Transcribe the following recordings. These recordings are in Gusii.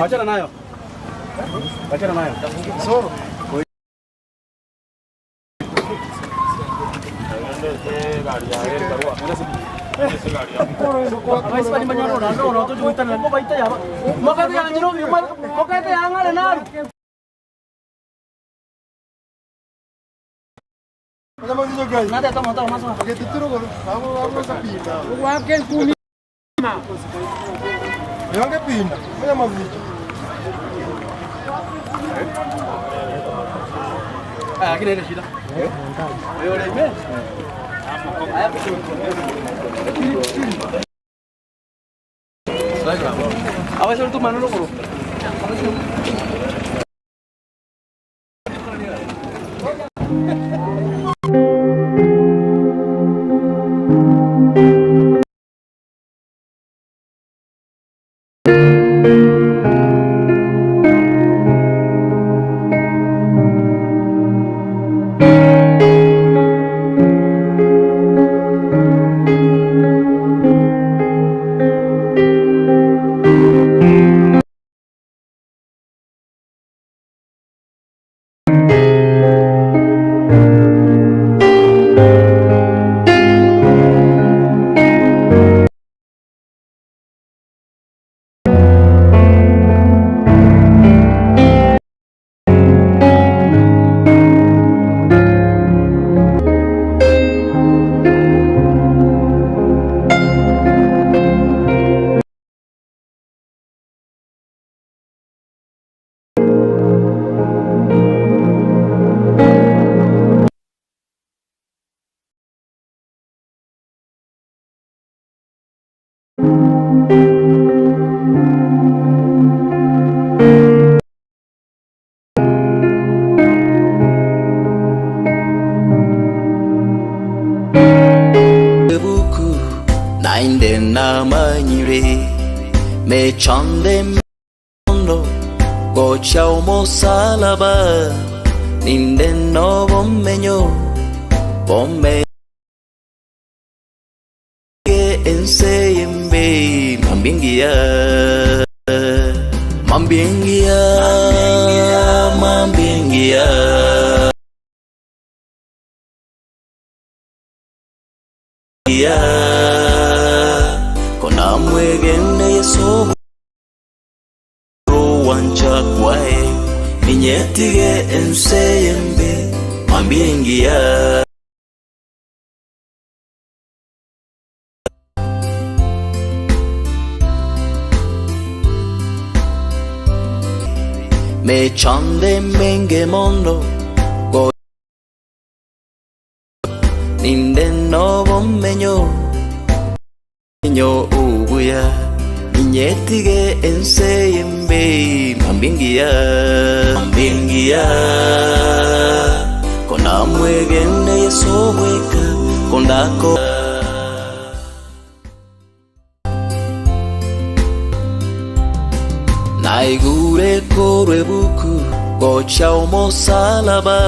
Wachana nayo. Wachana nayo. Soro. Ebuku naende namanyire mechando mono gocha omosalaba ninde nobomenyo bome ense embe mambingiya mambingiya mambingiya kona mwegene Yesu. Wancha kwaye ninyetige ense yembe mambia engiya. Mechande menge mono go ninde nobomenyo nyo ubuya ninyetige ense yembe mambia engiya mambia engiya konamwegene Yeso bweka kondako Naigure korwa ebuku gocha omosalaba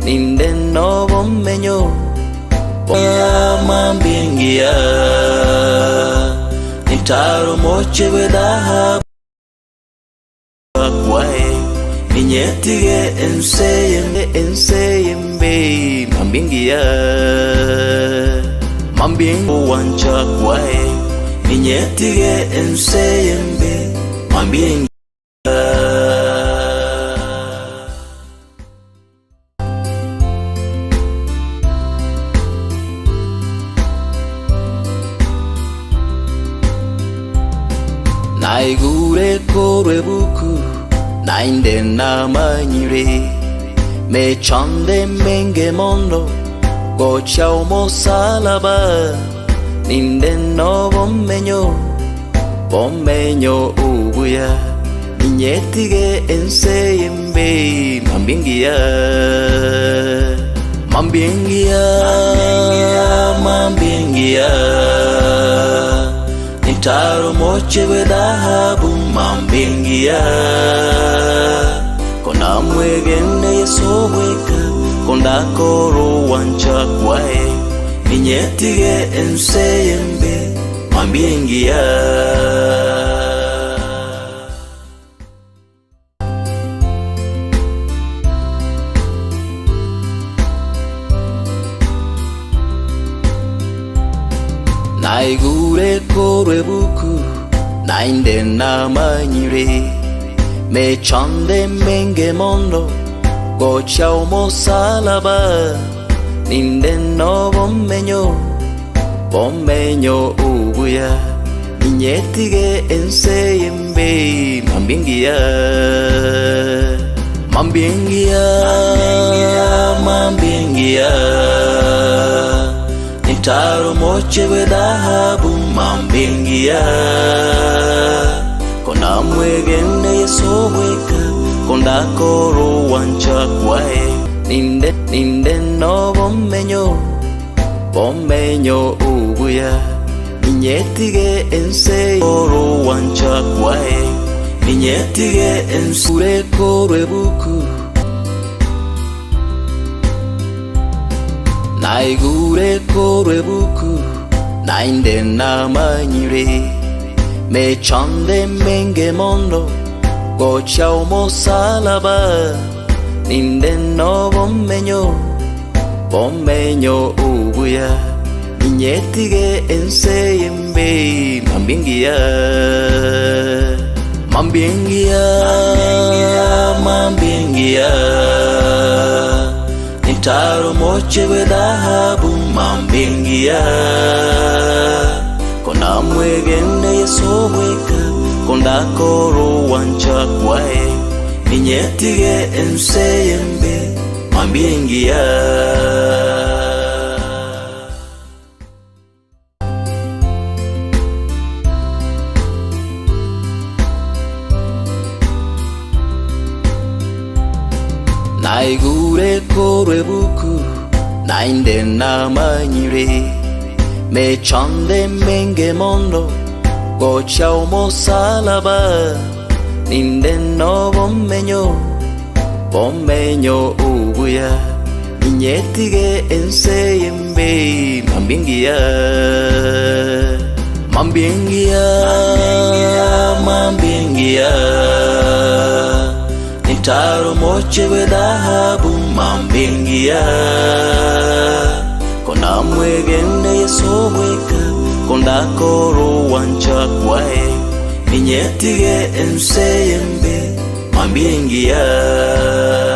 ninde nobomenyo mambia engiya nintaro moche bw'edhahabu kwaye ninyetige ense yembe ense yembe mambia engiya mambia wancha kwaye ninyetige ense yembe mambia engiya. Naigure korwa ebuku nainde namanyire mechande menge mono gocha omosalaba ninde nobomenyo bomenyo obuya ninyetige ense yembe mambia engiya mambia engiya mambia engiya nintaro moche bw'edhahabu mambia engiya konamwegene Yeso bweka kondakora wancha kwaye ninyetige ense yembe mambia engiya. Naigure korwa ebuku nainde namanyire mechande menge mono gocha omosalaba ninde nobomenyo bomenyo obuya ninyetige ense yembe mambia engiya mambia engiya mambia engiya nintaro moche bw'edhahabu mambia engiya konamwegene Yeso bweka kondakora wancha kwaye ninde ninde nobomenyo bomenyo obuya ninyetige ense oro wancha kwaye ninyetige ense korwa ebuku Naigure korwa ebuku nainde namanyire mechande menge mono gocha omosalaba ninde nobomenyo bomenyo obuya ninyetige ense yembe mambia engiya mambia engiya mambia engiya nintaro moche bw'edhahabu mambia engiya konamwegene Yeso bweka kondakora wancha kwaye ninyetige ense yembe mambia engiya. Naigure korwa ebuku nainde namanyire mechande menge mono gocha omosalaba ninde nobomenyo bomenyo obuya ninyetige ense yembe mambia engiya mambia engiya mambia engiya nintaro moche bw'edhahabu mambia engiya konamwegene Yeso bweka kondakora wancha kwaye. Ninyetige ense y'embe, mambia engiya.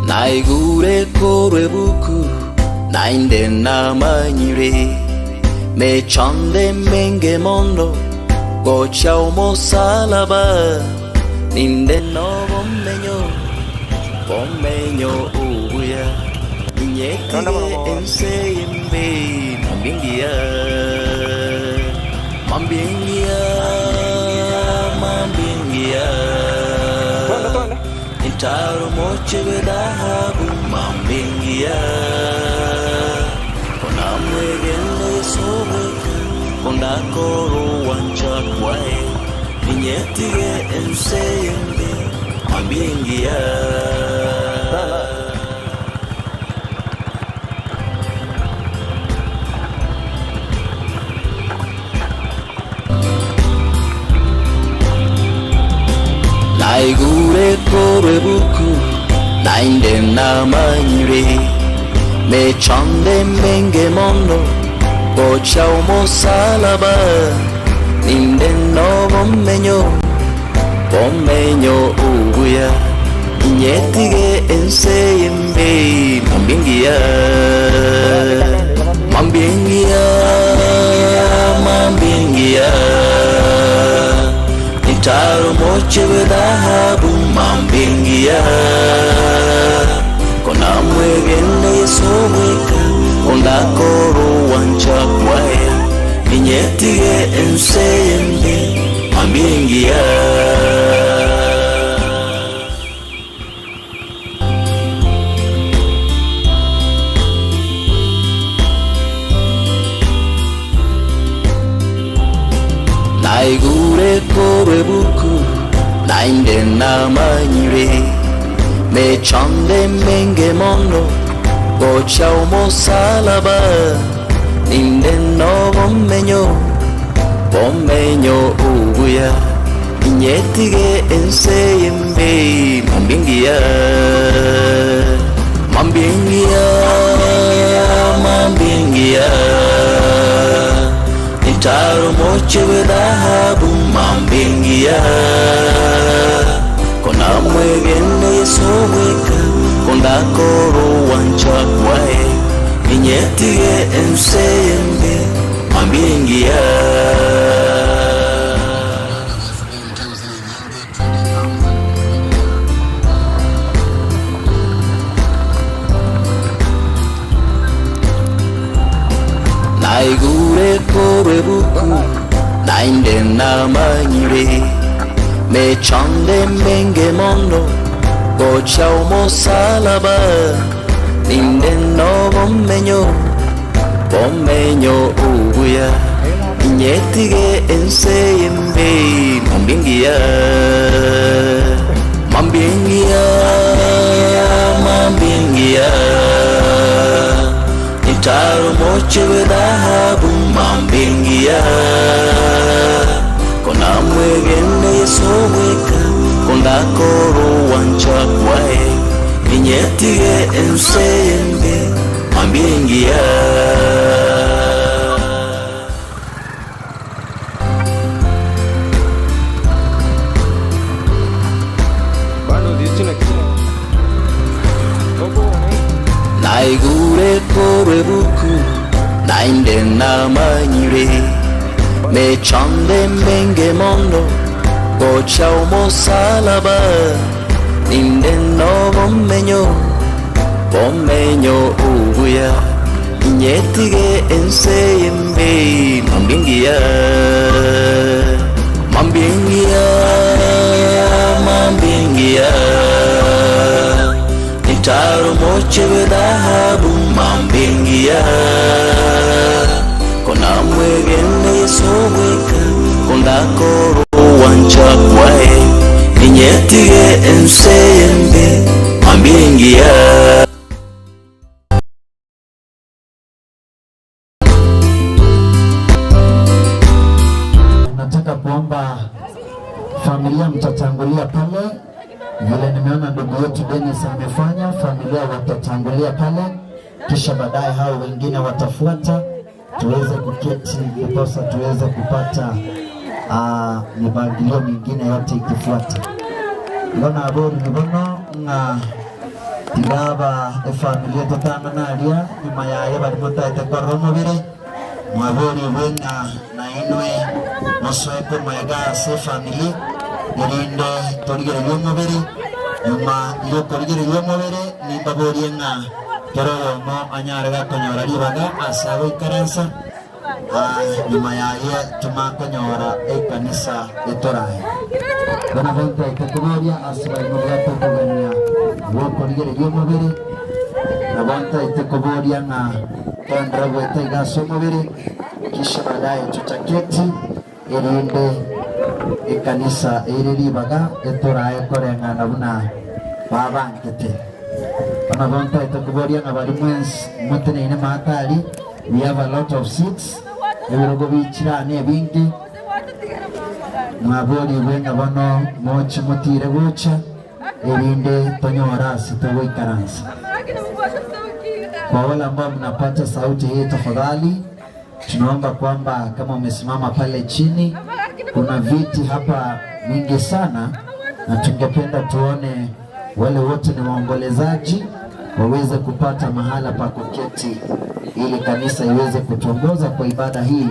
Naigure korwa ebuku, naende namanyire, mechando emenge mono gocha omosalaba, ninde nobomenyo, bomenyo obuya, ninyetige ense y'embe, mambia engiya, mambia engiya, mambia engiya. Intaro moche bw'edhahabu, mambia engiya, konamwegene Yeso bweka, kondakore ogwancha kwaye, ninyetige ense y'embe, mambia engiya. Naigure korwa ebuku, naende namanyire, mechando emenge mono gocha omosalaba, ninde nobomenyo, bomenyo obuya, inyetige ense y'embe, mambia engiya, mambia engiya, mambia engiya. Intaro moche bw'edhahabu, mambia engiya, konamwegene Yeso bweka, kondakore ogwancha kwaye, ninyetige ense y'embe, mambia engiya. Naigure korwa ebuku, naende namanyire, mechando emenge mono gocha omosalaba, ninde nobomenyo, bomenyo obuya, inyetige ense y'embe, mambia engiya, mambia engiya, mambia engiya. Intaro moche bw'edhahabu, mambia engiya, konamwegene Yeso bweka, kondakore ogwancha kwaye, ninyetige ense y'embe, mambia engiya. Naigure korwa ebuku, naende namanyire, mechando emenge mono gocha omosalaba, ninde nobomenyo, bomenyo obuya, inyetige ense y'embe, mambia engiya, mambia engiya, mambia engiya. Intaro moche bw'edhahabu, mambia engiya, konamwegene Yeso bweka, kondakore ogwancha kwaye, ninyetige ense y'embe, mambia engiya. Naigure korwa ebuku, naende namanyire, mechando emenge mono gocha omosalaba, ninde nobomenyo, bomenyo obuya, inyetige ense y'embe, mambia engiya, mambia engiya, mambia engiya. Intaro moche bw'edhahabu, mambia engiya, konamwegene Yeso bweka, kondakore ogwancha kwaye, ninyetige ense y'embe, mambia engiya. Nataka kuomba familia mtatangulia pale, vile nimeona. Ndugu yetu Dennis amefanya, familia watatangulia pale, kisha baadaye hao wengine watafuata, tuweze kuketi ndiposa tuweze kupata mipangilio mingine yote ikifuata. Igo nabori nibono ng'a tiga aba efamiri etotang'ana aria nyuma yaye baria motaete korora omobere, mwaborigwe ng'a nainwe mosoe korwa iga ase efamiri, erinde torigererie omobere. Nyuma y'okorigereria omobere nimbaborie ng'a kera oyomo anyare gakonyora ribaga ase agoikaransa, nyuma yaye tomakonyora ekanisa etorae. Bono bontaete koboria ase baria mobwate okogania gw'okorigereria omobere, na bontaete koboria ng'a toenderere goeta iga ase omobere, kisha baadaye tutaketi, erinde ekanisa eire ribaga etorae koreng'ana buna babangete. Bono bontaete koboria ng'a baria mwensi moteneine maate aria, we have a lot of seats, ebirogo bichire aa nebinge, mwaborigwe ng'a bono moche motiire gocha, erinde tonyore ase togoikaransa. Kwa wale ambao mnapata sauti hii tafadhali, tunaomba kwamba kama umesimama pale chini, kuna viti hapa mingi sana, na tungependa tuone wale wote ni waombolezaji waweze kupata mahala pa kuketi ili kanisa iweze kutuongoza kwa ibada hii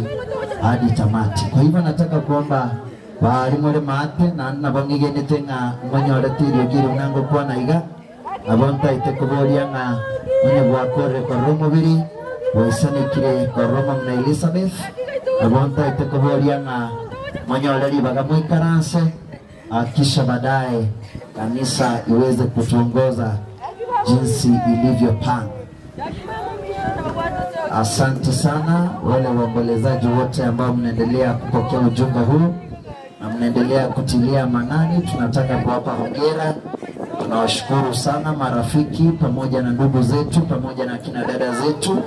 hadi tamati. Kwa hivyo nataka kuomba bari muri maate na nabo ng'igenete ng'a monyorete eriogi riria buna ngokwana iga, nabo ntaete koboria ng'a onye gwakorire korora omobere gwaisanekire korora omong'ina Elizabeth, nabo ntaete koboria ng'a monyore ribaga moikaranse, kisha baadaye kanisa iweze kutuongoza jinsi ilivyopanga. Asante sana wale waombolezaji wote ambao mnaendelea kupokea ujumbe huu na mnaendelea kutilia manani. Tunataka kuwapa hongera. Tunawashukuru sana marafiki pamoja na ndugu zetu pamoja na kina dada zetu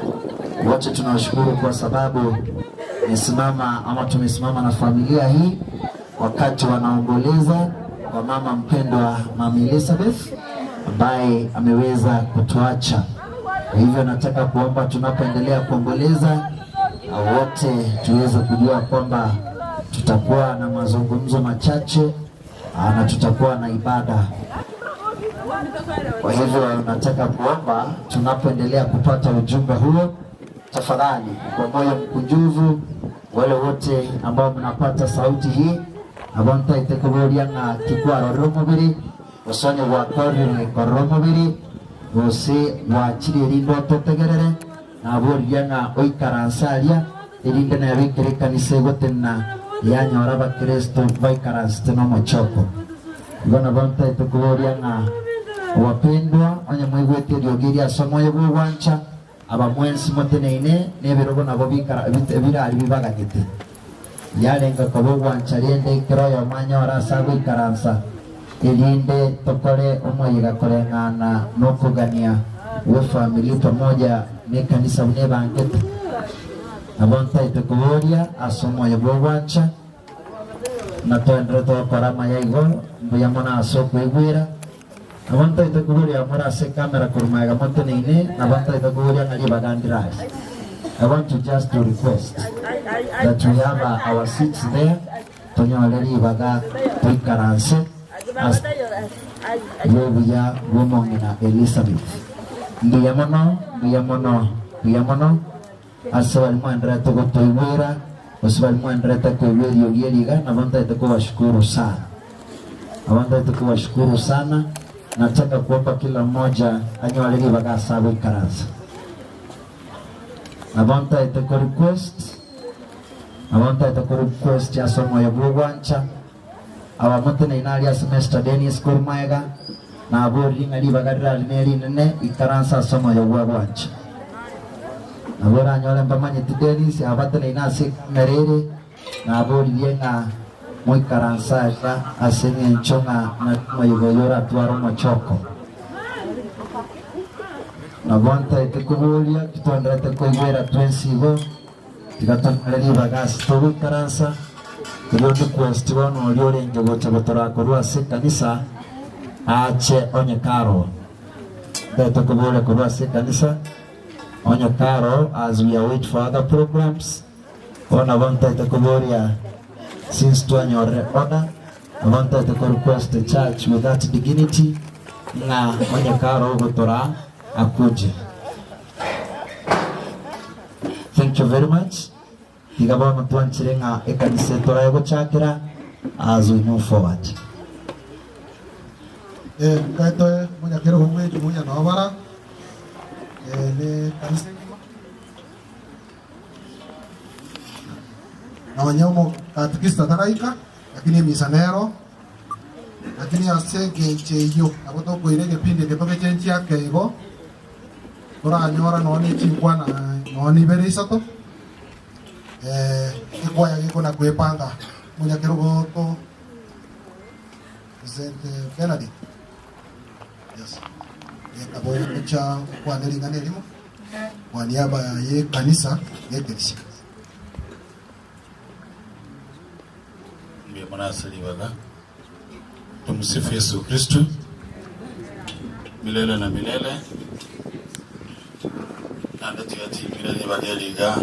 wote, tunawashukuru kwa sababu tumesimama ama tumesimama na familia hii wakati wanaomboleza kwa mama mpendwa Mama Elizabeth ambaye ameweza kutuacha. Kwa hivyo nataka kuomba tunapoendelea kuomboleza wote tuweze kujua kwamba tutakuwa na mazungumzo machache na tutakuwa na ibada. Kwa hivyo nataka kuomba tunapoendelea kupata ujumbe huo, tafadhali kwa moyo mkunjufu, wale wote ambao mnapata sauti hii abo ntaete koboria ng'a kikwarorire omobere gose onye gwakorire korora omobere gose gwachire erinde ototegerere, naboririe ng'a oikaranse aria erinde nabekere ekanisa egotenena yanyora abakristo baikaransete na omochoko. Igo nabo ntaete koboria ng'a wapendwa, onye mwaigwete eriogi eria ase omoyo bw'ogwancha, aba mwensi moteneine nebirogo nabo bikara birari bibaganyete. Yarenge koba ogwancha rende ekero oyomo anyore ase agoikaransa, erinde tokore omoyega koreng'ana nokogania gw'efamiri pamoja nekanisa buna ebangete. Nabo ntaete koboria ase omoyo bw'ogwancha, na toenderete gokora amaya igo, mbuya mono ase okoigwera. Nabo ntaete koboria more ase ekamera korwa magega moteneine, nabo ntaete koboria ng'a ribaga ndire ase. I want to just to request that we have our seats there, tonyore ribaga toikaranse ase bw'obuya bw'omong'ina Elizabeth. Mbuya mono, mbuya mono, mbuya mono ase baria mwenderete gotoigwera, gose baria mwenderete koigwa eriogi eri iga, nabo ntaete kobashukuru sana. Nabo ntaete kobashukuru sana. Nataka kuomba kila mmoja anyore ribaga ase agoikaransa. Nabo ntaete ko request, nabo ntaete ko request ase omoyo bw'ogwancha, abamoteneine aria ase Mister Dennis korwa magega, naborire ng'a ribaga rirari nerinene, ikaransa ase omoyo bw'ogwancha. Nabo oranyore mbamanyeti Dennis, abateneine ase ekamera ere, naboririe ng'a moikaranse aria ase eng'encho ng'a naki omoyega oyo oratware omochoko. Nabo ntaete koboria, titwenderete koigwera twensi igo, tiga tonyore ribaga ase togoikaransa, erio request bono oria orenge gocha gotoraa korwa ase ekanisa. Aache onye karo. Ntaete koboria korwa ase ekanisa onye karo as we await for other programs. Bono nabo ntaete koboria since twanyorire order, nabo ntaete ko request the church with that dignity ng'a onye karo ogotoraa akuje. Thank you very much. Tiga bono twanchire ng'a ekanisa etorae gochakera as we move forward. Eh, nkaetoe omonyakerogo bw'ejumuiya nao bara, eh, ne kanisa engima. Nonya omokatikista taraika, lakini emisa nero. Lakini ase engencho eyio nabo tokoira egepindi eke togechenchie ake igo, toranyora nonya ne chinkwana nonya ibere isato, eh, ekwaya gekona kwepanga omonyakerogo to President Benedict. Yes. Nabo ogocha gokwana ring'ana erimo kwa niaba y'ekanisa y'ekerisia. Mbuya mono ase ribaga. Tumsifu Yesu Kristo milele na milele. Naende tiga timbire ribaga eri iga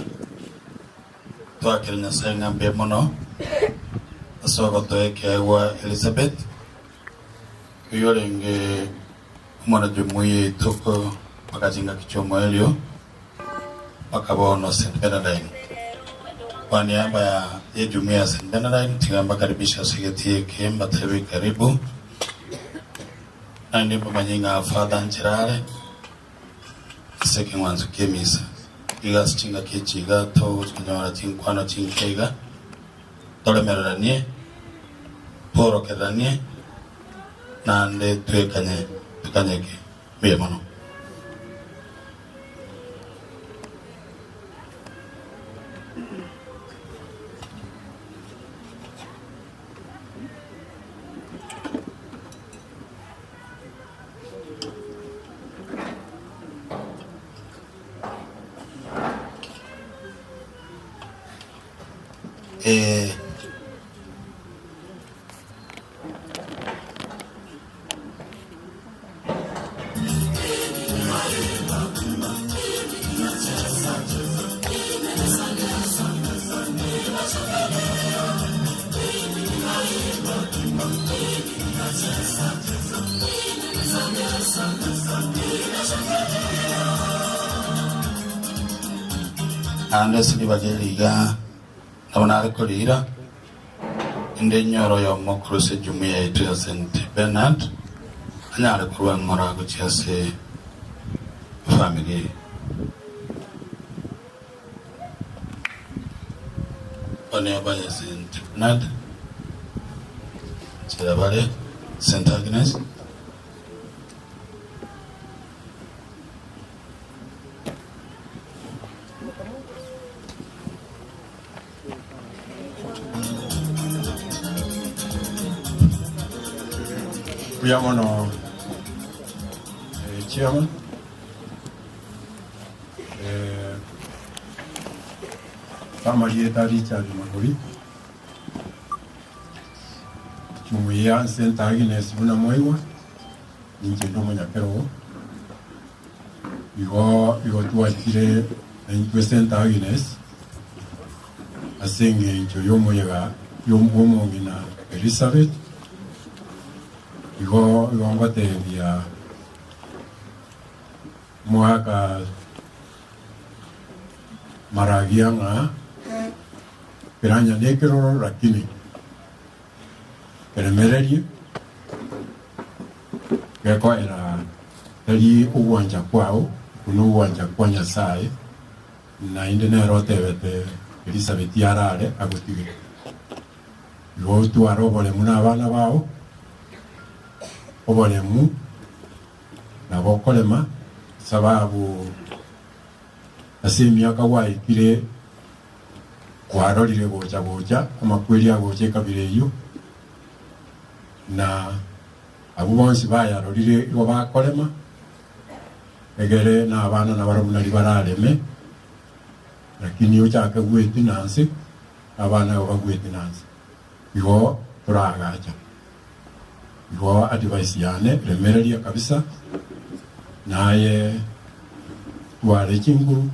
twakere Nyasaye ng'a mbuya mono ase ogotoa ekeegwa Elizabeth oyio orenge omwana-jumuiya oito mpaka chingaki chi'omoerio, mpaka bono St. Bernardine. Kwa niaba ya jumuiya ya St. Bernardine, tiga mbakaribishe ase egetii eke, mbatebie karibu. Naende mbamanye ng'a Father nchera are ase ekeng'wanso ki'emisa. Iga ase chingaki echi iga tokonyora chinkwano chinke iga, toremereranie, tworokereranie, naende twekanye tokanyeke mbuya mono. Eh, Naende ase ribaga eri iga nabo nare koriira. Inde inyore oyomo korwa ase ejumuiya yaito ya St. Bernard anyare korwa ng'ora gochia ase efamiri eye. Kwa niaba ya St. Bernard, nchera bare St. Agnes. Mbuya mono chairman. Amarieta Richard Magori, Jumuiya St. Agnes buna mwaigwa, ninche ndi omonyakerogo. Igo igo twachire naintwe St. Agnes ase engencho y'omoyega bw'omong'ina Elizabeth. Igo igo ngotebia omogaka Maragia ng'a keranya nekeroro lakini keremererie gekoera tari ogwancha kwao, okwo nogwancha kwa Nyasae, naende nere otebete Elisabeti arare agotige. Igo otware oboremu nabana bao, oboremu nabo okorema, sababu ase emiaka gwaikire kwarorire gocha gocha amakweri agocha ekabira eyio, na abwo bonsi bayarorire igo bakorema, egere na abana nabarabwo nario barareme, lakini ochake gwetina nse, abana igo bagwetina nse. Igo toraagacha. Igo advice yane remereria kabisa naye tware chinguru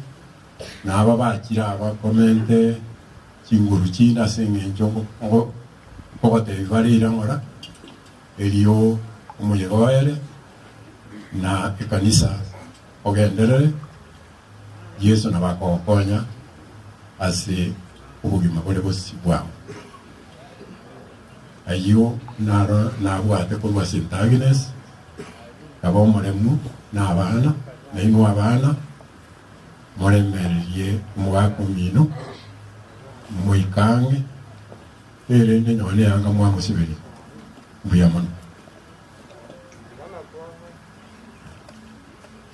na aba bachire aba komente chinguru chinde ase eng'encho nkogotebia bare ira ng'ora erio omoyega oere na ekanisa ogenderere Yeso nabo akogokonya ase obogima bore bosio bwao. Ayio naro nabwate korwa St. Agnes, kaba omoremu na abana, na inwe abana moremererie omogaka omino, moike ang'e, erinde nonye eanga mwamosiberia. Mbuya mono.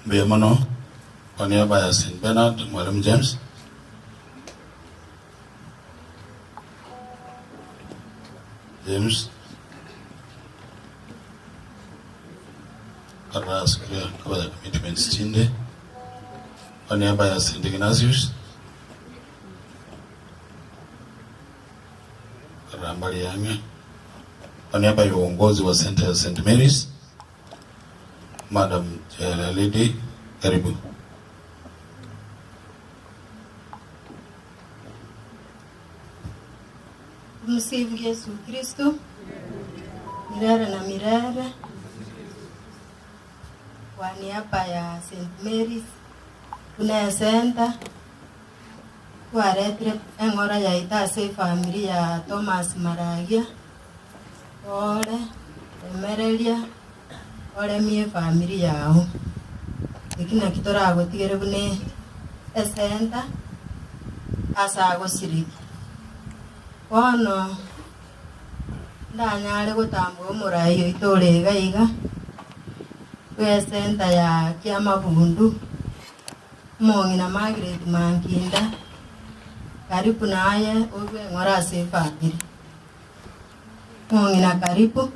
Mbuya mono kwa niaba ya St. Bernard, Mwalimu James. James karasukire kaba ya commitments chinde kwa niaba ya St. Ignatius karambali yange kwa niaba ya uongozi wa Center ya St. Mary's Madam Lady, karibu. Tumsifu Yesu Kristo milele na milele. Kwa niaba ya St. Mary's buna esenta twaretire eng'ora yaito ase efamiri ya Thomas Maragia ore remereria oremie efamiri yao eki naki toragotigere buna esenta ase agosiriki bono ndanyare gotambua omorai oito ore iga iga bwa esenta ya Kiamabundu omong'ina Margaret Mankinda karibu naye orwe eng'ora ase efamiri omong'ina karibu.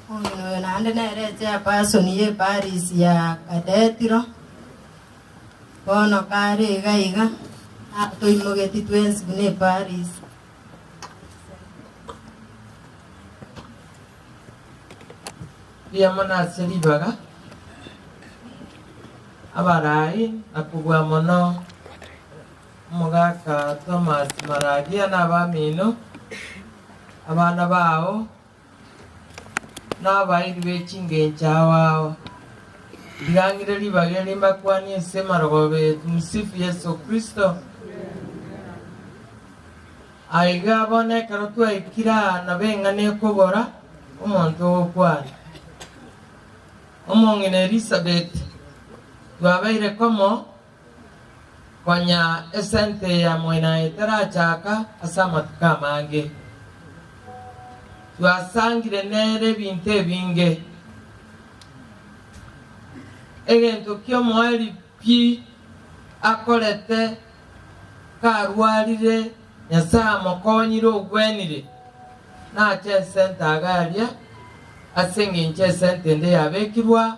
Omong'ina oyo naende nere echairperson ya eparish ya Kadetiro, bono kare iga iga, atoimogeti twensi buna eparish. Mbuya mono ase ribaga abarai na kobua mono omogaka Thomas Maragia na abamino, abana bao, na abairi be chingencho ao ao. Ndigang'ire ribaga eri mbakwanie ase emarogoba eye. Tumsifu Yeso Kristo. Aiga bono ekero twaikire aa nabo eng'ana ekobora omonto ogokwana. Omong'ina Elisabeti twabeire komo konya esente ya moina etarachaka ase amatuko amange. Twasangire nere ebinto ebinge. Egento ki'omoerio pi akorete karwarire, Nyasae amokonyire ogwenire, nache esente agaria, ase engencho esente ende yabekirwe aa,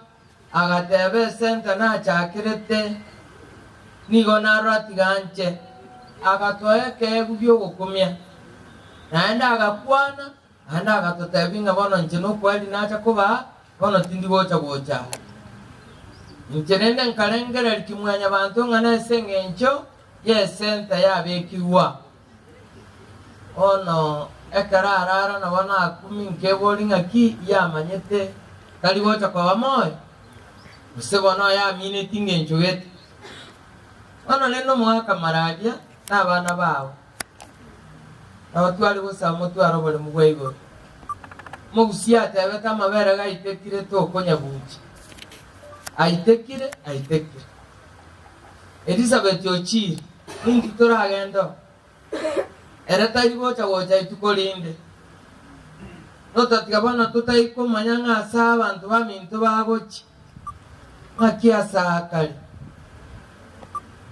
agateba esente nachakerete, nigo narora tiga anche. Agatoa ekeegwa gi'ogokumia, naende agakwana, naende agatotebia ng'a bono inche nokweri nacha kobaa, bono tindi gocha gocha aa. Inche rende nkarengereria kimwanyabanto ng'a nase engencho y'esenta yabekigwa. Bono ekero arara nabo nakumi nkeboria ng'aki yamanyete tari gocha koba moyo, gose bono oyamineti ngencho gete. Bono rende omogaka Maragia na abana bao, nabo tware gosaba motware oboremu bwa igoro. Omogusia atebete amabere gaitekire tokonyabucha. Aitekire, aitekire. Elisabeti ochiire, ninki toragende oo? Ere tari gocha gocha ituko rinde. Notatiga bono totai komanya ng'a ase abanto baminto bagochia, ng'aki ase aa kare.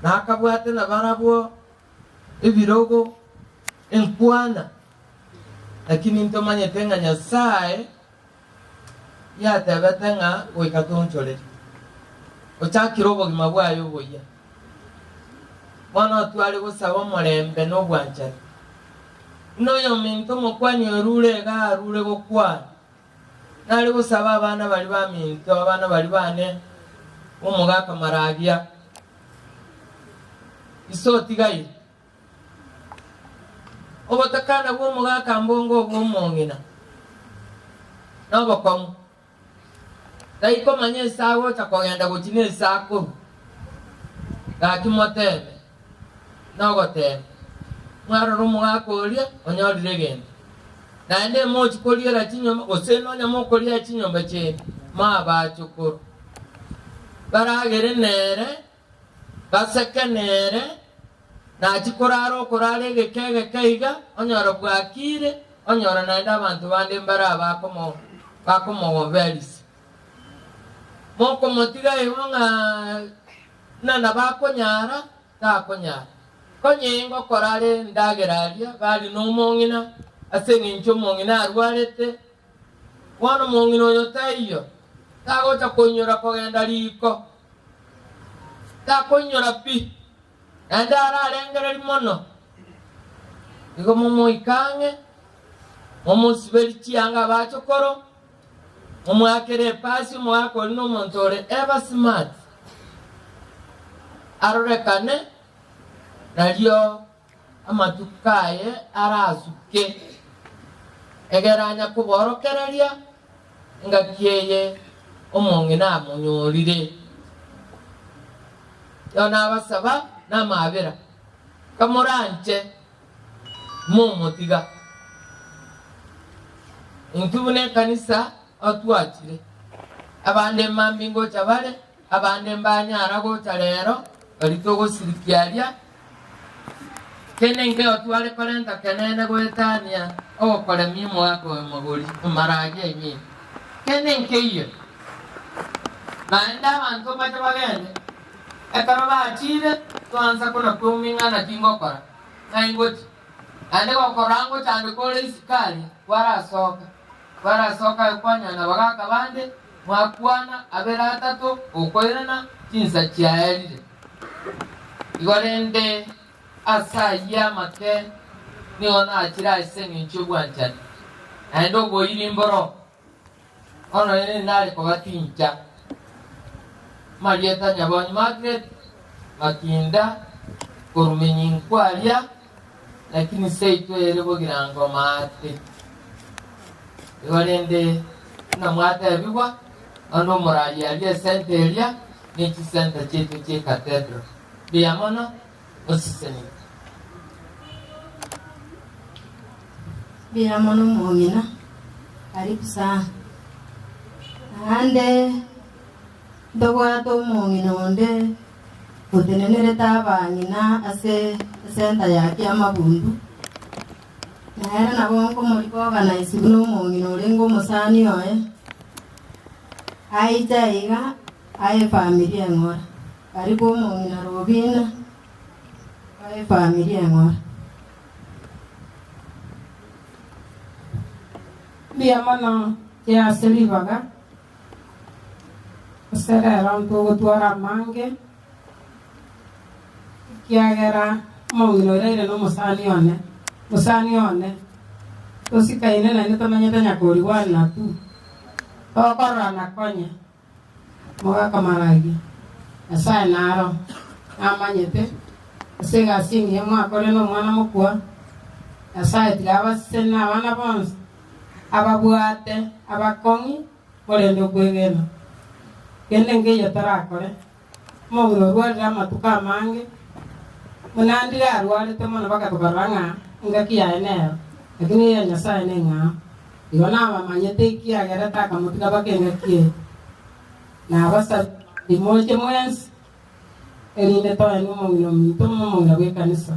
Nakabwate nabarabwo ebirogo, enkwana, lakini ntomanyete ng'a Nyasae yatebete ng'a goika toonchorerie. Ochakire obogima bwaye oboyia. Bono tware gosaba omorembe na obwanchani. Buna oyominto omokuani orure iga arure gokwana, nare gosaba abana baria baminto, abana baria bane b'omogaka Maragia, Ise otigaire. Obotakana bw'omogaka mbongo obw'omong'ina, na obokong'u. Tai komanya ase agocha kogenda gochia nase akorwa. Gaki moteme, nogotema, mwarora omogaka oria onyorire egento. Naende mochie koriera chinyomba, gose nonya mokoriera chinyomba chiaino, mwabachokoro. Baragere nere, baseke nere, nachie korara okorara egeka egeke iga, onyora bwakire, onyora naende abanto bande mbare abakomo bakomogoberisia. Mokomotiga igo ng'a ng'a nabo akonyara, takonyara. Konye ngokora are endagera aria, bari nomong'ina, ase eng'encho omong'ina arwarete, bono omong'ina oyo taiyo, tagocha koinyora kogenda riko, takoinyora pi. Naende ararengererie mono, igo momoike ang'e, momosiberie chianga abachokoro, momoakere epasi omogaka oria nomonto ore ever smart, arorekane nario amatuko aye arasuke, egere anya koborokereria engaki eye omong'ina amonyorire. Igo nabasaba namabera, kamoranche momotiga. Intwe buna ekanisa otwachire, abande mambia ngocha bare, abande mbanyara gocha rero, baria togosirikia aria, kende nkeigo tware korenta kenene goetania ogokoremia omogaka oyo mogori amaragia ime. Kende nkeiyo. Naende abanto mbache bagende, ekero bachire, twansa kona kweuming'ana naki ngokora, ng'ai ngochia. Naende gokorora ngochandeka ore isiko aria, kwarasoka, kwarasoka aye kwanyora nabagaaka bande, mwakwana abere atato, gokoirana, chinsa chiaerire. Igo rende ase ayio amake nigo nachire ase engencho y'obwanchani, naende oboiri mboro. Bono rende nare kobatincha amarieta Nyabonyi Margaret, Makinda, korwa Menyinkwa aria, lakini seito ere Bogirango maate. Igo rende buna mwatebigwa, onde omoraria aria esenta eria ne chisenta chiaito chie cathedral. Mbuya mono, osesenigwe. Mbuya mono omong'ina, karibu sana. Naende ntobwate omong'ina onde otenenerete abang'ina ase esenta ya Kiamabundu, nere nabo nkomorikoganise buna omong'ina orenge omosani oye, aiche iga aye efamiri eng'ora. Karibu omong'ina Robina, oe efamiri eng'ora. Mbuya mono ase ribaga, ase rero ntogotwara amange, ekiagera omong'ina oria aire nomosani one, mosani one, tosikaine naende tomenyete nyakorigwana tu, tokororana konya. Mogakamaragia, Nyasae naro namanyete, ase egasi engiya mwakorire nomwana mokwa. Nyasae tiga abasesenie na abana bonsi, ababwate abakong'i morende okwegena. Kende nkeiyo torakore. Omong'ina orwarire amatuko amange, buna ndire arwarete mono bagatokorora ng'a engaki yaye nero, lakini eya Nyasae neng'ao. Igo nabamanyete ekiagera takamotiga baka engaki eye. Nabasabire moche mwensi, erinde toenie omong'ina ominto omong'ina bw'ekanisa.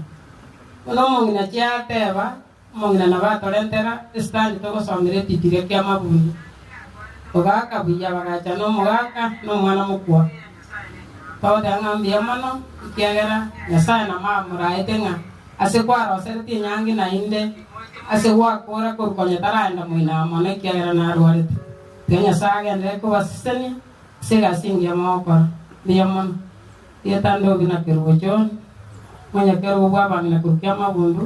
Buna omong'ina chiateba, omong'ina nabo atorentera esitandi togosomera etibiria ki'amabundu. Togaaka buya, bagacha nomogaka na omwana mokwa. Togoteba ng'a mbuya mono, ekiagera Nyasae namamoraete ng'a ase kwaroseretie enyangi naende ase gwakora korwa konya taraenda moino mono ekiagera narwarete. Tiga Nyasae agenderere kobasesenia ase egasi engiya mogokora. Mbuya mono. Rieta ndogi na Kerubo John. Omonyakerogo bw'abang'ina korwa kiamabundu,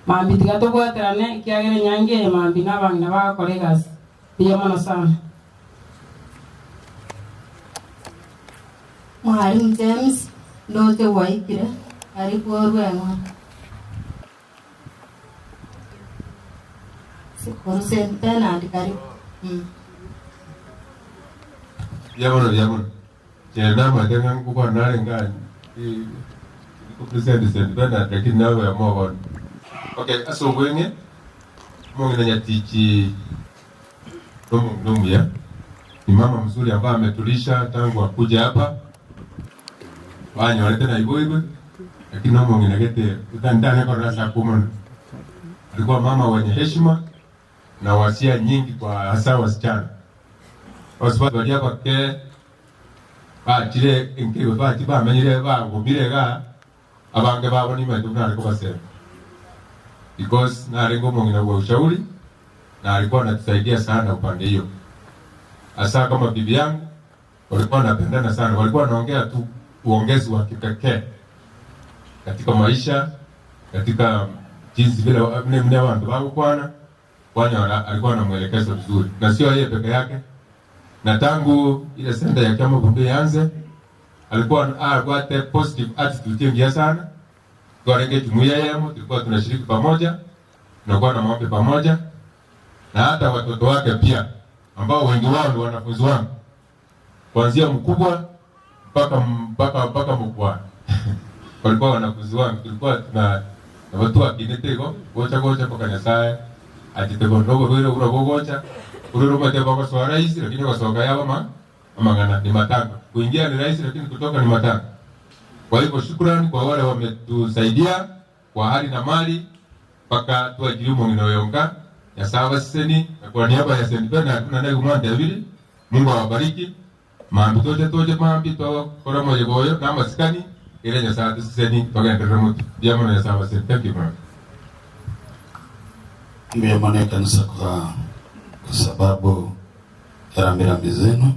mambia tiga tobwaterane, ekiagera enyangi eye mambia nabang'ina bagokora egasi. Mbuya mono sana. Mwalimu James ndoche gwaikire, karibu orue eng'ora. Korwa St. Bernard karibu. Mm. Mbuya mono, mbuya mono. Inche namanyete ng'a ngokwana narenge aa represent St. Bernard lakini nabe oyomo obono. Okay, ase obweng'e, omong'ina Nyatichi nomong'ina omuya, ni mama mzuri ambaye ametulisha tangu akuje hapa, banyorete naiboirwe, lakini nomong'ina gete ntanyare korora ase akwomana. Alikuwa mama wenye heshima na wasia nyingi kwa hasa wasichana. Abasubati baria abake bachire enke bachi bamenyire bagomire igaa, abange babo nimanyete buna nare kobasema because narenge omong'ina bwa ushauri na alikuwa anatusaidia sana upande hiyo. Hasa kama bibi yangu walikuwa wanapendana sana, walikuwa wanaongea tu uongezi wa kipekee katika maisha, katika jinsi vile mne mne wantu bagokwana kwanyora alikuwa anamwelekeza vizuri, na sio yeye peke yake. Na tangu ile senda ya Kiamabundu ianze, alikuwa alikuwa positive attitude yengi sana. Twarenge jumuiya yemo, tulikuwa tunashiriki pamoja, tunakuwa na maombi pamoja, na hata watoto wake pia ambao wengi wao ni wanafunzi wangu, kuanzia mkubwa mpaka mpaka mpaka mkubwa walikuwa wanafunzi wangu, tulikuwa tuna na akinete igo gocha gocha mpaka Nyasaye achite ndogo rwire ura gogocha uriro mate bako rahisi lakini kwasoka yaba ma amang'ana ni matanga kuingia ni rahisi lakini kutoka ni matanga. Kwa hivyo shukrani kwa wale wametusaidia kwa hali na mali mpaka tuajiri mong'ina oyonga Nyasaye abaseseni na kwa niaba ya St. Bernard tuna naye kumwambia abiri Mungu awabariki mambi toche toche mambi to kora moyo goyo na masikani ire Nyasaye atuseseni togenderere mutu ndiamono Nyasaye abaseseni. Thank you ma'am. Mbuya mono kanisa kwa, kwa sababu ya rambirambi zenu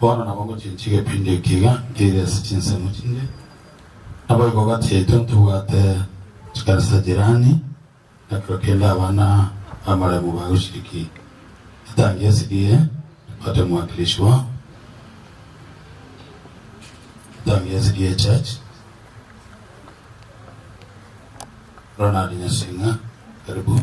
bono nabo ngochinchiga epindi ekiga nkire ase chinsemo chinde nabo igo gatiaitwe ntobwate chikanisa jirani nakero kende abana amaremo bagoshiriki etangi SDA nipate mwakilishi wao etangi SDA Church Ronald Nyasinga karibu.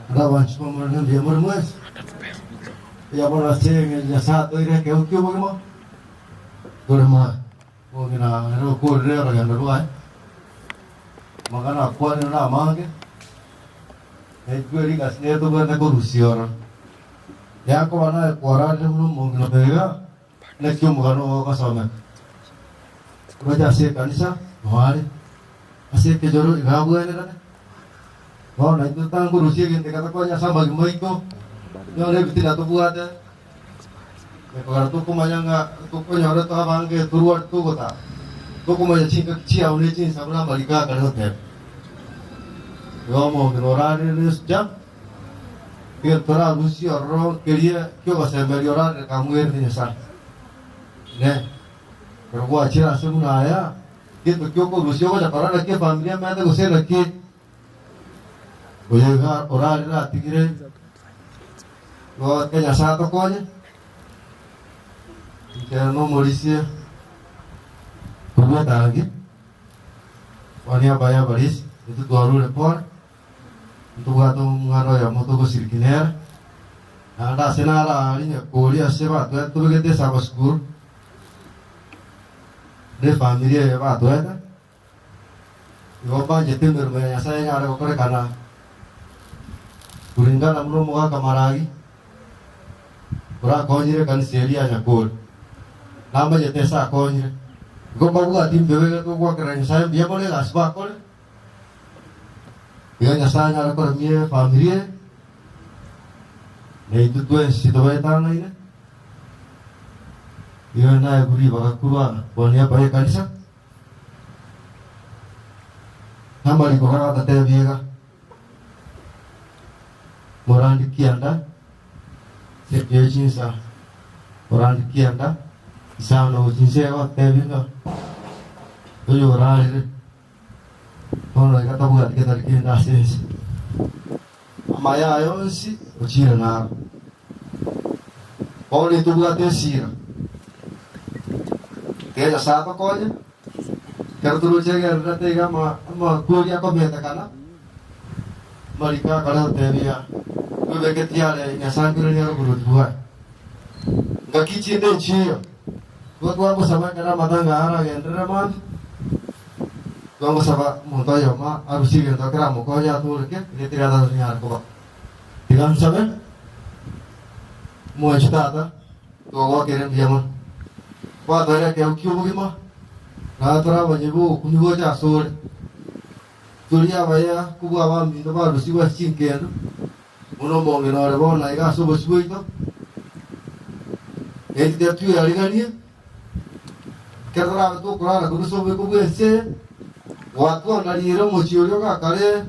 Ndabanchimamurana mbuya muri mwese yabona senge nyasaye toire keu bogima tore ma bogina ero kurire rugendo rwae magana akwanire na amange naitwe rigasi netobwate korusiora yakoba naye kwararire muno omong'ina mega naki omogano ogasomeka roja ase ekanisa noare ase ekejoro iga abwenerane bono naitwe tangorusia egento gatakonya ase amagima aito nyore ebitina tobwate ekogera tokomanya ng'a tokonyora twabange torware togotara tokomanya chingaki chiao na chinsa buna amariko akare goteba igo omong'ina orarire esuja egento torarusia ororo keria kiogosemeria orarire kamwerete Nyasaye ne ekero gwachire ase buna aya gento kiokorusia ogocha korora naki efamilia emete gose naki oyo iga orarire atigire igo Nyasaye atokonye inche nomorisie korwa etangi kwa niaba ya abarisi intwe twarure pore ntobwate omwana oyomo togosiriki nere naende ase narari nyakoria ase batwete tobegete esaba school na efamilia eye batwete igo mbanchete emeremo ya Nyasaye enyare gokorekana kulingana muno omogaka Maragi orakonyire ekanisa eria ya Nyakori namanyete ase akonyire igo mbabwati mbebe iga togwakera Nyasaye mbuya mono egasi bakore iga Nyasaye anyare koremia efamilia eye na intwe twensi tobaetanaine iga naye ribaga korwa kwa niaba ya ekanisa. Amariko gagototeebia iga, Morandi kianda ase chinsa, morandi kianda isano gochia inse egoteebia ng'a oyorarire bono iga tabwati getari kende ase ense. Amaya aya onsi ochire naro. Bono intobwate esira, tiga Nyasae atokonye. Ekero toroche egendererete iga amakweri akometekana, amariko akare gotebia, Twebeketi are nyasangereria are oboruoti bwaye. Ngaki chinde nchiyo, nigo twagosaba ekero amatanga aya aragenderere mambia, twagosaba omonto oyomo arusie egento keramokonye atoreke, erio tiga tanyare koba. Tiga nsabe, Omwanchi Tata, Togokere mbuya mono. Gwatwarire ekeegwa ki'obogima, na tore abanyene b'ogokumia gocha asore. Tori abaya kobua abaminto barusigwe ase chinkendo, buna omong'ina ore bono aiga ase obosio bwaito. Na intwe tiga tweariganie, ekero torabe tokorara korwa ase oboiko bw'ense eye, gwatwanariire omochie oria ogakare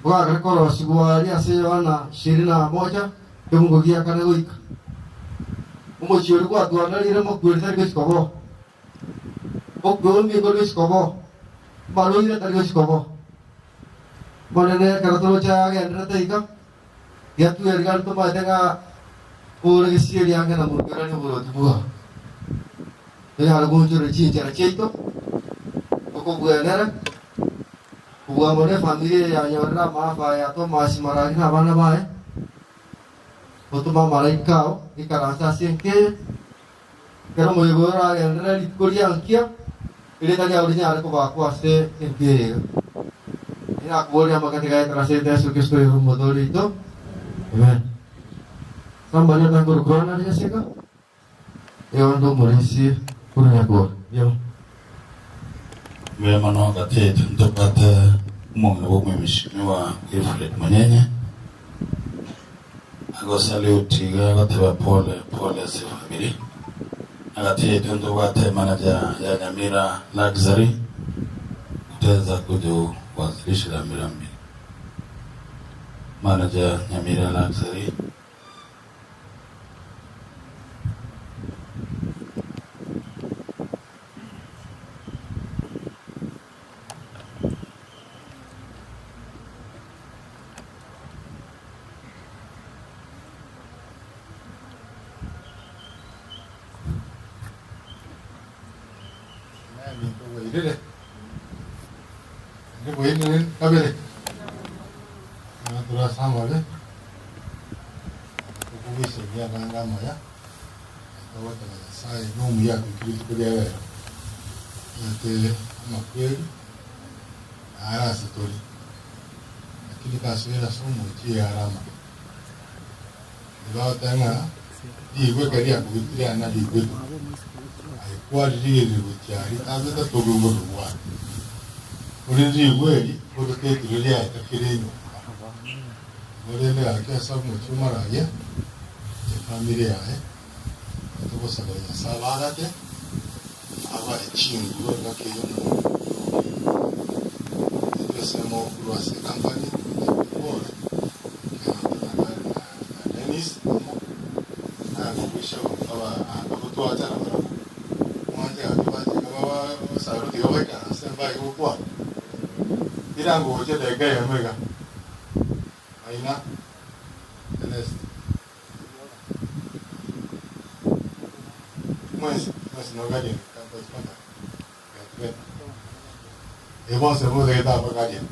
ogakare korosigwa aria ase Yohana ishirini na moja, Ekemungo gia kane goika. Omochie oria gwatwanarire mokweri tari gochia koboo, okweumia nkori gochia koboo, amarwaire tari gochia koboo. Omonene ekero toroche agenderete iga, tiga tweriganie tomaete ng'a ore gesieri ange na moikeranie oboroti bwao. Tonyare goonchoreria chinchera chiaito, tokobwenere, kobua mono efamiri eye yanyorire amaafa aya Thomas Maragi na abana baye, otome amalaika ao ikaranse ase enka eye, ekero omoyega oyo oragenderere rituko ria nkia, erieta riao rinyare kobakwa ase enka eye iga. Ninakoboria amagati gaetera ase erieta Yeso Kristo oyore Omotoori oito. Amen. Somebody otanga orukurana riaseka. Nigo onde omorisia korwa nyakora. Mbuya. Mbuya mono gati yaito ntobwate omong'ina bw'omwemishimiwa Wilfred Monyenye agosalute iga agoteba pole pole ase efamiri. Na gati yaito ntobwate manager ya Nyamira Luxury oteza kuja kuwasilisha rambirambi. Manager Nyamira Luxury. Bwairire bwairire kabere turase amabe Tokogoisaneria amang'ana amaya, togoteba Nyasae nomuya atoikire rituko ria rero, omanyete amakweri nare ase tore, lakini kasoire ase omochie iga are amaya. Nigo agoteba ng'a rigwe ekero riakobekire aa narigwete, aye kwaririgereria gochia aria tabete tokoigwa orobwate. Korende rigwe eri ogotetirwe riaeta kera enyomba. Korende gaki ase omochie omaragia, efamiri yaye, togosabera Nyasae abagate, abae chinguru engaki eye omonto oyoke. Intwe ensemo korwa ase ecompany, tobore, ekero tonagare na Dennis amo, nagogoisha abanto aba abotwachana barabwo, mwanche gaki banche iga basaruti iga baikaranse mbae gokwana, Tirangogocha edageka eyemo iga. Maina Ernest. Mwensi, mwensi no guardian, campus contact. Gatubeta. E bonse boze geta aba guardian.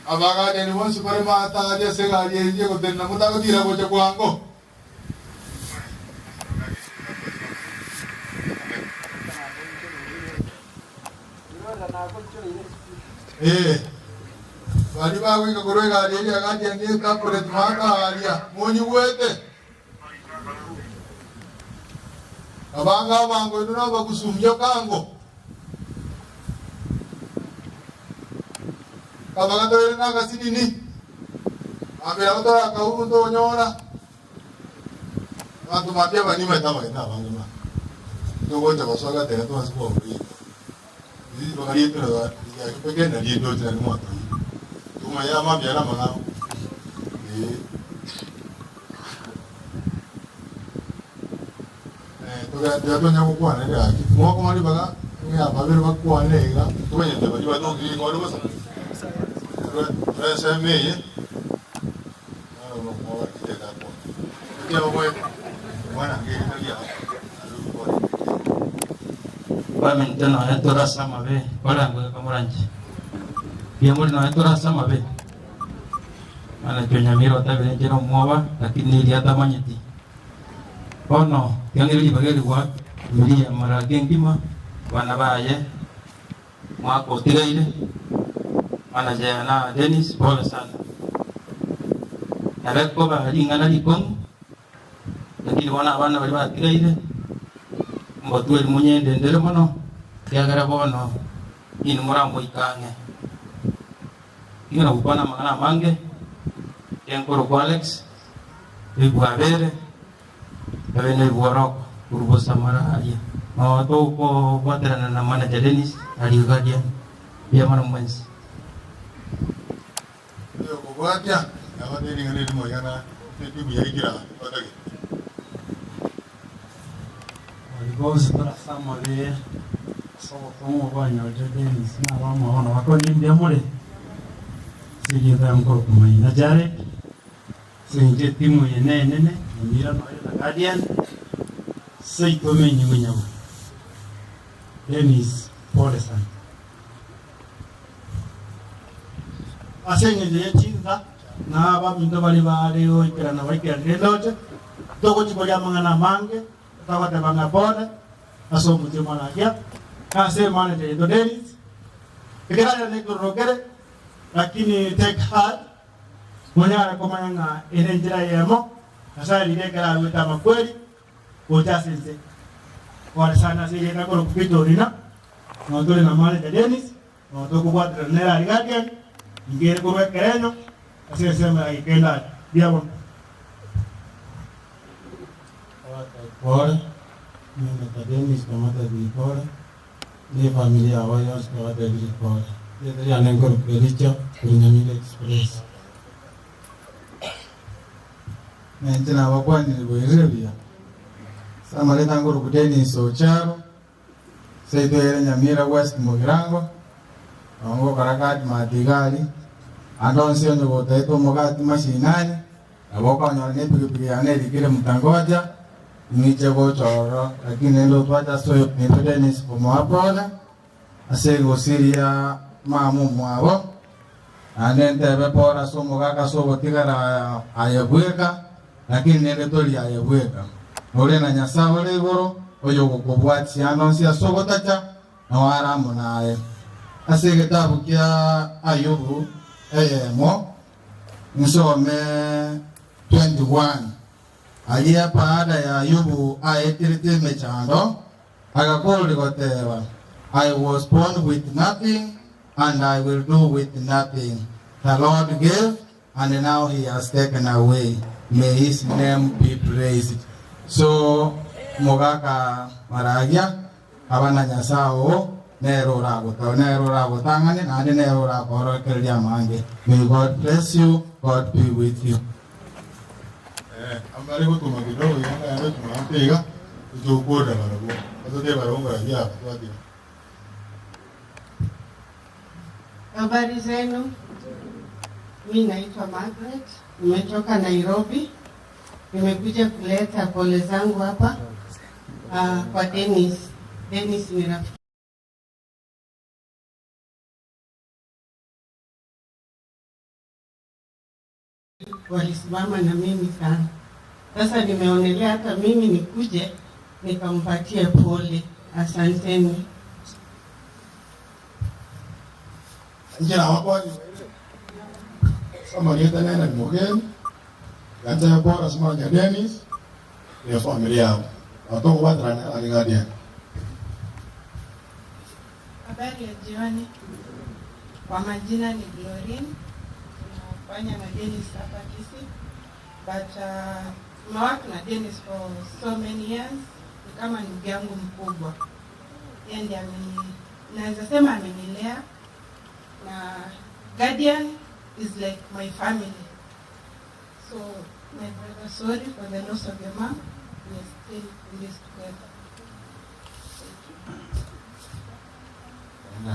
Aba guardian bonsi bare maatari ase egari eye egotenena motagotira gocha bwango. Ee, baria bagoika korwa egari eria Guardian ekakoreti bakaaria, Monyigwete? Abange abango inwe nabagusumbia kango. Kabagatoire nagasinini, mambia nabo torakahurunta onyora. Abanto mambia aba nimaete abageni abange mono. Togocha gosoa gatega twensi bw'oboina. Ribaga riaito riria nario ndoche nario mwatoire. Tomanye amambia aya namang'ao. Ee. Tiga tonya gokwana ere gaki. Mokong'a ribaga ng'a babere bakwane iga, tomanyete baria batokire iga ore bosa. Tore ensemo eye, Baminto nonya tore ase amabe, barangwe bamoranche. Mbuya more nonya tore ase amabe. Mana Nyamira otabire inche nomwoba, lakini eria atamanyeti. Bono tiang'ire ribaga eri gwa familia Maragi engima, abana baye, omwaka otigaire, manager na Dennis, pole sana. Nabe koba ring'ana rikong'u, lakini bono abana baria batigaire, mbotweri monyendendere mono, ekiagera bono inwe moramoike ang'e. Ting'ana gokwana amang'ana amange, enkorokwa Alex, Ebwabere, abe nebworoko korwa bosa mararia. Noo tokobwaterana na manager Dennis na rigaria mbuya mono mwensi. Oyokobwatia nabate ring'ana erimo iga na etimu yaikire aa batagete. Baria bonsi tore ase amabe ase obokongu bwanyorire Dennis na abamwabo nabakonye mbuya more ase erieta ya nkorokwa Maina Jared. Ase engencho etimu eye nenene, Nyamira noyo na Guardian, seito menyigwe nyabwe. Dennis, pole sana. Ase engencho ye chinsa na abaminto baria baare goikerana baikeranire ndoche, togochia koria amang'ana amange, togoteba ng'a pole ase omochie Malakia, na ase emanager yaito Dennis, ekerarera nekeroro kere, lakini take heart. Monyare komanya ng'a ere enchera eyemo Nyasae riria ekero aruete amakweri gocha ase ense. Pole sana ase egento akorokwa Peter Orina, noo tore na manager Dennis, noo tokobwaterana nere aria Guardian, inki ere korwa ekerenyo ase ensemo ya Gikendo aria. Mbuya mono. Pole, Manager Dennis twamotebirie pole, ne efamiri yabo yonsi twabatebirie pole. Erieta riane nkorokwa Elijah korwa Nyamira Express. Na inche nabakwanire bwerire buya. Ase amareta nkorokwa Dennis Ocharo, seito ere Nyamira West Mugirango, nabo ngokora Kadmat iga aria, ande onsi onye gotaete omogati mashinani, Nabo okonyora nepigipigi yane erikire Mtangoja, ing'iche gocha ororo, lakini naende otwache ase oyominto Dennis komoa pole ase egosiri ya mama omwabo, naende ntebe pole ase omogaka ase ogotigara aye bweka, lakini nende tori aye bweka. Nore na Nyasae ore igoro, oyogokobwatia ande onsi ase ogotacha, nao are amo naye. Ase egetabu kia Ayubu eyemo, Nsome 21. Aria baada ya Ayubu aeterete emechando, agakoria goteba, I was born with nothing, and I will do with nothing. The Lord gave, and now he has taken away. May his name be praised. So mogaka maragia, Aba na Nyasae oo, nere oragotoe, nere oragotang'ane, naende nere orakoorokererie amange. May God bless you, God be with you. Eh, ambare gotuma kidogo iga ng'ende Jumamosi iga, toche gokorera barabwo. Batotebie barabwo ng'aki aba twatiga. Habari zenu, mi naitwa Margaret, nimetoka Nairobi. Nimekuja kuleta pole zangu hapa kwa Dennis. Dennis ni rafiki walisimama na mimi sana. Sasa nimeonelea hata mimi nikuje nikampatie pole. Asanteni. Inche nabakwanire ase amarieta nene Mogeni, Gancha Paul ase omorania Dennis, na efamiri yabo. Nabo tokobwaterana nere Guardian. Habari ya jioni. Kwa majina ni Glorin. Tunafanya na Dennis hapa Kisii. But Nimework na Dennis for so many years, ni kama ndugu yangu mkubwa. Yeye ndiye ameni, naweza sema amenilea na Guardian is like my family. So my brother, sorry for the loss of your mom. We are still in this together.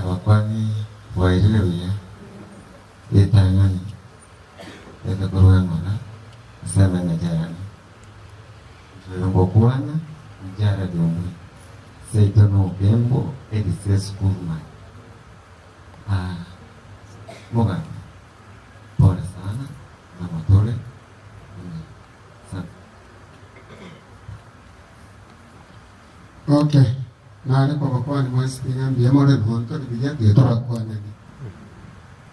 Abakwani bwairire buya ritang'ani reke korwa eng'ora ase emanager yane. Inche oyo ngokwana Jared Ombui, seito na Ogembo Edise School man. Ah, mogambi pole sana na motore asante. Okay, nare kobakwani mwensi tiga mbuya more bonto ribuya tiga torakwanani.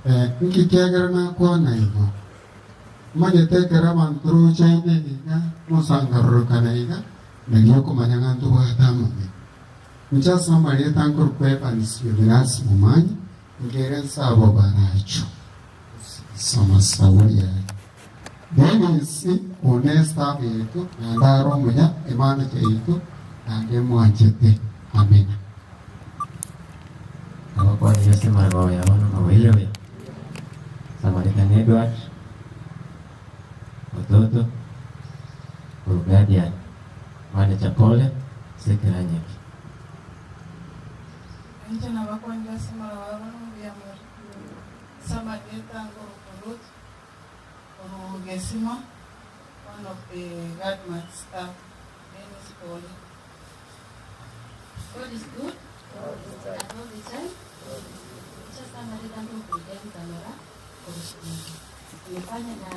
Eh, nki kiagera nakwana igo? Omanyete ekero abanto torochaine iga, mosangarorokana iga, nario okomanya ng'a ntobwate amang'ana. Inche ase amarieta nkorokwa Evans Julius Momanyi, nkere nse abo baracho soma saburi yaye. Dennis one estaff yaito naende are omuya, emanager yaito naende emwanchete. Amina. Abakwani ase emarabao ya bono ng'a boire buya. Samaritan Edward, Ototo, korwa Guardian, Manager pole ase ekeranya eke. Inche nabakwanire ase amarabao ya bono mbuya more. Ase amarieta nkorokwa Ruth, korwa Gesima, one of the Guardman staff. Dennis pole. God is good and all the time. Inche ase amarieta nkorokwa Eden Tamara korwa Shimingo. Nimefanya na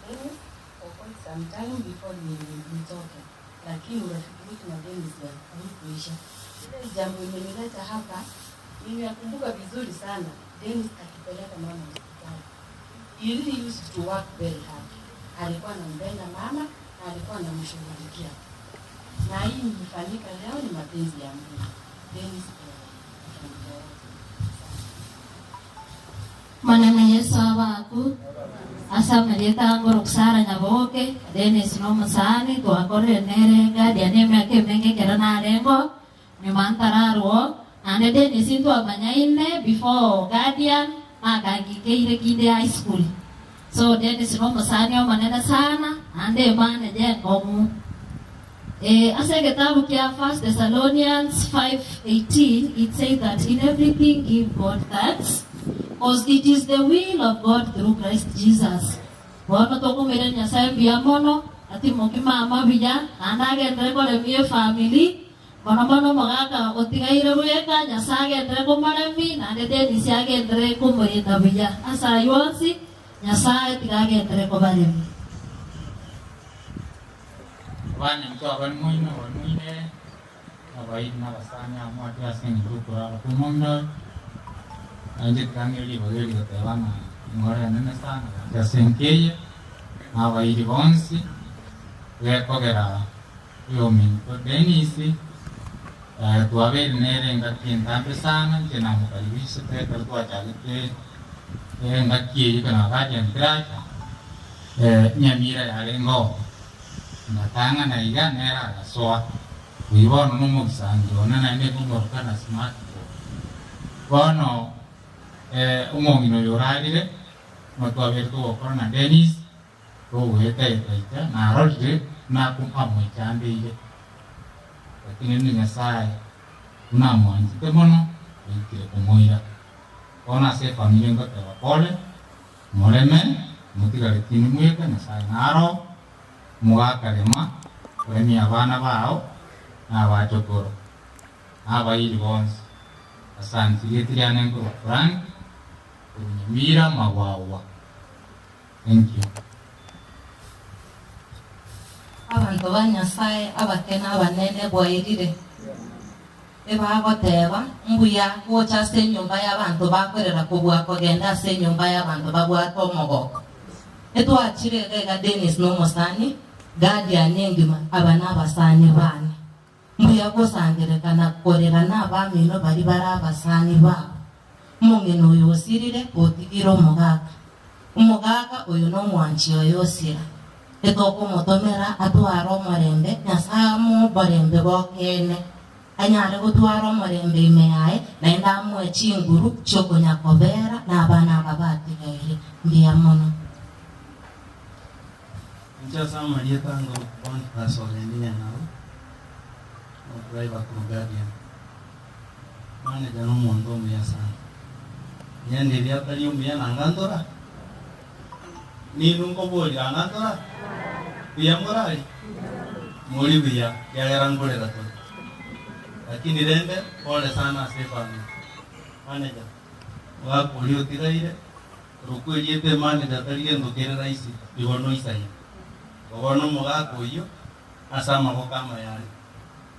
Dennis for quite some time before ni- nitoke, lakini urafiki wetu na Dennis haukuisha. Ile jambo imenileta hapa, ninakumbuka vizuri sana Dennis akipeleka mama hospitali. He really used to work very hard. Alikuwa anampenda mama na alikuwa anamshughulikia, na hii imefanyika leo ni mapenzi ya Mungu. Dennis eh, familia yote. Manene Yesu abaku ase amarieta ngoro kusara nyaboke Dennis no omosaani twakorire nere guardian emiaka emenge ekero narengo nyuma ntararwo naende Dennis ntwamanyaine before guardian nakangikeire kinde high school so Dennis no omosaani omonene sana naende emanager enkomu Eh, ase kitabu kia 1 Thessalonians 5:18 it says that in everything give God thanks because it is the will of God through Christ Jesus. Bono tokomoira Nyasaye mbuya mono atimoki mama buya naende agendere koremia efamily mono mono omogaka otigaire bweka Nyasaye agendere komoremi naende Dennis agendere komorenda buya ase aywo onsi Nyasaye tiga agendere kobaremia. Abanyanto abari moino abari moinere abairi na abasani amo ase ase eng'encho okorara kwa omong'ina oyo nainche tiga ribaga eri goteba ng'a eng'ora enene sana gaki ase enka eye na abairi bonsi gekogera oyominto Dennis eh, twabeire nere engaki entambe sana inche namokaribishete ekero twachagete engaki eye ekero guardian tiracha eh, nyamira yarenge oo ngatang'ana iga nere agasoa buya bono na omogisangi one naende ekongoroka na smartphone bono eh, omong'ina oyo orarire nigo twabeire togokora na Dennis togoeta eta icha narorire naku amochandeire lakini rende Nyasaye buna amwanchete mono oikire komoira bono ase efamiri ngoteba pole moreme motigare tindi mweka Nyasaye naro mogakarema koremia abana bao na abachokoro na abairi bonsi asante rieti riane nkorwa Frank korwa Nyamira Magwagwa thank you. Abanto ba Nyasaye abake na abanene bwairire ebagoteba mbuya gocha ase enyomba y'abanto bakorera kobua kogenda ase enyomba y'abanto babwate omogoko etwachire iga iga Dennis na omosani guardian engima aba na abasani bane mbuya gosangerekana korera na abamino bari bare abasani babo omong'ina oyo osirire otigire omogaka omogaka oyo na omwanchi oyo osira. Etokomotomera atware omorembe, Nyasae amoe oborembe bw'ekeene, anyare gotwara omorembe ime yaye, naende amoe chinguru chi'okonyakobera nabana aba batigaire. Mbuya mono. Inche ase amarieta anga Boniface Ogendi Nyanaro, omodriver korwa Guardian. Manager nomonto omuya sana. Ng'ende eria atari omuya nanga ntora? Ninwe nkoboria anga ntora? Buya morari? Mori buya, ekiagera nkorera tore. Lakini rende pole sana ase efamiri. Manager, omogaka oria otigaire, Korokwa erieta emanager tari gento kere rahisi, igo noisaine. Igo bono omogaka oyio ase amaboko amaya are.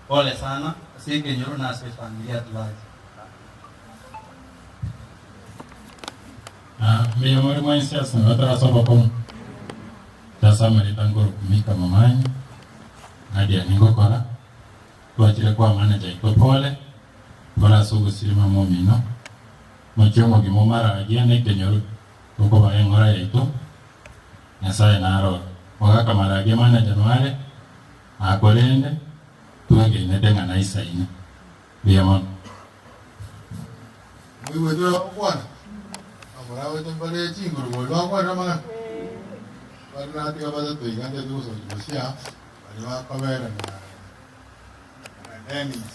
Pole sana ase ekenyoro na ase efamiri at large. Mbuya more mwensi ase ngoetera ase obokong'u. Ase amarieta nkorokwa Mika Momanyi, Nadia ningokora, twachire koa manager aito pole, pole ase ogosirima momino, mochie omogima omaragie na ekenyoro tokobaa eng'ora yaito, Nyasaye naroro. Mogaka maragie manager noare, akorende, twegenete ng'a naisaine. Mbuya mono. Moigwete oyo ogokwana? Amoragoche mbare chinguru boria bagokwanera amang'ana? Bare natiga batato iga ntete gosokia bosio aa, baria bakobera na na Dennis.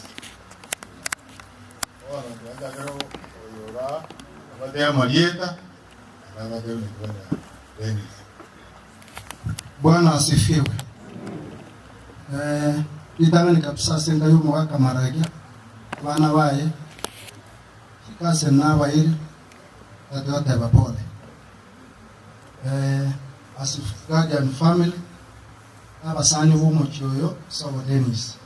Bono tiga nchakere oyo ora abatebe amarieta, naende abatebe naki bana Dennis. Bwana asifiwe. Eh, ritang'ani kabisa ase enka y'omogaka Maragia, abana baye, chikase nabairi, tati goteba pole. Eh, as Guardian family, abasani b'omochie oyo, sobo Dennis.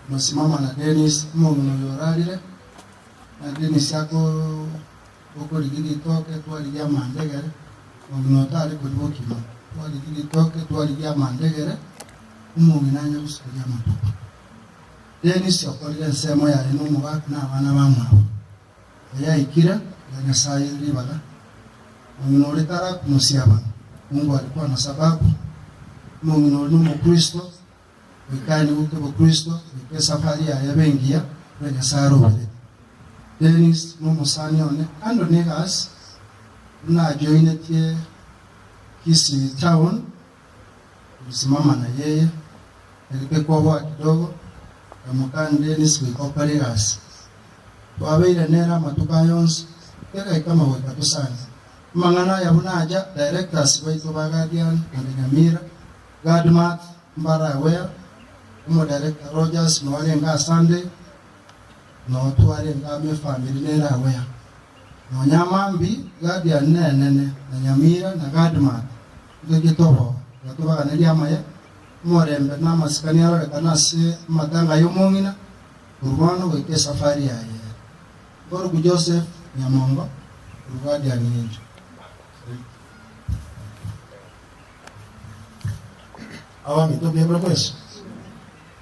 Tumesimama na Dennis, omong'ina oyo orarire, na Dennis ako Tokorigia ritoke, twarigia amandegere, omong'ina otare koria bokima. Twarigia ritoke, twarigia amandegere, omong'ina anya gosukeria amatuko. Dennis okorire ensemo yaye na omogaka na abana bamwabo. Oyaikire, iga Nyasae aire ribaga. Omong'ina oria tarakumosia abana. Mungu alikuwa na sababu. Omong'ina oria nomokristo, goika aye nigo kebokristo, goika esafari yaye ebe engiya, buna Nyasae aroberete. Dennis nomosani one kando negasi buna ajoinetie Kisii town tulisimama na yeye tagete koboa kidogo nkamokani Dennis goika okore egasi twabeire nere amatuko aya onsi kegaika magoika tosani amang'ana aya buna aja directors baito ba Guardian and Nyamira Gadmat mbare aware omo director Rogers noarenge aa Sunday Noo twarenge amo efamiri nere aware. Nonya amambi, Guardian nenene, na Nyamira, na Gadmat, ntochie toboe, iga tobaganerie amaya, omorembe na amasikani arorekane ase amatanga y'omong'ina, korwa bono goika esafari yaye ere. Nkoruku Joseph Nyamongo, korwa Guardian Angel. Abaminto mbuya more mwensi,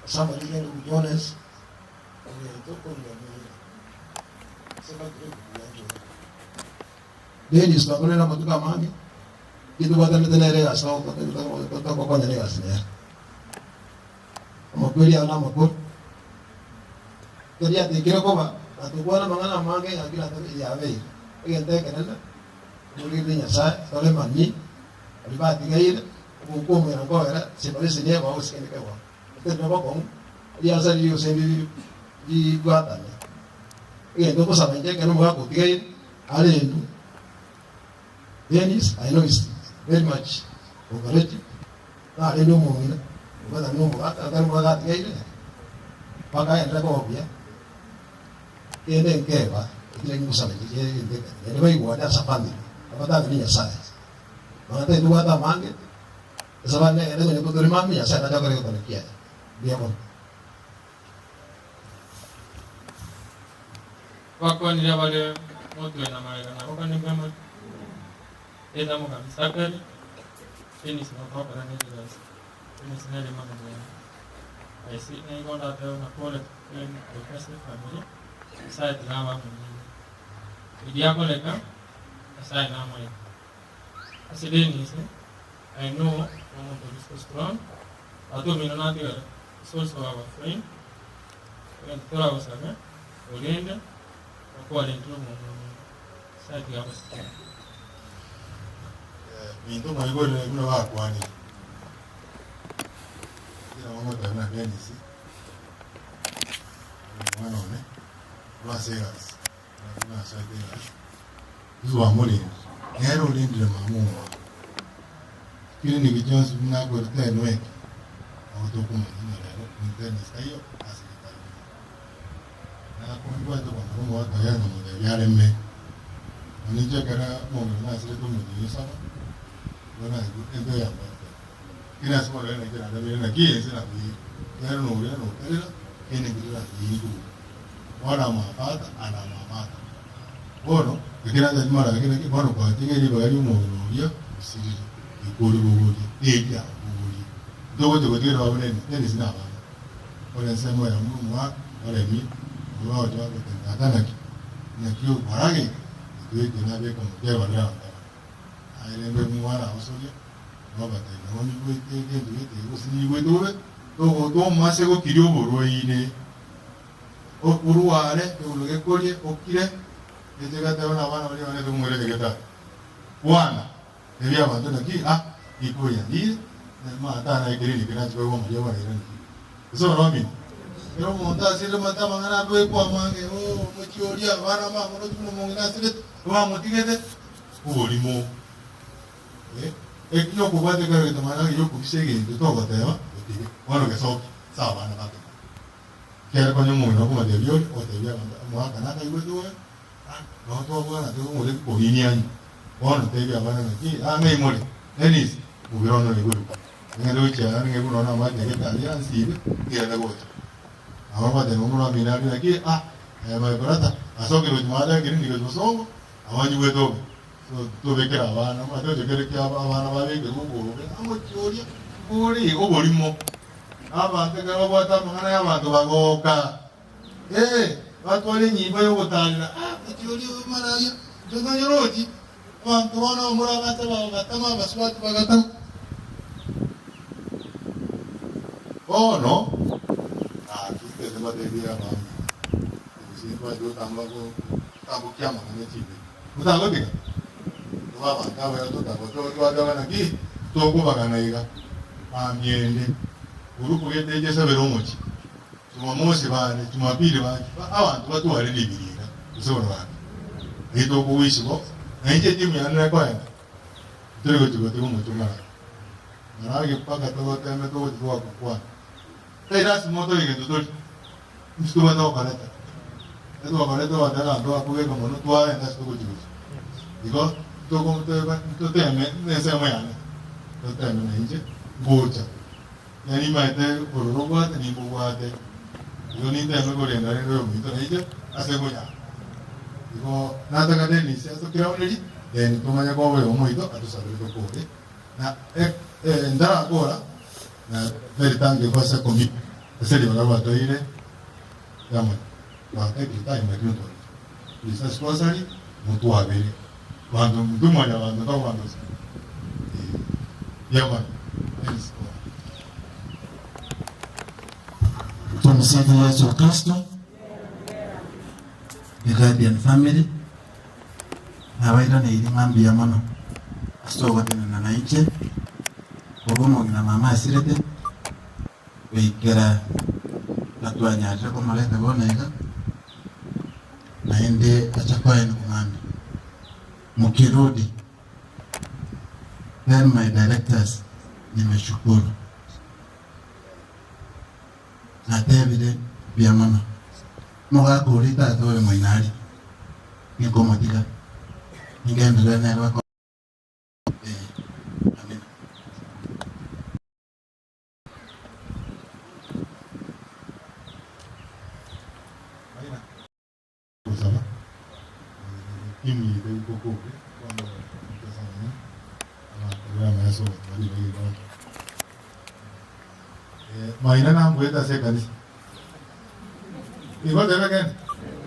ase amarieta endugu Jones, Dennis twakorire amatuko amange, ki tobwatanete nere egasi togokonyana egasi nere. Amakweri aya namakoro, ekero riatekire koba, natokwana amang'ana amange ng'a kera yabeire. Egento ekenene, tomorigererie Nyasaye, toremanie, baria batigaire, ogokwomera nkogera, separation eba gose kende kegoro. Otari nobokong'u, riansa riria gose ribwatane. Egento nkosaba inche ekero omogaka otigaire, arendwe. Dennis, I know is very much cooperative, narende omong'ina, obwatane na omogaka, ekero omogaka atigaire, mpaka agenderere koba buya, kende nkeba, ekio nakio nkosaba inche egento ekere. Naende baigwane as a family, abatang'ani Nyasaye. Nonya tari tobwate amange, Ase abande egento onye totore mambia Nyasaye tacha gokora egekone kiaye. Mbuya mono. Bakwanire abare motwe na magega na bakwane mbuya more. Eta Mogambi Sakari, Dennis notokora ne rigasi. Dennis nere manager yane. Aisi nigo ndatebe ng'a pole goika ase efamiri, Nyasaye tiga abe amo nainwe. Riria akoreka, Nyasaye namoete. Ase Dennis. I know omonto ori so strong. Tata omino natigare is also our friend. Egento toragosabe orende okwarentire omonto omino. Nyasae tiga agosesenie. Minto mwaigorire buna bakwanire. Ekero bagoteba buna Dennis, omwana one, korwa ase egasi, buna asoete egasi, tibamorenda. Nere orendire mama omwabo. Clinic chionsi buna akorete enweki, nabo tokomanya ng'a rero Dennis taiyo ase getari. Nakombwate komanya omogaka oye nkamotebia areme. Bono inche ekero omong'ina nasirete omotienyi osaba, nigo naigwa embeo yambwatete. Lakini ase bono rero naki naremire naki ense nabuire, ekiagera noria notarera, kende nkeri nabuire kobua. Bono amapata and amamata. Bono ekero nacha marake naki bono kwatiga ribaga ri'omong'ina oria osirire, rikori bogoria, neria bogoria. Ntogocha gotigera babo Dennis, Dennis nabana. Ore ensemo eyemo omwaka oremie, abwo bagocha bagoteba, Tata naki? Naki okora geke? Intwe nabeka omotego ore abanto aba. Aye rende omwana agosoria, obabatebia, Nabo nyigwete egento gete gose ninyigwete bobe, tomase gokiria oborwaire, orware, ekeguru gekorie, okire, eche gateba na abana baria banete komoira nyagetari. Bwana, tebia abanto naki, ah, rikori riarire, matana ekeriri eke nachia koigwa amariogo nairaneire. Gose oromini? Ekero omonto asirire omanyete amang'ana abekwa amange, oh, omochie oria, abana mbamoroche buna omong'ina asirete, bamotigete, oborimo. Eh, eki nokobwata ekero getamanya ng'a yokobisa egento togoteba, otige, bono gesoki ase abana bakemanya. Ekiagera konya omong'ina okomotebia oria, ogotebia abanto, omogaka nakaigwete oyo, ah, nabo twabwana tokomoreti kobinia anywe. Bono tebia abana naki, ah, ng'ai more? Dennis, mobere one ore igoro. Ng'ende gochia aa ng'e buna one amache agete aria ansibe, ng'irane gocha. Nabo bagoteba omorwa omino aria naki, ah, aye my brother, asokire gochia maate ekero nigo bosongo, abanyigwete obe. So tobekere abana, omanyete gocha kere kia abana babekerwe obobe, amochie oria, ore iga oborimo. Abanto ekero babwate amang'ana ya abanto bagoka, eh, batwara enyimbo yogotarera, ah, omochie oria omararia, inche tonyorochi. Abanto bono abamura abacha bagatama, abasubati bagatama. Bono gaki tete mbatebie abamino, gose ntwanche gotamba gotambokia amang'ana e chimbeki. Motagotiga? Tobe abanto abaya totagotoa twateba naki tokobagana iga. Mambia ende, gurupu gete eche esabere omochie, Jumamosi bande, Jumapili bande, abanto batware ribiringa gose bono gaki. Eyio tokogwa isiko, na inche etimu yane nekoenda, tori gochia gotiga omochie omorage. Marage mpaka togoteme togochia twagokwana. Tari lasima otoe egento tori, intwe tobwate gokoreta. Ekero twakorete togoteba abanto bakobeka mono twaenda ase togochia gochia. Igo togoteba toteme na ensemo yane, toteme na inche ngocha. Yaani nimaete bororo obwate nimbobwate, igo ninteme korenda rende oyominto nainche ase konyara. Igo nataka Dennis atokiraonerie then tomanye koba oyomo oito atosabere tokore na ntarakora na very thank you ase committee ase ribaga rwatoire chairman twatake time lakini twarusia please ase twasari motwabere banto intwe mwanyabanto tokobantosa chairman Dennis kora. Tumsifu Yesu Kristo. The Guardian family nabairaneiri ng'a mbuya mono ase ogotenena nainche korwa omong'ina mama asirete goikera natwanyarire komoreta bono iga naende acha koenigwa mambia mukirudi tell my directors nimeshukuru natebire mbuya mono mogaka oria tata oyo moino aria ninkomotiga ningenderere nere eh, amina. Gosaba timu yaito tokoke bono tosabane abanto b'amaeso gotwara ribaga ribaga. Maina nambuete ase ekanisa. Igo tebe kende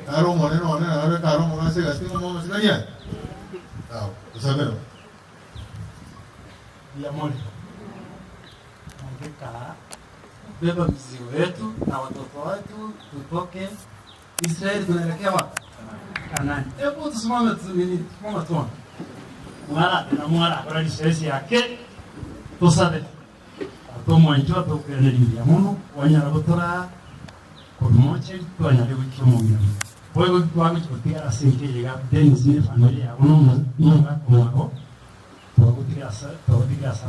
nare omonene one nare kare omong'ina ase egasi ting'o momasikani aya? Sawa, tosabere. Mbuya more. Andika beba mzigo wetu na watoto wetu tutoke Israeli tunaelekea wapi? Kanaani. Hebu tusimame tu nini? Tusimame tuone. Mwara na mwara kwa lisesi yake tusabe. Atomwanjwa tukeneriria muno wanyara gutura kurumoche twanyare gukimumira. Boigo twaguchigotigara ase nkeiga Dennis ne familia yabo n'omwaka mwabo twagutiga asa twagutiga asa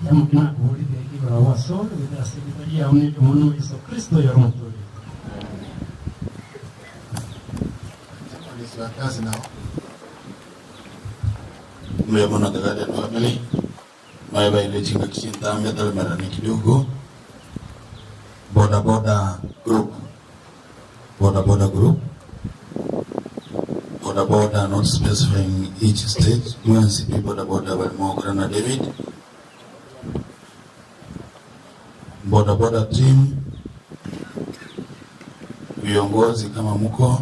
yamukina kuwulira ekibura waso gutira sekretari yawe n'omuntu Yesu Kristo yoromutore. Polisi wa kazi nao. Mliyamona the Guardian family maeba ile chinga kishintambe talimarani kidogo boda boda group boda boda group boda boda not specifying each state UNCP boda boda balimwokera na David boda boda team viongozi kama mko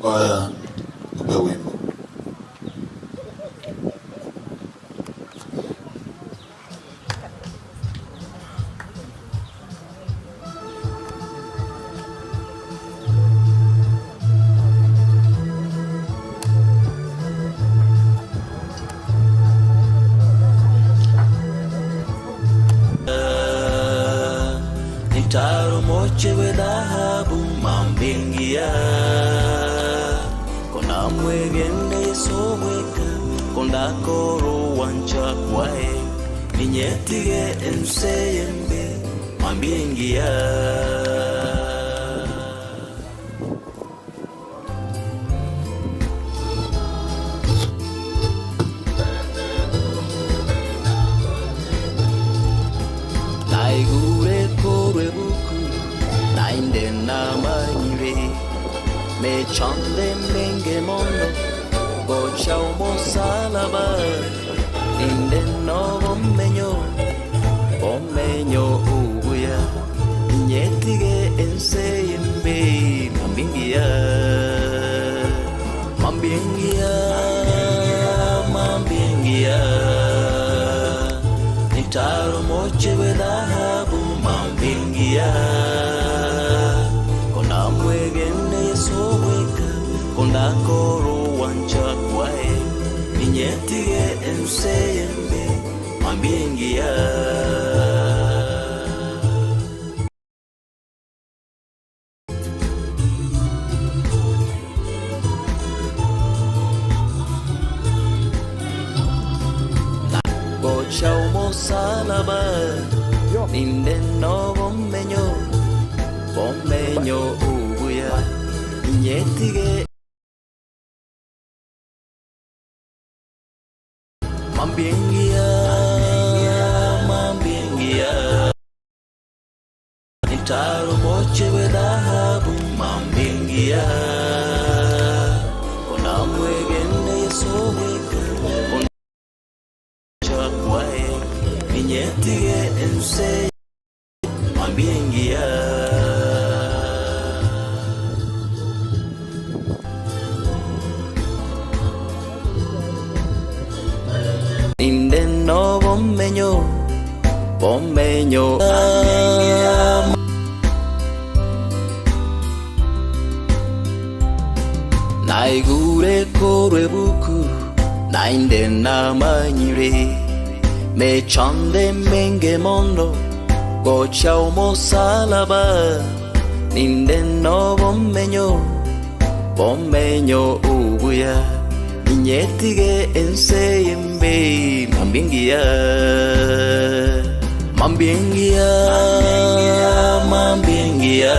kwaya tupe wimbo. Nitaromoche we dhahabu mambingia kona mwegende sobweka kondakoro wancha kwae ninyetige enseyembe mambingia. Naigure korwe buku nainde namanyire mechande menge mono gocha omosalaba inde no bomenyo bomenyo ubuya nyetige enseyembe mambingia mambingia mambingia nitaromoche we dhahabu mambingia kona mwegende sobweka kondakoro wancha kwae ninyetige enseyembe mambingia. Gocha omosalaba ninde no bomenyo bomenyo ubuya nyetige mambingia mambingia nitaromoche we dhahabu mambingia kona mwegende yesobweka kwae ninyetige ense mambingia. Inde no bomenyo bomenyo naigure korwe buku nainde namanyire mechande menge mondo gocha omosalaba ninde no bomenyo bomenyo ubuya ninyetige enseyembe mambingia mambingia mambingia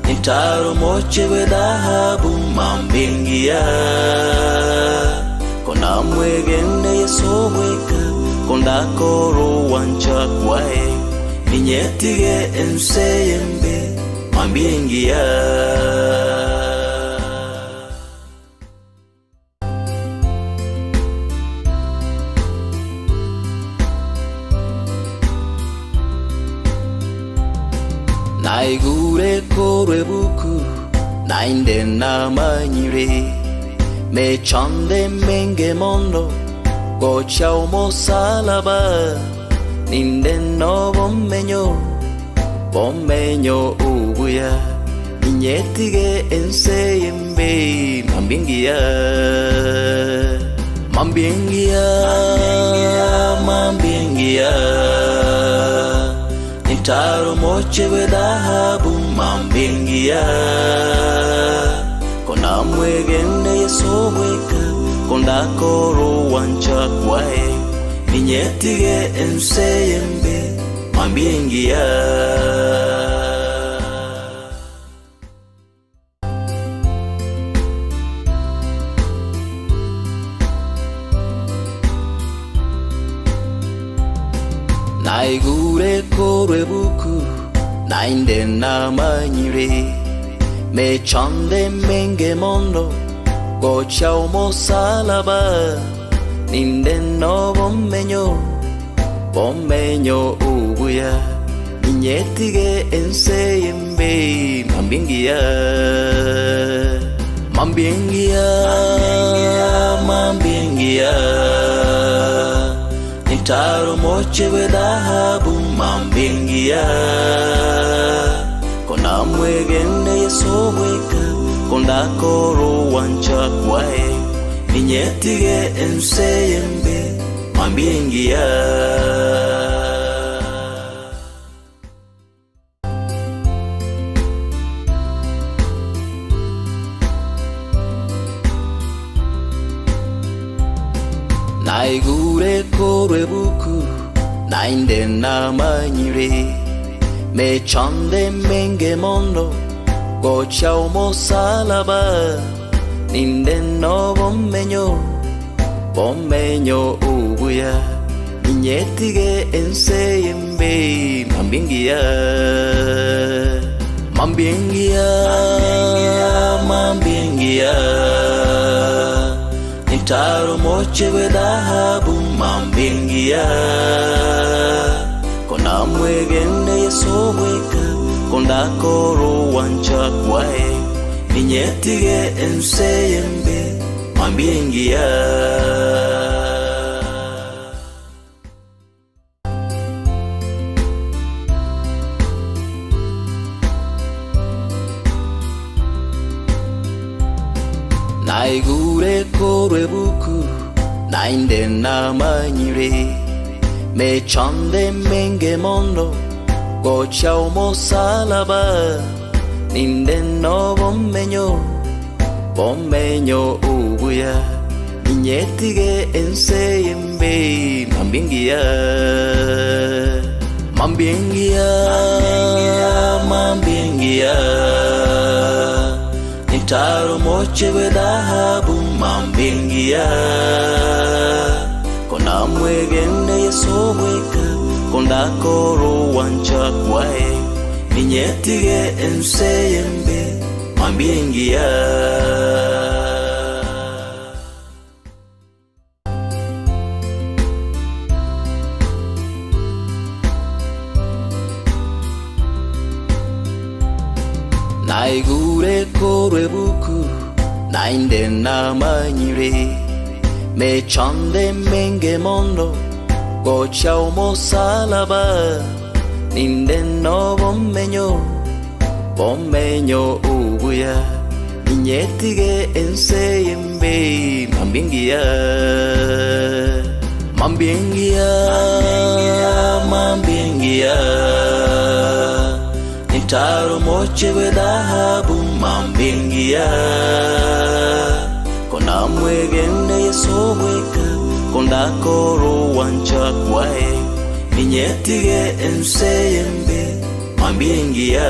nitaromoche we dhahabu mambingia kona mwegende yesobweka kondakoro wancha kwae ninyetige enseyembe mambingia. Naigure korwa ebuku, naende namanyire, mechando emenge mono, gocha omosalaba, ninde nobomenyo, bomenyo obuya, ninyetige ense embe, mambia engiya, mambia engiya, mambia engiya. Nitaro moche bw'edhahabu mambia engiya Kona mwegende Yesu bweka kondakora owancha kwaye ninyetige ense embe mambia engiya. Naigure korwa ebuku, naende namanyire, mechando emenge mono, gocha omosalaba, ninde nobomenyo, bomenyo obuya, ninyetige ense embe, mambia engiya, mambia engiya, mambia engiya. Nitaro moche bw'edhahabu mambia engiya Kona mwegende Yesu bweka kondakora owancha kwaye ninyetige ense embe mambia engiya. Naigure korwa ebuku, naende namanyire, mechando emenge mono, gocha omosalaba, ninde nobomenyo, bomenyo obuya, ninyetige ense embe, mambia engiya, mambia engiya, mambia engiya. Nitaro moche bw'edhahabu mambia engiya Kona mwegende Yesu bweka kondakora owancha kwaye ninyetige ense embe mambia engiya. Naigure korwa ebuku, naende namanyire, mechando emenge mono, gocha omosalaba, ninde nobomenyo, bomenyo obuya, ninyetige ense embe, mambia engiya, mambia engiya, mambia engiya. Nitaro moche bw'edhahabu mambia engiya Kona mwegende Yesu bweka kondakora owancha kwaye ninyetige ense embe mambia engiya. Naigure korwa ebuku, naende namanyire, mechando emenge mono, gocha omosalaba, ninde nobomenyo, bomenyo obuya, ninyetige ense embe, mambia engiya, mambia engiya, mambia engiya. Nitaro moche bw'edhahabu mambia engiya Kona mwegende Yesu bweka kondakora owancha kwaye ninyetige ense embe mambia engiya.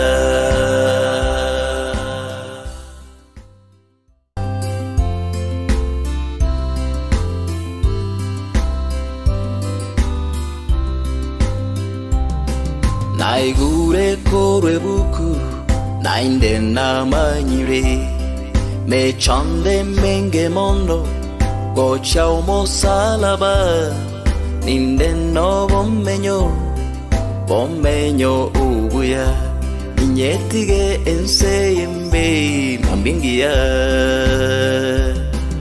Naigure korwa ebuku, naende namanyire, mechando emenge mono, gocha omosalaba, ninde nobomenyo, bomenyo obuya, Ninyetige ense y'embe, mambia engiya,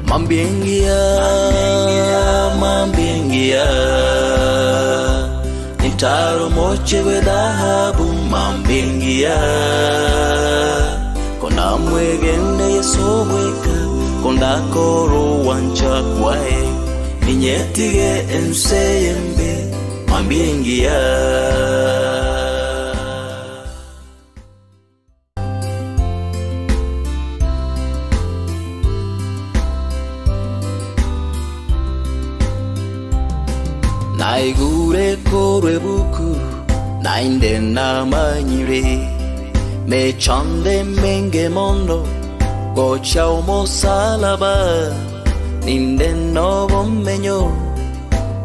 mambia engiya, mambia engiya. Nintaro moche bw'edhahabu, mambia engiya. Kona mwegene Yesu bweka, kondakoro wancha kwae. Ninyetige ense y'embe, mambia engiya. Naigure korwe buku nainde namanyire mechande menge mono gocha omosalaba ninde no bomenyo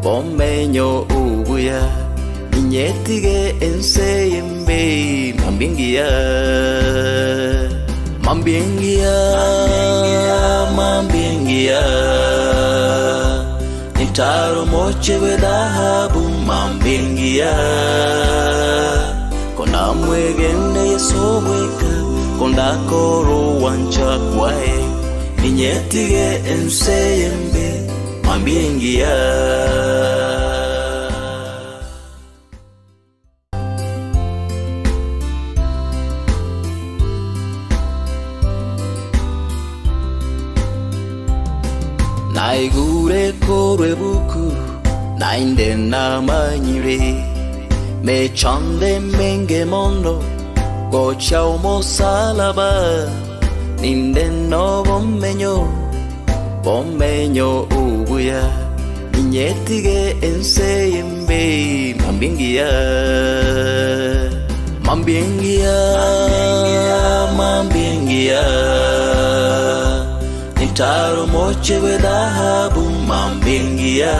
bomenyo ubuya ninyetige ense yembe mambia engiya mambia engiya mambia engiya Nintaro moche bw'edhahabu mambia engiya Kona mwegene Yesu bweka kondakoro wancha kwae Ninyetige ense yembe mambia engiya. Naigure korwe buku nainde namanyire mechande menge mono gocha omosalaba ninde no bomenyo bomenyo ubuya ninyetige ense y'embe mambia engiya mambia engiya mambia engiya Nintaro moche bw'edhahabu mambia engiya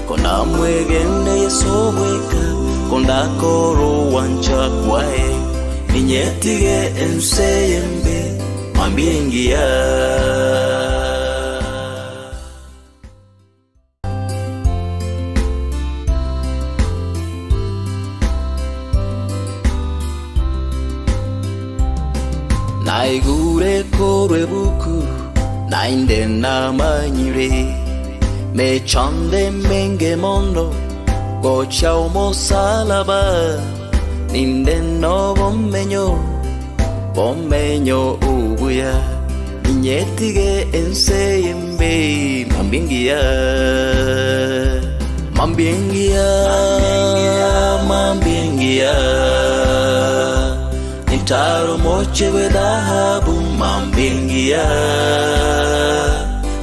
Kona mwegene Yesu bweka kondakoro wancha kwae Ninyetige ense y'embe mambia engiya. Naigure korwe buku nainde namanyire mechande menge mono gocha omosalaba ninde no bomenyo bomenyo ubuya ninyetige ense y'embe mambia engiya mambia engiya mambia engiya Nintaro moche bw'edhahabu mambia engiya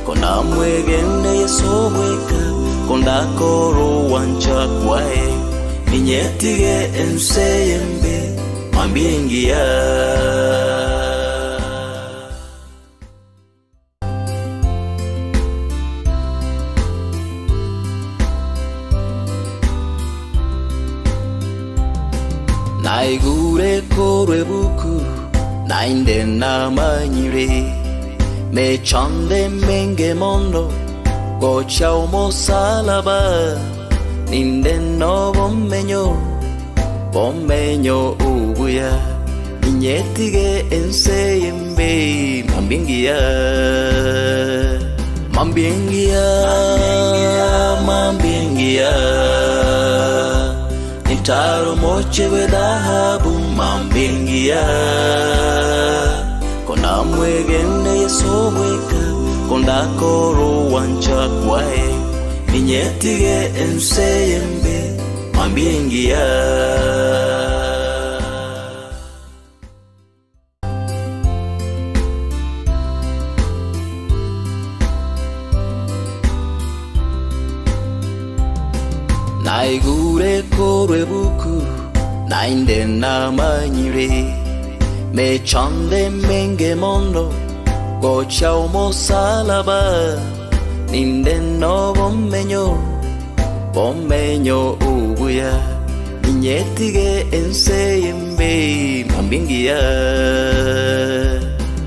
Kona mwegene Yesu bweka kondakoro wancha kwae Ninyetige ense y'embe mambia engiya. Naigure korwe buku nainde namanyire mechande menge mono gocha omosalaba ninde no bomenyo bomenyo ubuya ninyetige ense y'embe mambia engiya mambia engiya mambia engiya Nintaro moche bw'edhahabu mambia engiya Kona mwegene Yesu bweka kondakoro wancha kwae Ninyetige ense y'embe mambia engiya. Naigure korwe buku nainde namanyire mechande menge mono gocha omosalaba ninde no bomenyo bomenyo ubuya ninyetige ense y'embe mambia engiya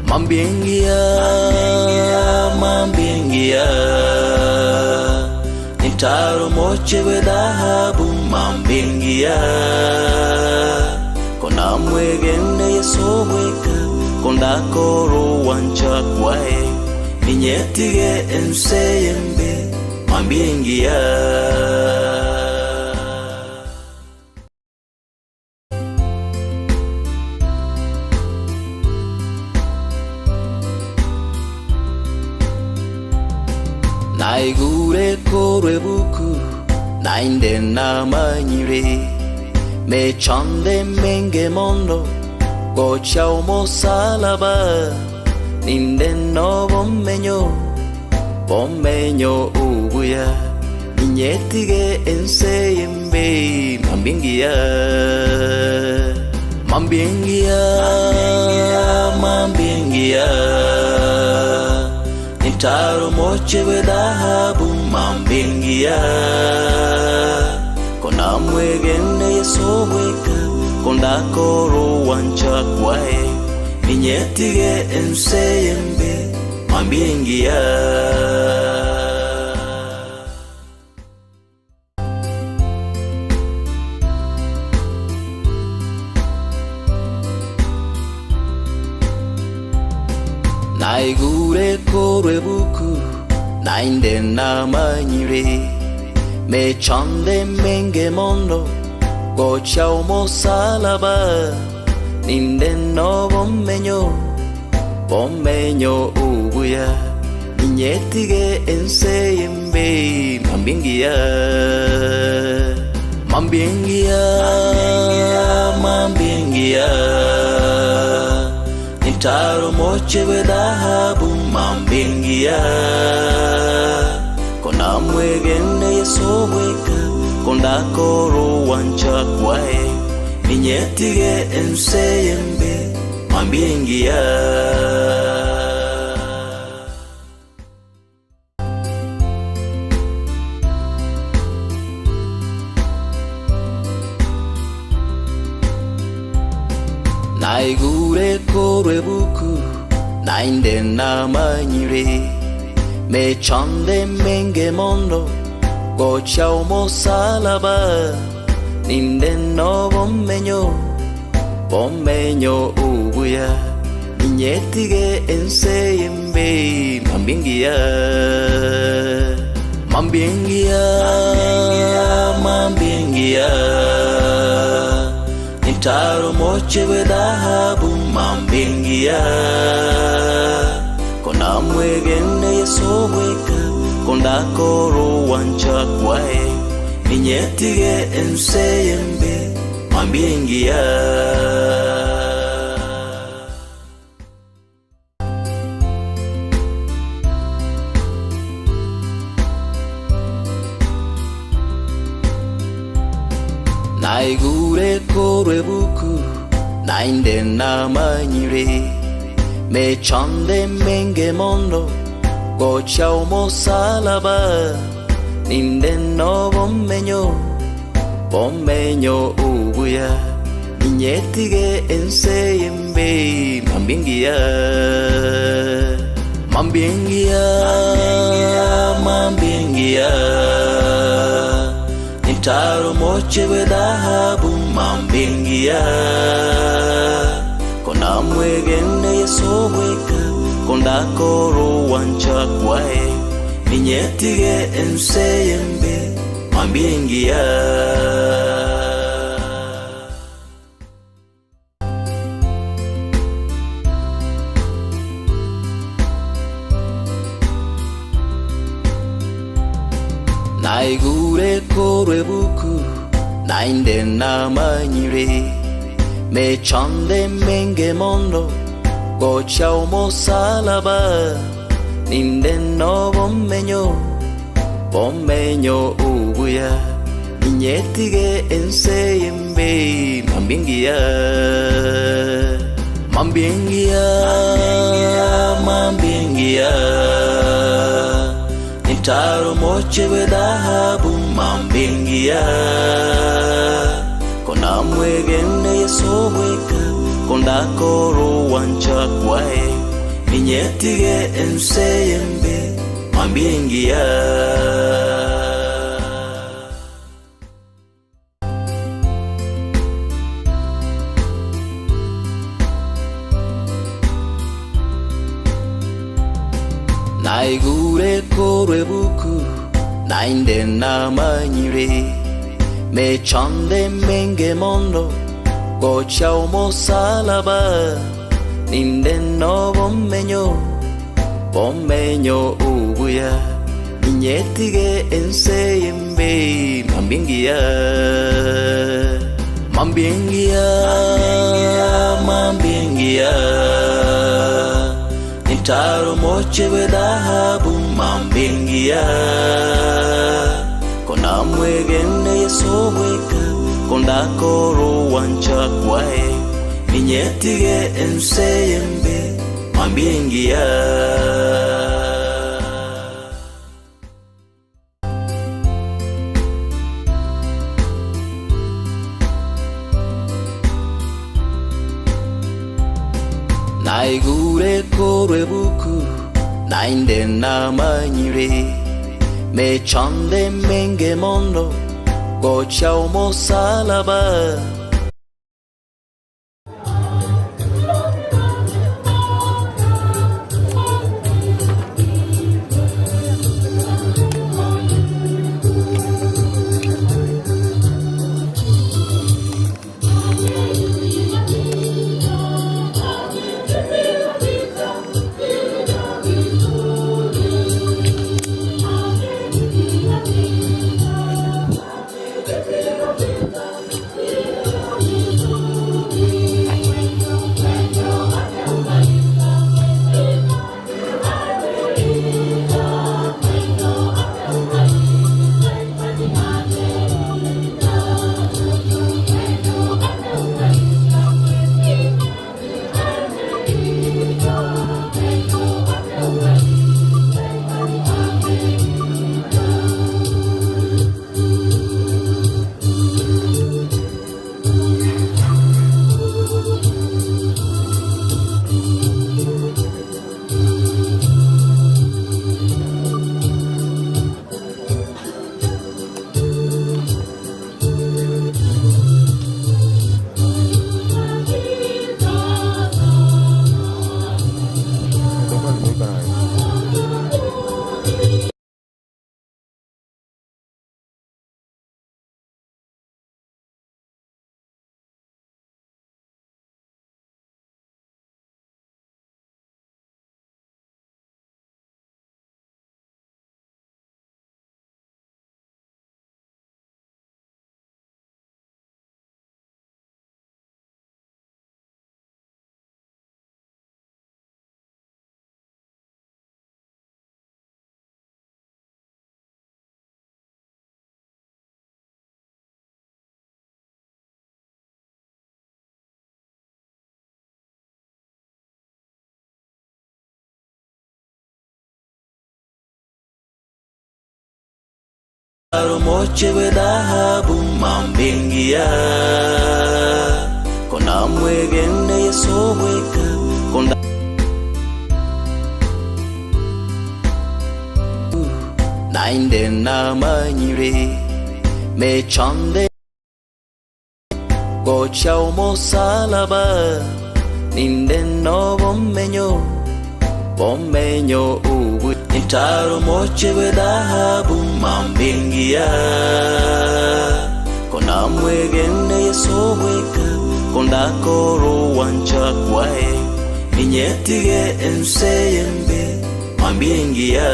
mambia engiya mambia engiya Nintaro moche bw'edhahabu mambia engiya Kona Konamwegene Yeso bweka, kondakora ogwancha kwaye, ninyetige ense y'embe, mambia engiya. Naigure korwa ebuku, naende namanyire, mechando emenge mono, gocha omosalaba, ninde nobomenyo, bomenyo obuya, ninyetige ense y'embe, mambia engiya, mambia engiya, mambia engiya. Nintaro moche bw'edhahabu, mambia engiya. Konamwegene Yeso bweka, kondakora ogwancha kwaye, ninyetige ense y'embe, mambia engiya. Naigure korwa ebuku, naende namanyire, mechando emenge mono, gocha omosalaba, ninde nobomenyo, bomenyo obuya, ninyetige ense y'embe, mambia engiya, mambia engiya, mambia engiya. Nintaro moche bw'edhahabu, mambia engiya. Konamwegene Yeso bweka, kondakora ogwancha kwaye, ninyetige ense y'embe, mambia engiya. Naigure korwa ebuku, naende namanyire, mechando emenge mono, gocha omosalaba, ninde nobomenyo, bomenyo obuya, ninyetige ense y'embe, mambia engiya, mambia engiya, mambia engiya. Nintaro moche bw'edhahabu, mambia engiya. Konamwegene Yeso bweka, kondakora ogwancha kwaye, ninyetige ense y'embe, mambia engiya. Naigure korwa ebuku, naende namanyire, mechando emenge mono, gocha omosalaba, ninde nobomenyo, bomenyo obuya, ninyetige ense y'embe, mambia engiya, mambia engiya, mambia engiya. Nintaro moche bw'edhahabu, mambia engiya. Konamwegene Yeso bweka, kondakora ogwancha kwaye, ninyetige ense y'embe, mambia engiya. Naigure korwa ebuku, naende namanyire, mechando emenge mono, gocha omosalaba, ninde nobomenyo, bomenyo obuya, ninyetige ense y'embe, mambia engiya, mambia engiya, mambia engiya. Nintaro moche bw'edhahabu, mambia engiya. Konamwegene Yeso bweka, kondakora ogwancha kwaye, ninyetige ense y'embe, mambia engiya. Naigure korwa ebuku naende namanyire mechande menge mono gocha omosalaba ninde nobomenyo bomenyo obuya ninyetige ense yembe mambingiya mambingiya mambingiya Nitaro moche we dhahabu mambingia kona mwegene Yesu bweka konda koro wancha kwae ninyetige ense yembe mambingia. Naigure korwa ebuku naende namanyire mechande menge mono gocha omosalaba. Moche we dhahabu mambingia kona mwegene Yesu bweka konda naende namanyire mechande gocha omosalaba ninde nobomenyo bomenyo ubu Nitaro moche we dhahabu mambingia kona mwegene Yesu bweka konda koro wancha kwae ninyetige ense yembe mambingia.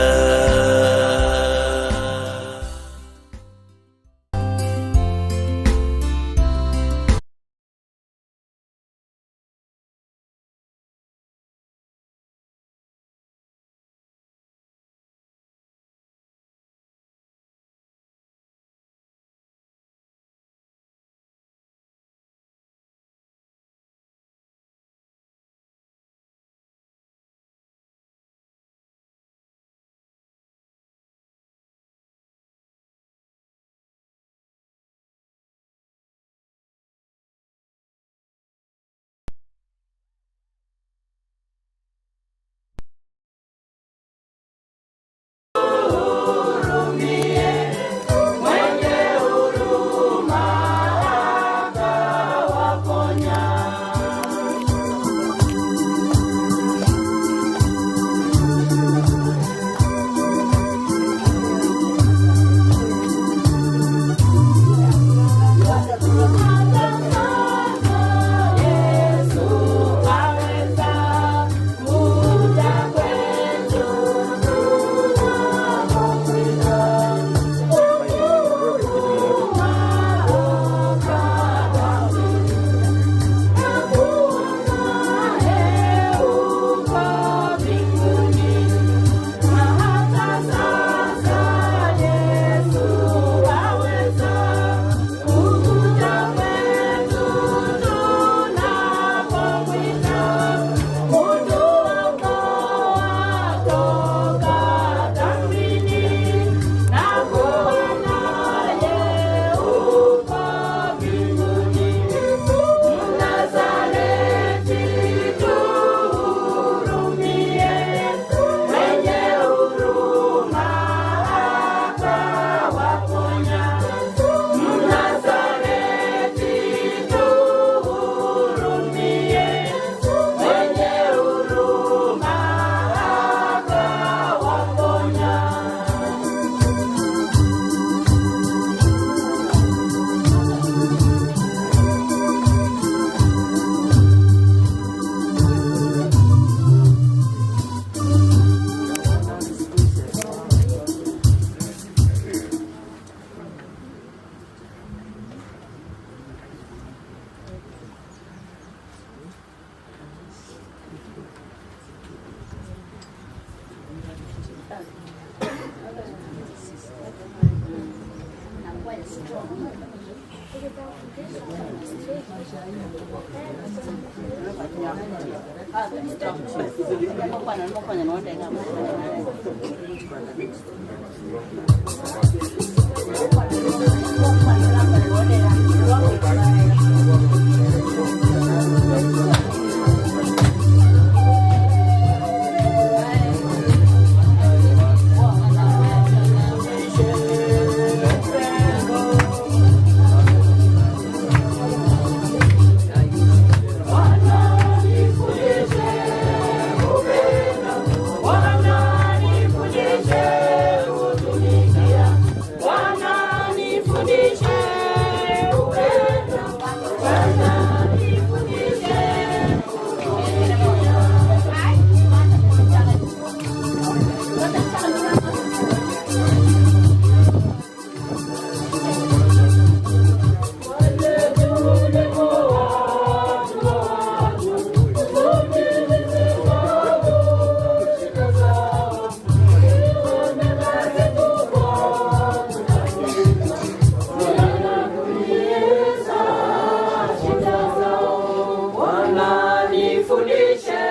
Nifundishe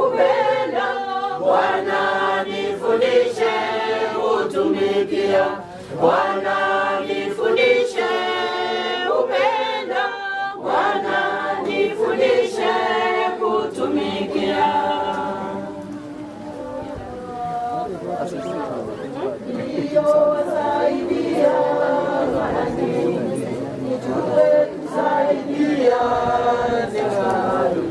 upenda, Bwana nifundishe kutumikia, Bwana nifundishe upenda, Bwana nifundishe kutumikia. Niliyowasaidia mara nyingi, nijue kusaidia bado.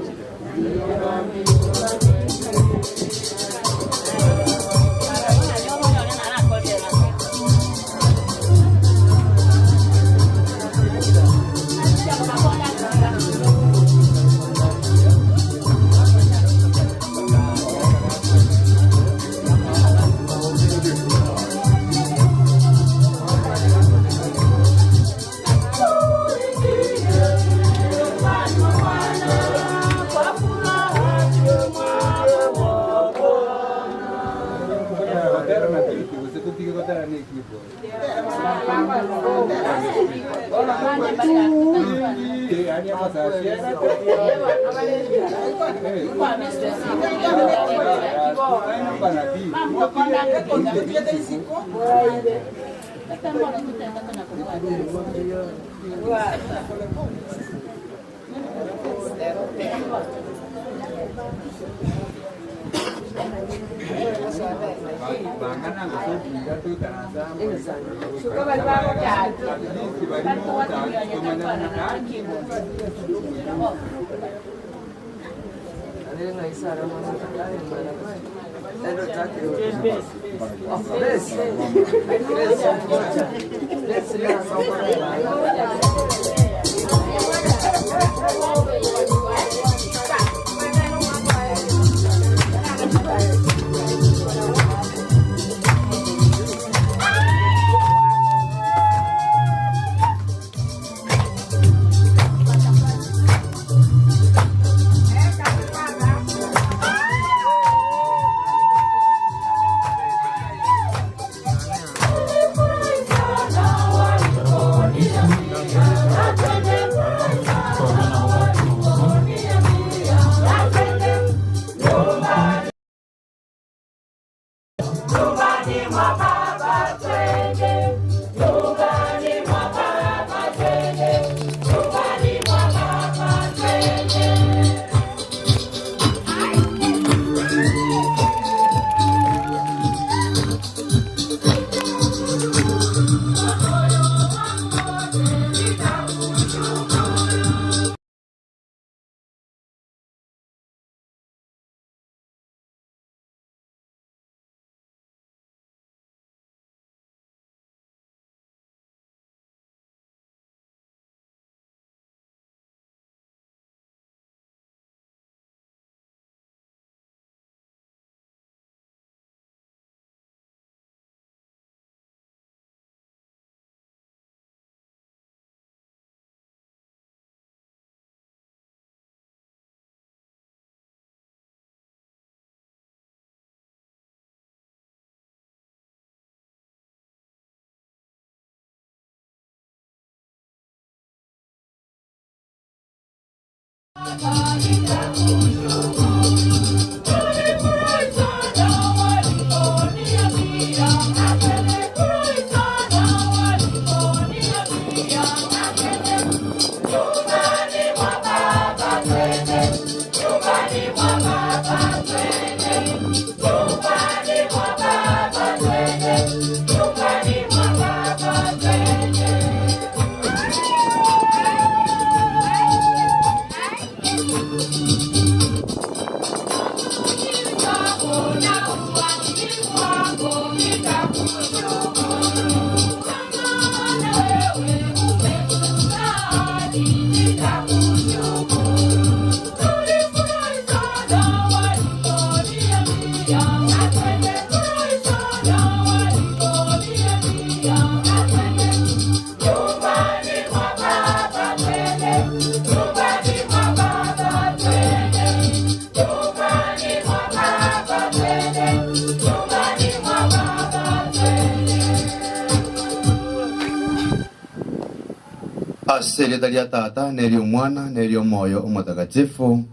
Ase erieta ria Tata, na eri'Omwana, na eri'Omoyo Omotakatifu.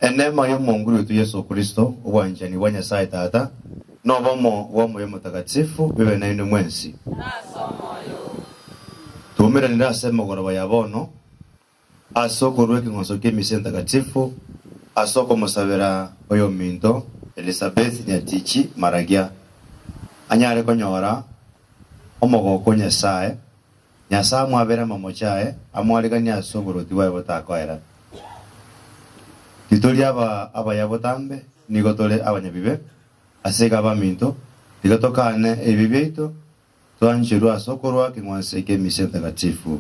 Eneema y'Omonguru oito Yeso Kristo, obwanchani bwa Nyasae Tata, na obomo bw'Omoyo Omotakatifu bibe nainwe mwensi. Twaumeranire ase emegoroba ya bono, ase okorua ekeng'wanso ki'emisa entakatifu, ase okomosabera oyominto Elisabeth Nyatichi Maragia, anyare konyora omogoko o Nyasae, Nyasae amwabere amamocho aye, amwariganie ase oborwoti bwaye botakoera. Titori aba abaya botambe, nigo tore abanyabibe. Ase igo abaminto, tiga tokane ebibe biaito, twancherwe ase okorua ekeng'wanso ki'emisa entagatifu.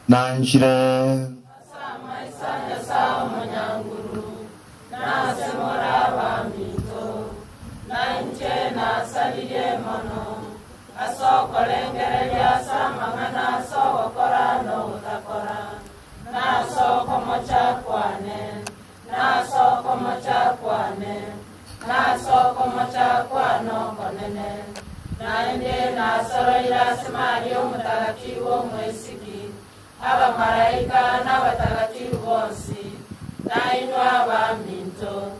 Nanchire. Ase amaiso a Nyasae omonyanguru, na ase more abaminto, na inche nasaririe mono ase okorengereria ase amang'ana ase ogokora na ogotakora, na ase okomocha kwane, na ase okomocha kwane, na ase okomocha kwane okonene. Naende nasoroire ase Maria Omotagatifu Omwesiki, abamalaika na abatagatifu bonsi, nainwe abaminto,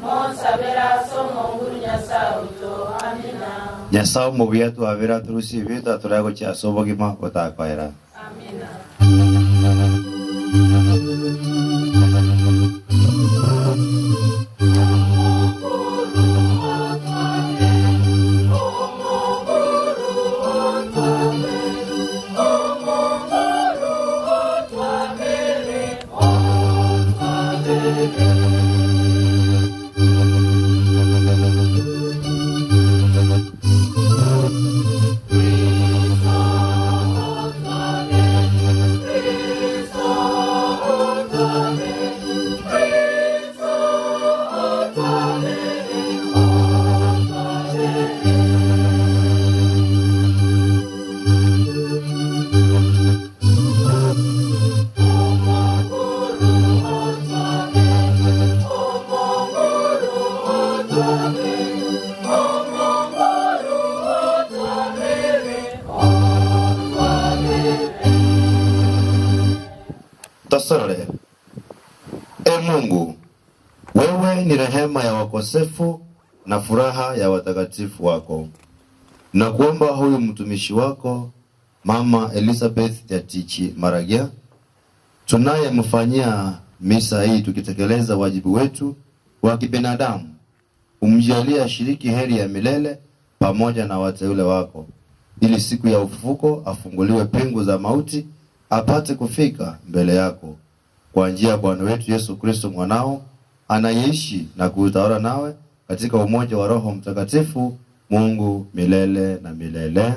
Monsabere ase Omonguru Nyasae oito. Amina. Nyasae omobuya atwabere atorusie ebibe tatorae gochia ase obogima botakoera. Amina. Tosorore, E Mungu, wewe ni rehema ya wakosefu na furaha ya watakatifu wako. Na kuomba huyu mtumishi wako Mama Elizabeth Jatichi Maragia tunayemfanyia misa hii tukitekeleza wajibu wetu wa kibinadamu, umjalie ashiriki heri ya milele pamoja na wateule wako, ili siku ya ufufuko afunguliwe pingu za mauti apate kufika mbele yako kwa njia ya Bwana wetu Yesu Kristo mwanao anayeishi na kuutawala nawe katika umoja wa Roho Mtakatifu Mungu milele na milele.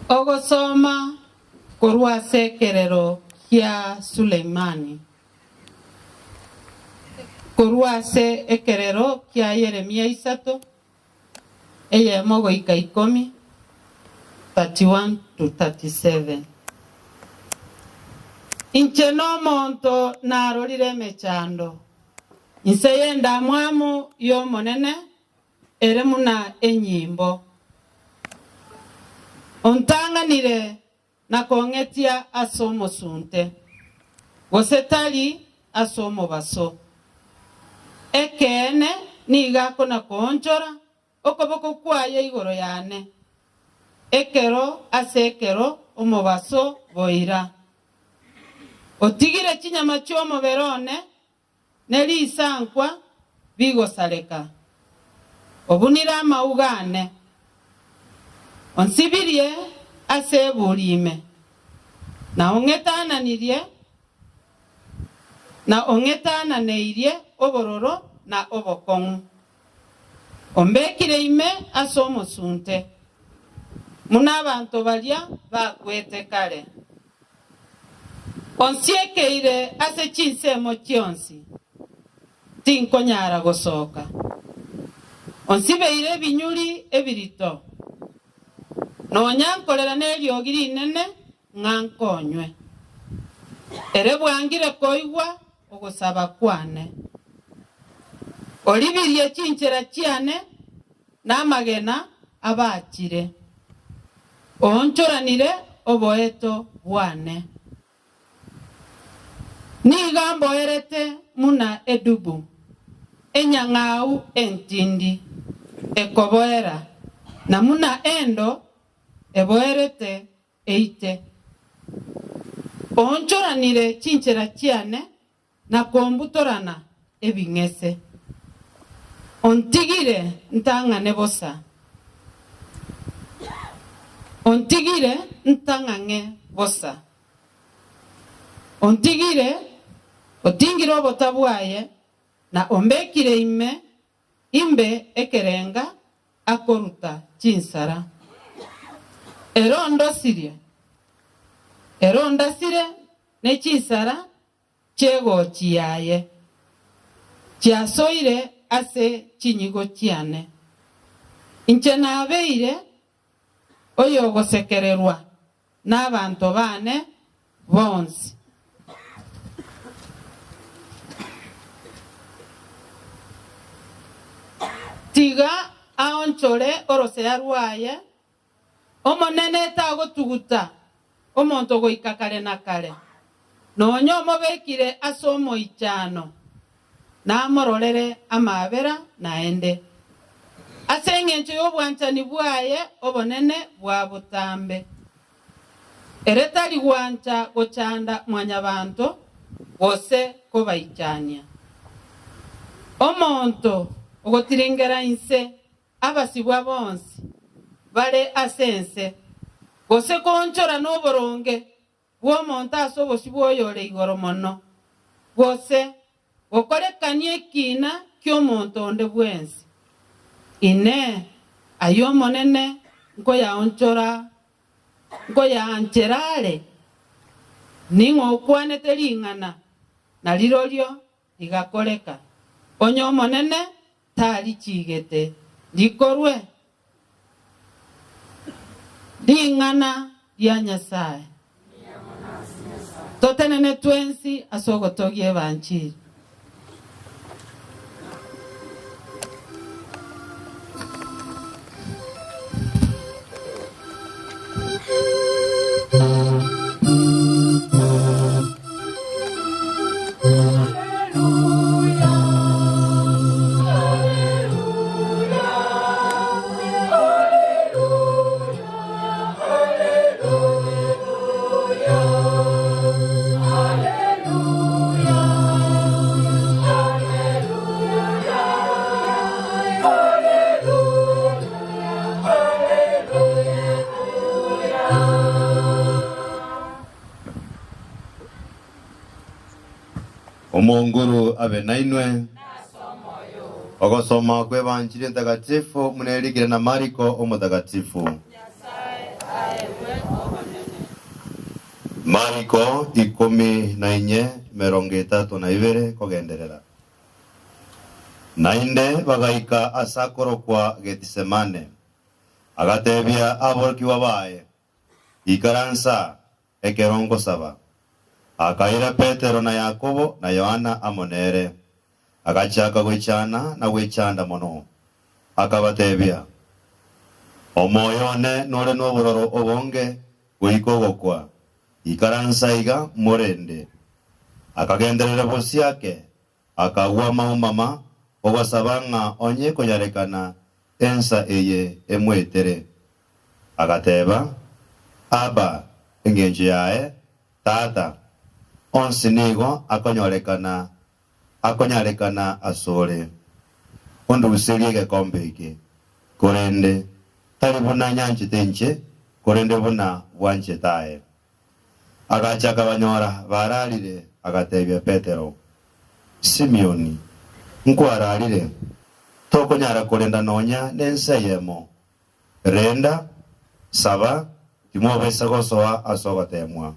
Ogosoma korwa ase ekerero kia Suleimani. Korwa ase ekerero kia Yeremia isato, eyemo goika ikomi, 31 to 37. Inche nomonto narorire emechando, inse y'endamwamu y'Omonene ere buna enyimbo. Ontang'anire na kong'etia ase omosunte, gose tari ase omobaso. Ekeene, nigo akona-koonchora okoboko kwaye igoro yane, ekero ase ekero omobaso boira. Otigire chinyama chi'omobere one ne risankwa bigosareka. Obunire amauga ane, onsibirie ase eburi ime, na ong'etananirie, na ong'etananeirie obororo na obokong'u. Ombekire ime ase omosunte, buna abanto baria bakwete kare. Onsiekeire ase chinsemo chionsi, tinkonyara gosoka. Onsibeire ebinyuri ebirito, nonya nkorera neriogi rinene ng'a nkonywe. Ere bwangire koigwa ogosaba kwane. Oribirie chinchera chiane namagena abaachire, oonchoranire oboeto bwane. Nigo amboerete buna edubu enyang'au entindi ekoboera, na buna endo eboerete eite. Oonchoranire chinchera chiane na kombutorana ebing'ese. Ontigire ntang'ane bosa, ontigire ntang'ang'e bosa. Ontigire, otingire obota bwaye, na ombekire ime imbe ekerenga akoruta chinsara. Ere ondosirie, ere ondasire ne chinsara chi'egochi yaye, chiasoire ase chinyigo chiane. Inche nabeire oyogosekererwa nabanto baane bonsi. Tiga aonchore orosea rwaye, Omonene tagotuguta omonto goika kare na kare, nonya omobekire ase omoichano, namororere amaabera naende, ase engencho y'obwanchani bwaye obonene bwa botambe. Ere tari gwancha gochanda mwanyabanto gose kobaichania. Omonto ogotiringera inse abasibwa bonsi bare ase ense, gose koonchora noboronge bw'omonto ase obosio bw'Oyore Igoro Mono, gose gokorekania ekiina ki'omonto onde bwensi. Inee! Ayio Omonene nkoyaonchora, nkoyaanchera are? Ning'o okwanete ring'ana, na rirorio rigakoreka, onye Omonene tarichiigete rikorwe? Ring'ana ria Nyasae. Totenene twensi ase ogotogia ebanchiri. Omonguru abe nainwe. Ogosoma kw'Ebanchiri Entagatifu buna erikire na Mariko Omotagatifu. Aegwe obonene. Mariko ikomi na inye, 32 kogenderera. Naende bagaika ase akorokwa Getisemane, agatebia aborokigwa baye, Ikaransa ekero ngosaba. Akaira Petero na Yakobo na Yohana amo nere, agachaka goichana na gwechanda mono. Akabatebia, Omoyo one nore nobororo obonge goika ogokwa, ikaransa iga morende. Akagenderera bosio ake, akagwa maumama, ogosaba ng'a onye konyarekana ensa eye emwetere. Agateba, Abba, engencho yaye, Tata, onsi nigo akonyorekana akonyarekana asore, onduserie egekombe eke, korende tari buna nyanchete inche, korende buna bwanchete aye. Agacha akabanyora bararire, agatebia Petero, Simioni, nkwararire? Tokonyara korenda nonya nensa eyemo? Renda, saba, timobaisa gosoa ase ogoteemwa.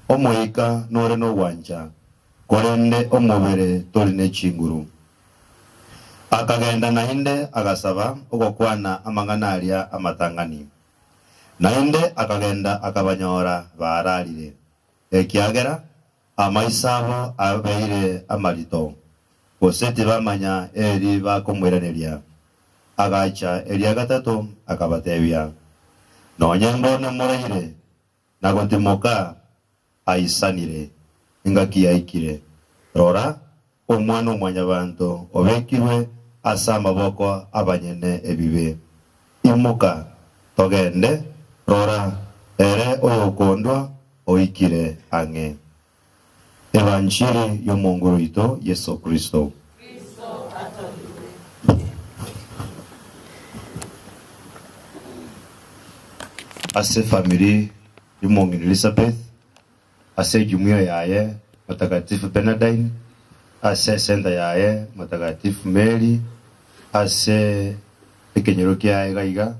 Omoika nore nogwancha, korende omobere tori ne chinguru. Akagenda naende agasaba ogokwana amang'ana aria amatang'ani. Naende akagenda akabanyora baararire, ekiagera amaiso abo abeire amarito, gose tibamanya eri bakomoiraneria. Agacha eria gatato, akabatebia, Nonye mbono moraire na gotimoka, aisanire, engaki yaikire. Rora, Omwana-o-mwanyabanto obekirwe ase amaboko 'abanyene ebibe. Imoka, togende, rora, ere oyokondwa oikire ang'e. Ebanchiri y'Omonguru oito Yeso Kristo. Ase efamiri y'omong'ina Elisabeth, ase ejumuiya yaye Mtakatifu Bernardine, ase esenta yaye Mtakatifu Mary, ase ekenyoro kiaye iga iga,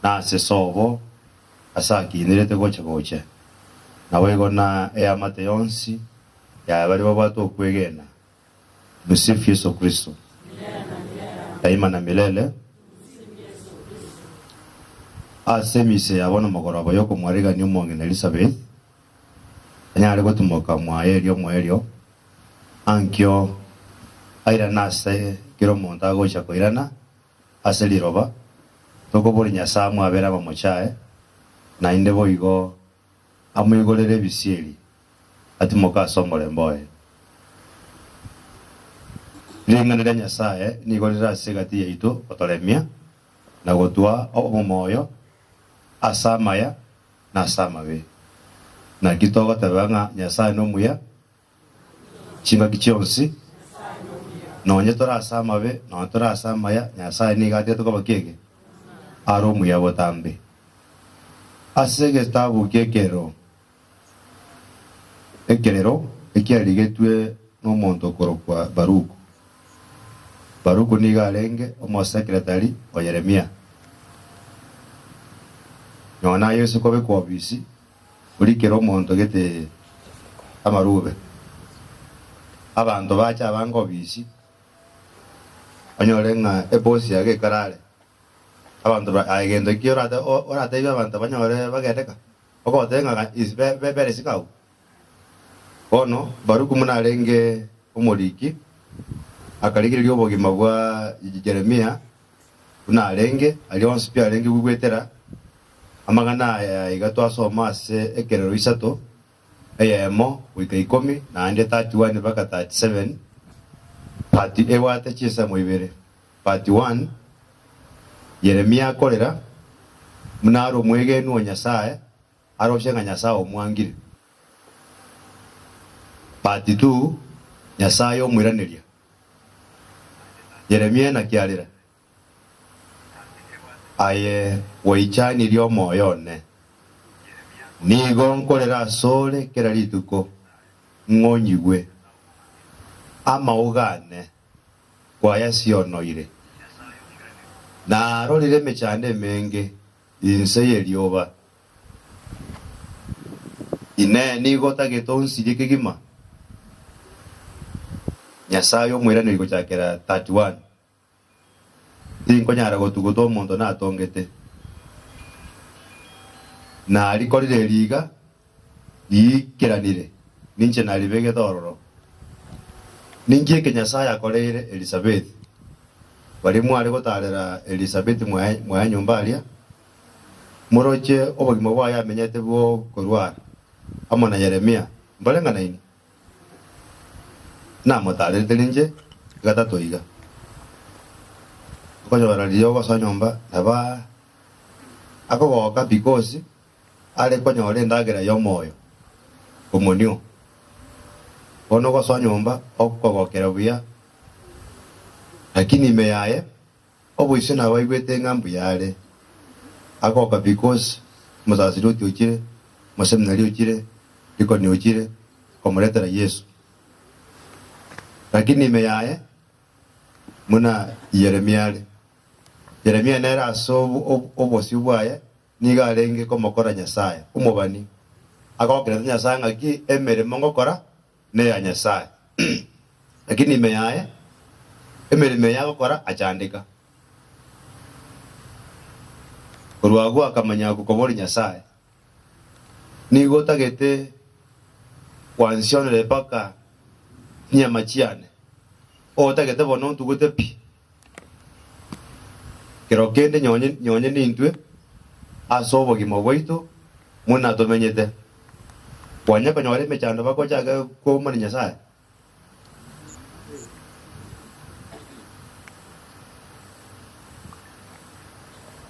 na ase sobo ase akinerete gocha gocha. Naboigo na eamate yonsi yaye baria babwate okwegena. Msifu Yesu Kristo. Daima na milele. Ase emise yabo nomogoroba y'okomwarigania omong'ina Elisabeth, anyare gotimoka mwaye erio omoerio, ankio airane ase kera omonto agocha koirana ase riroba, tokoboria Nyasae amwabere amamocho aye, naende boigo amoigorere ebisieri atimoke ase omorembe oye. Ring'ana ria Nyasae nigo rire ase egati yaito gotoremia na gotoa omoyo ase amaya na ase amabe. Naki togoteba ng'a Nyasae nomuya chingaki chionsi, nonye tore ase amabe, nonye tore ase amaya, Nyasae nigo atigete koba ki eke? Are omuya botambe. Ase egetabu gi'ekerero, ekerero ekiarigetwe nomonto okorokwa Baruku. Baruku nigo arenge omosekretari o Yeremia. Nonya naye ase kobekwa obisi, orikere omonto gete amarube. Abanto bache abange obisi, onyore ng'a ebosi yage ekarare. Abanto ba aye gento ki orate oratebie abanto banyore bagendeka? Okobatebia ng'a is be be bere isiko agwo. Bono Baruku buna arenge omoriki, akarigereria obogima bwa Jeremia buna arenge, aria onsi pi arenge goigwetera amang'ana aya iga twasoma ase ekerero isato, eyemo goika ikomi, naende 31 mpaka 37, part ebwate chinsemo ibere. Part 1, Yeremia akorera buna are omwegenwa o Nyasae, aroche ng'a Nyasae omwangire. Part 2, Nyasae omoiraneria. Yeremia naki arera? Aye gwaichanirie omoyo one, nigo nkorera asore kera rituko, ng'onyigwe amauga ane. Kwayasionoire. Narorire emechando emenge. inse y'erioba. Inee! Nigo otagete onsirie kegima? Nyasae omoiraneria gochakera 31. Tinkonyara gotuguta omonto natongete. Narikorire eri iga riikeranire, ninche naribegete ororo. Ninki eke Nyasae akoreire Elisabeti? Baria mware gotaarera Elisabeti mwaye nyomba aria, moroche obogima bwaye amenyete bw'okorwara amo na Yeremia, mbareng'anaini? Namotaarerete ninche gatato iga. Okonyora riria ogosoa nyomba nabo akogoka because are konyora endagera y'omoyo omonio. Bono ogosoa nyomba okogokera buya, lakini ime yaye oboisio nabo aigwete ng'a mbuya are. Agoka because omosaserdoti ochire, omoseminari ochire, dikoni ochire komoretera Yeso. Lakini ime yaye buna Yeremia are. Yeremia nere ase obosio bwaye Nigo arenge komokora Nyasae, omobani, agokerete Nyasae ng'aki emeremo ngokora neya Nyasae. Lakini ime yaye emeremo eye agokora achandeka. Korwa agwo akamanya gokoboria Nyasae, Nigo otagete gwansionera mpaka chinyama chiane, otagete bono ontugute pi? Kero kende nonye nintwe ase obogima bwaito buna tomenyete, kwanya konyora emechando bagochaka koumana Nyasae.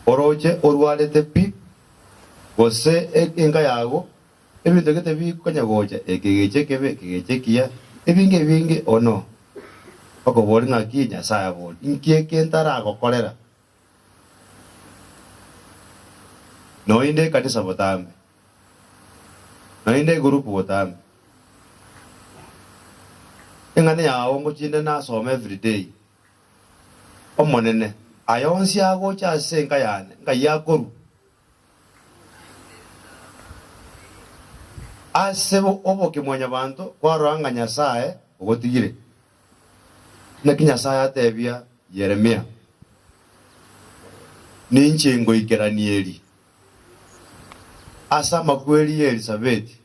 Oroche orwarete pi, gose enka yago, ebinto gete bikonya gocha, eke gecha ekebe, eke gecha ekiya, ebinge ebinge ono. Okoboria ng'aki Nyasae abori, Inki eke ntaragokorera? Noinde ekanisa botambe, noinde egurupu botambe. Eng'ana yao ngochinde nasoma everyday. Omonene, aya onsi agocha ase enka yane, ngai akorwa? Ase obokimwanyabanto kwarora ng'a Nyasae ogotigire. Naki Nyasae atebia Yeremia, Ninche ngoikeranie eri ase amakweri y'Elisabeti,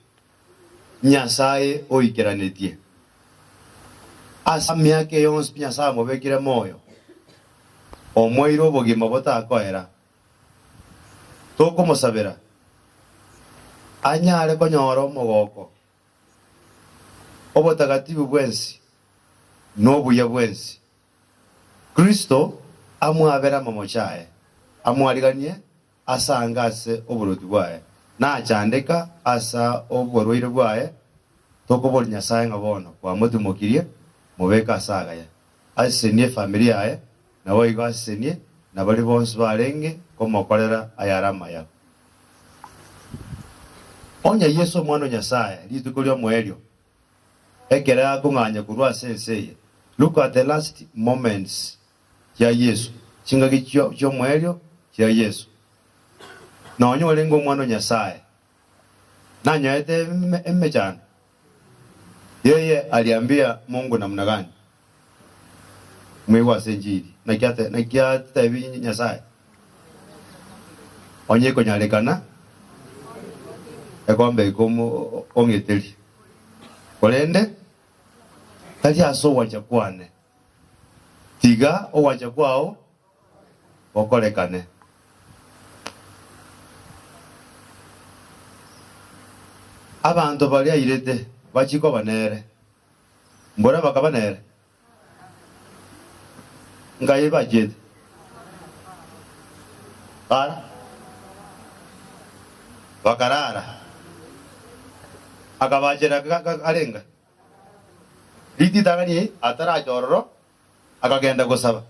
Nyasae oikeranetie. Ase emiaka eye yonsi Nyasae amobekire moyo, omoeire obogima botakoera. Tokomosabera anyare konyora omogoko, obotagatibu bwensi, na obuya bwensi. Kristo amwabere amamocho aye, amwariganie asange ase oboroti bwaye, na achandeka ase oborwaire bwaye. Tokoboria Nyasae ng'a bono kwamotimokirie, mobeke ase agaya, asesenie efamiri yaye, Naboigo asesenie na baria bonsi barenge komokorera ayare amaya. Onye Yeso Omwana o Nyasae rituko ri'omoerio, ekero akong'anya korwa ase ense eye, look at the last moments chia Yeso, chingaki chi'omoerio chia Yeso. Nonya orenge Omwana o Nyasae, nanyorete emechando, yeye aliambia Mungu namna gani? Mwaigwa ase enchiri, naki ate naki atebi Nyasae? Onye ekonyarekana, ekombe eke omo ong'eterie, korende tari ase ogwancha kwane, tiga ogwancha kwao gokorekane. Abanto baria airete bachie koba nere. Mbora bakaba nere? Nkai bachiete? Bara bakarara. Akabachera arenga rititang'ani ataracha ororo, akagenda gosaba.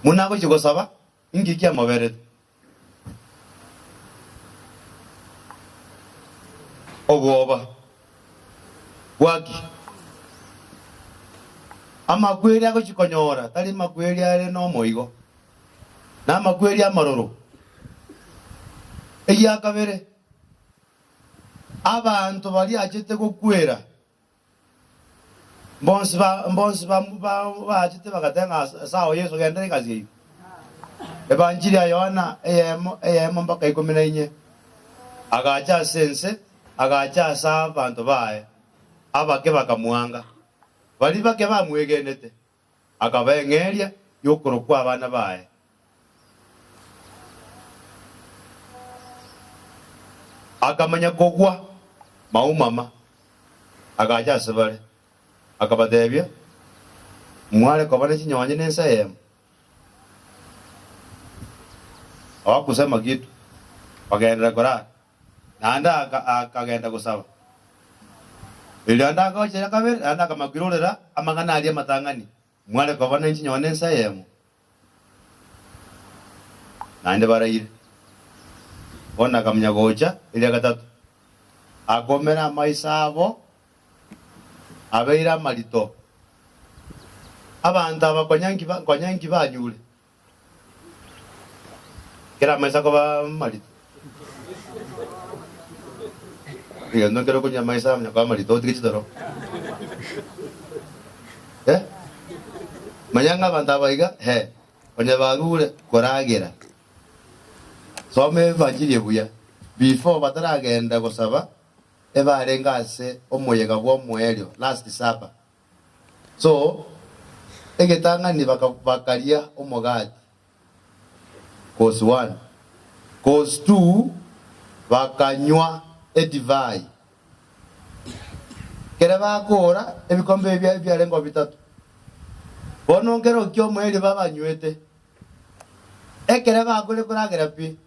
Buna agochia gosaba, inki kiamoberete? Obwoba bwaki? Amakweri agochia konyora tari makweri are nomoigo, namakweri amaroro. Egia kabere, abanto baria achete gokwera, mbonsi ba mbonsi ba ba baachete bagateba ng'a sawa Yeso genderera egasi eyio. Ebanchiri ya Yohana eyemo eyemo mpaka ikomi na inye, agacha ase ense, agacha ase abanto baye, abake bakamwanga, baria bake bamwegenete. Akaba eng'eria y'okorokwa abana baye. Akamanya kogwa maumama, agacha ase bare, akabatebia, Mware koba ne chinyonye nense eyemo? Hawakusema kitu, bakagenderera korara. Naende akagenda gosaba. Erio ande agocha kabere, naende akamakwirorera amang'ana aria amatang'ani, Mware koba ne chinyoni ense eyemo, naende baraire. Bono akamanya gocha eria gatato, akomera amaiso abo abeire amarito. Abanto aba konya nki banyure? Kera amaiso akoba amarito. Egento nkere okonywa amaiso amanya koba amarito otige chitoro. Eh? Manya ng'a abanto aba iga, he, onye barure koragera. Soma evanjiri buya. Before bataragenda gosaba, ebarenge ase omoyega bw'omoerio, last supper. So, egetang'ani bakaria omogati, course one. Course two, bakanywa edivai. Ekero bakoora, ebikombe ebi biarengeo bitato. Bono nkero ki omoerio babanywete? Ekero bakore koragera pi,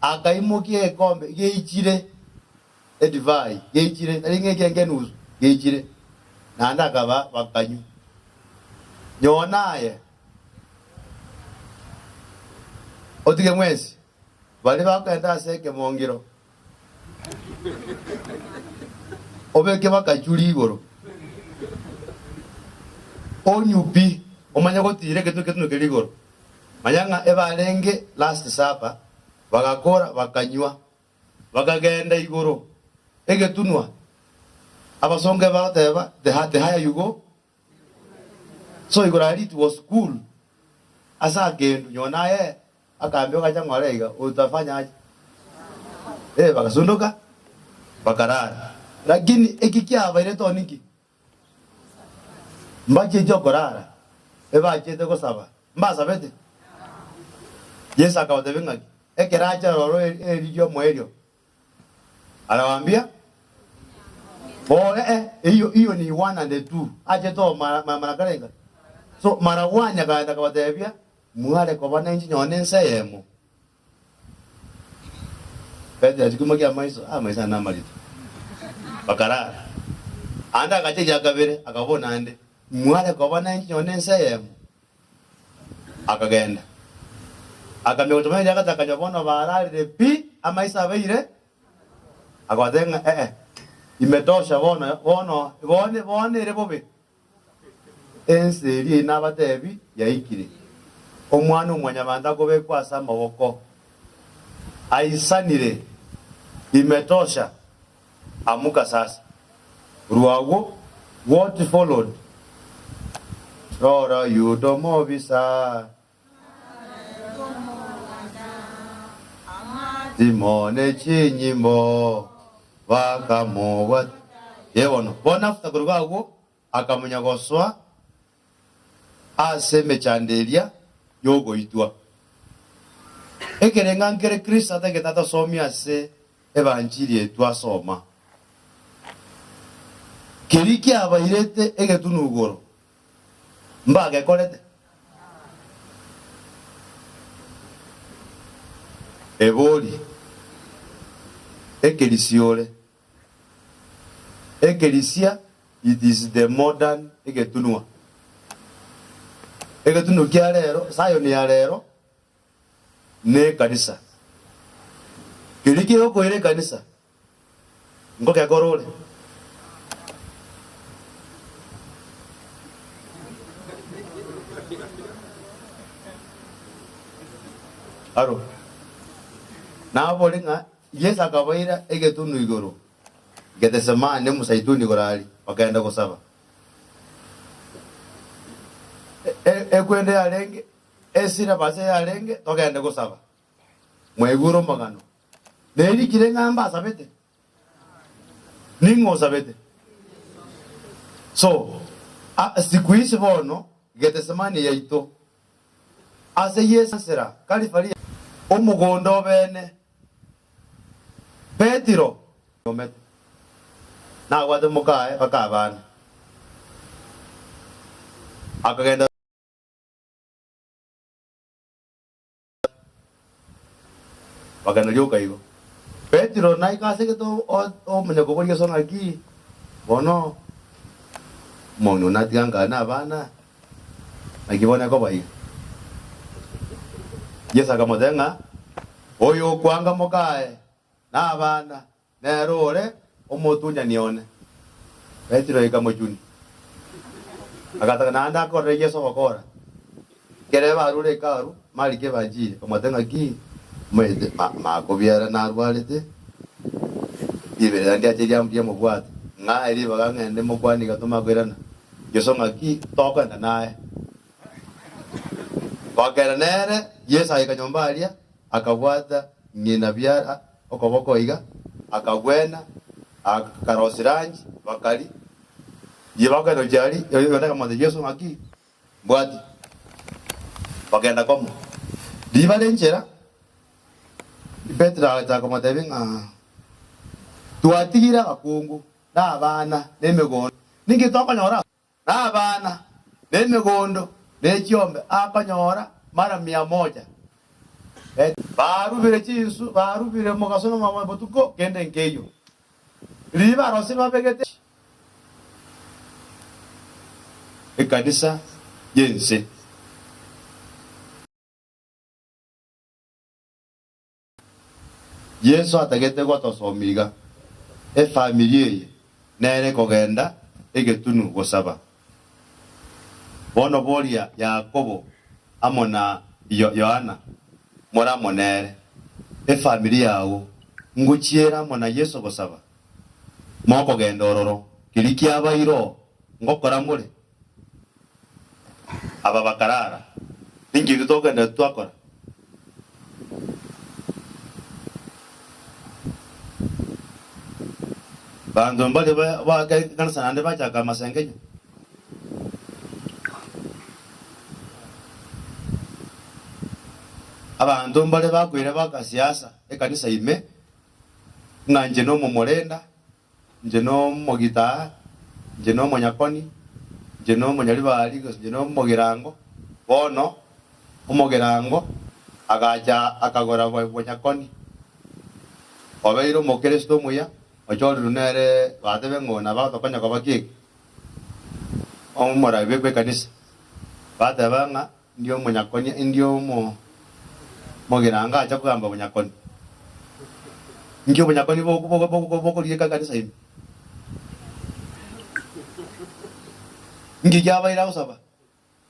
akaimokia egekombe geichire edivai geichire, tari ng'a ekienge enusu, geichire, naende akaba bakanywa. Nyona aye, otige mwensi baria bakogenda ase ekemongiro, obeke bakachuri igoro, onywe pi, omanye gotiira egetunwa egetunwa keria igoro. Manya ng'a ebarenge last supper, bagakora bakanywa. Bakagenda igoro egetunwa, abasongo ebagoteba, the the higher you go, so igoro aria it was cool ase akendu nyowe naye akambia ogacha ng'ora iga utafanya aje eh bagasundoka bakarara lakini eki kiabaire to ninki mbachieti okorara ebachete gosaba mbasabete Yeso akabatebia ng'aki Ekero acha aroro eri ri'omoerio, arawaambia, Oh, eh, eh, iyo, iyo ni one and two. Achete oo mara, mara, mara karenga. So, mara one akaenda akabatebia, mware koba nenche nonye nense eyemo. Petero achikoimokia amaiso, ah, amaiso aya namarito. Bakarara. Ande agacha eria kabere, akabona ande, mware koba nenche nonye nense eyemo. Akagenda, akamia gochia eria agatakanywa bono bararire pi, amaiso abeire, akabatebia ng'a ee, imetosha bono, bono, bono, bono ere bobe. Ense eria eye nabatebi yaikire, Omwana-o-mwanyabanto akobekwa ase amaboko, aisanire, imetosha, amuka sasa. Korwa agwo, what followed? Rora Yuda omobisa, Simone chinyimbo bakamobwata. Ee bono, bono after korwa agwo akamanya gosoa ase emechando eria y'ogoitwa. Ekereng'a nkere Kristo atagete atosomie ase Ebanchiri eye twasoma. Keria kiabairete egetunwa igoro, mbagekorete? Ebori, ekerisia ore. Ekerisia, it is the modern egetunwa. Egetunwa kia rero, Sayoni ya rero, nekanisa. Keria kegokoira ekanisa, ngokekora ore. Aro, nabore ng'a. Yeso akabaira egetunu igoro, Getesemane, omosaituni igoro aria, bakagenda gosaba. Ekwende yarenge, esira base yarenge, togende gosaba. Mwaigure omogano. Nerikire ng'a mbasabete? Ning'o osabete? So, a, siku hizi bono Getesemane yaito, ase Yeso nsera Kalifari omogondo obene, Petero omete, nabwate mokaye baka abana, akagenda. Bakagenda rioka igo. Petero naika ase egete omanya koboria Yeso ng'aki, Bono omong'ina one natiga nkare nabana, naki bono ekoba iga? Yeso akamotebia ng'a, Oyokwanga mokaye na abana, nere ore omotunyani one. Petero ekamochunia, agataka naende akorere Yeso ogokora. Ekero barure Hekalu, Mariko ebanchiri akamotebia ng'aki, Omanyete makobiara narwarete, riberera ndiache riamobwate, ng'ae ribaga ng'ende mokwanie iga tomakoirana. Yeso ng'aki, Tokogenda naye. Bakagenda nere, Yeso agaika nyomba aria, akabwata ng'ina biara okoboko iga, akagwena, akarosia rangi, bakaria. Bakagenda gochia aria, Yohana akamotebia Yeso ng'aki, Mbwati. Bakagenda komo. Riria bare nchera, Petero agacha komotebia ng'a, Twatigire abakungu, na abana, na emegondo, ninki tokonyora? Na abana, na emegondo, ne chiombe akonyora mara mia moja. Barubire chinsu, barubire omogaso na botuko, kende nkeiyo. Riria barosire babegete. Ekanisa y'ense. Yeso atagete gotosomia iga, efamiri eye nere kogenda egetunu gosaba. Bono boria Yakobo amo na Yohana more amo nere, efamiri yago ngochiere amo na Yeso gosaba? Mokogenda ororo, keria kiabaire oo, ngokora more? Aba bakarara, ninki intwe tokogenda twakora? Banto mbaria ba ekanisa naende bachaka amasengenyo. Abanto mbare bakoira bakasiasa ekanisa ime, ng'a inche nomomorenda, inche nomogitaa, inche nomonyakoni, inche nomonyaribari, gose inche nomogirango. Bono omogirango agacha akagora bonyakoni, obeire omokristo omuya, ochorirwe nere batebe ng'a nabo agotokonya koba ki eke? Omorabi bw'ekanisa. Bateba ng'a Ndi omonyakoni, ndi omogirango acha kogamba obonyakoni. Inki obonyakoni bokorieka ekanisa ime? Inki kiabaire agosaba?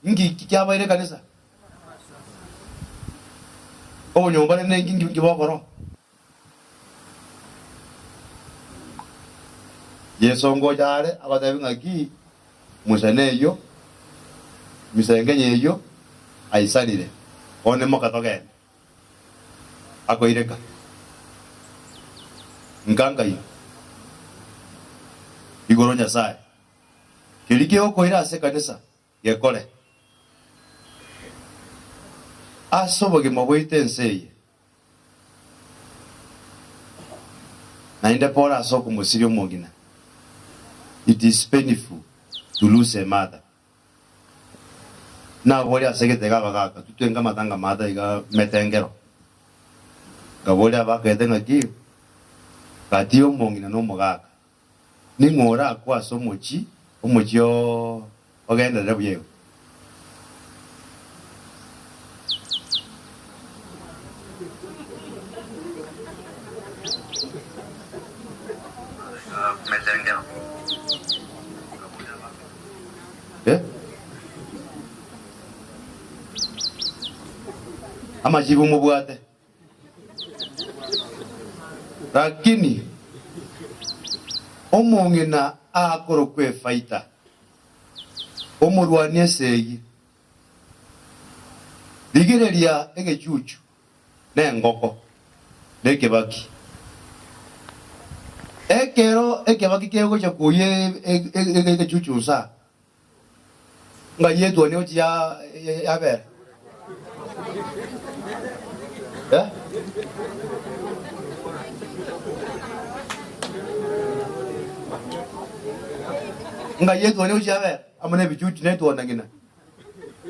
Inki kiabaire ekanisa? Obonyomba rende inki inki bokora? Yeso ngocha are agotebi ng'aki Musa neyio, misengenyo eyio aisarire, bono imoka togende. Akoireka, Nka nkai igoro Nyasae, keria kegokoira ase ekanisa gekore. Ase obogima bwaito ense eye, Naende pore ase okomosiria omong'ina, It is painful to lose a mother. Naboria ase egetega abagaka, tutwenke amatanga mato iga metengero. Nkaboria abakaete ng'aki, gati y'omong'ina na omogaka, ning'o orakwe ase omochie, omochie ogenderere buya igo? Eh? Amachibu mobwate. Lakini omong'ina akorokwa efaita, omorwani esegi, rigereria egechuchu nengoko na ekebaki. Ekero ekebaki kegocha koyia egechuchu nsa, ng'ai etuoni egochia yabera? Eh? Ng'ai etuoni egochia yabera? Amo nebichuchu na etuoni na ng'ina.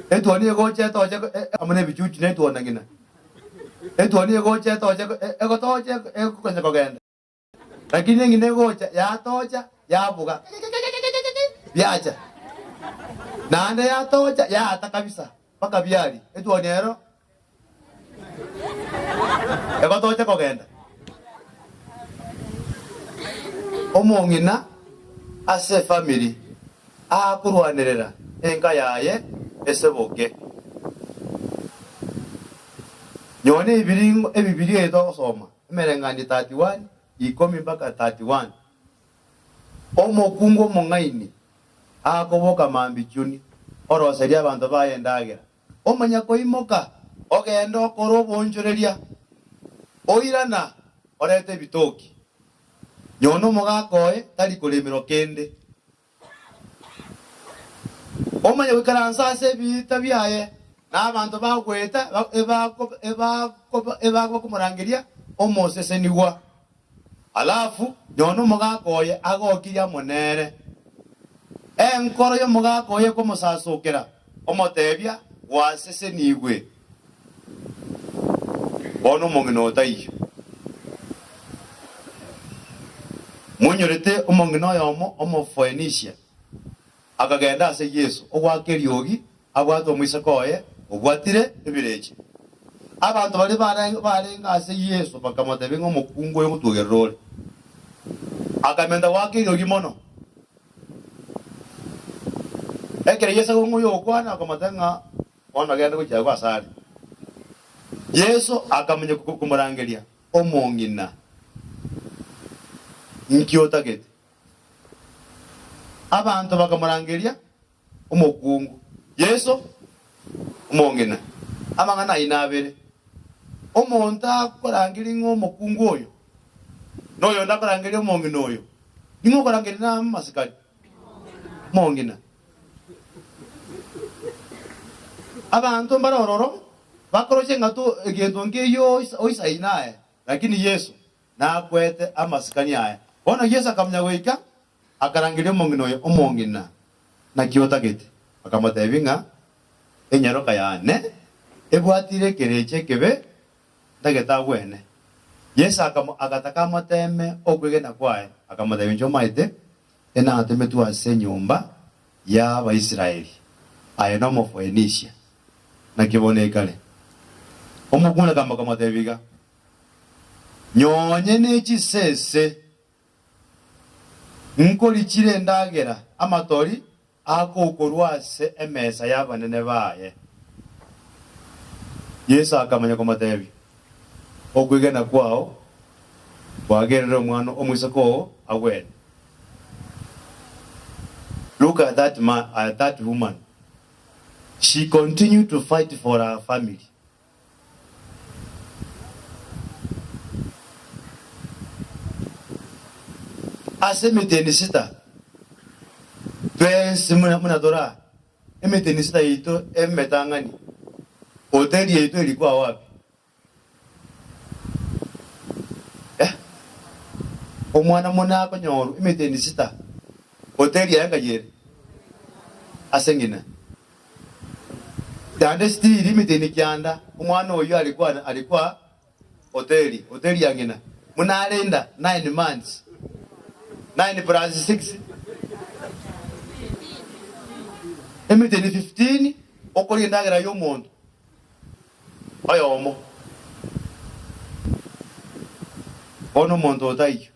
Etuoni egocha etoche amo nebichuchu na etuoni na ng'ina. Etuoni egocha etoche egotocha ekonya kogenda. Lakini eng'ina egocha yatocha yabuga biacha. Naende yatocha yaata kabisa mpaka biaria. Etuoni ero egotocha kogenda. Omong'ina ase efamiri akorwanerera enka yaye eseboke. Nyonya ebiringo ebibiria eye togosoma, emereng'anio 31, ikomi mpaka 31. Omokungu omong'aini akoboka mambia chuni, oroseria abanto baye endagera. Omanya koimoka, ogende okore oboonchoreria, oirana orete ebitoki. Nyona omogaka oye tari koremerwa kende. Omanye goikaransa ase ebiita biaye, na abanto bagoeta ebakomorangeria omosesenigwa. Alafu nyona omogaka oye agokirie amo nere. Enkoro y'omogaka oye ekomosasokera, omotebia, Gwasesenigwe. Bono omong'ina oo taiyo. Monyorete omong'ina oyomo Omofoenisia akagenda ase Yeso ogoaka eriogi, abwate omoiseke oye obwatire ebirecha. Abanto baria barenge ase Yeso bakamotebia ng'a omokungu oyo ngotwogerera ore. Akamenta goaka eriogi mono. Ekero Yeso agokwa ng'a oyokwana, akamotebia ng'a Bono genda gochia agwo asare. Yeso akamanya komorangeria, Omong'ina, inki otagete? Abanto bakamorangeria, Omokungu. Yeso, Omong'ina, amang'ana ayio nabere. Omonto akorangeria ng'a omokungu oyo, na oyonde akorangeria omong'ina oyo, ning'o okorangeria namasikani? Omong'ina. Abanto mbare ororo bakoroche ng'a to egento nkeiyo oisaine aye, lakini Yeso nakwete amasikani aye. Bono Yeso akamanya goika, akarangeria omong'ina oyo, Omong'ina, naki otagete? Akamotebia ng'a enyaroka yane ebwatire ekerecha ekebe, ntagete agwene. Yeso agataka amoteeme okwegena kwaye, akamotebia, Inche omaete enatemetwe ase enyomba y'Abaisraeli, aye n'Omofoenisia, naki bono ekare? Omokungu akamotebia iga, Nyonye ne chisese nkorichire endagera amatori akokorwa ase emesa y'abanene baye. Yeso akamanya komotebia, Okwegena kwao kwagerire omwana omoiseke oo agwene. Look at that man, at that woman. She continued to fight for her family. Ase emeteni sita twensi buna tore aa, emeteni sita yaito emetang'ani, hoteli yaito erikwa wapi? Eh, omwana muna akonyorwa emeteni sita, hoteli yaye nkai ere? Ase ng'ina. Naende stili emeteni kianda, omwana oyio arikwa arikwa hoteli, hoteli ya ng'ina. Buna arenda 9 months, 9 plus 6, emeteni 15 okoria endagera ya omonto oyomo. Bono omonto otaiyo.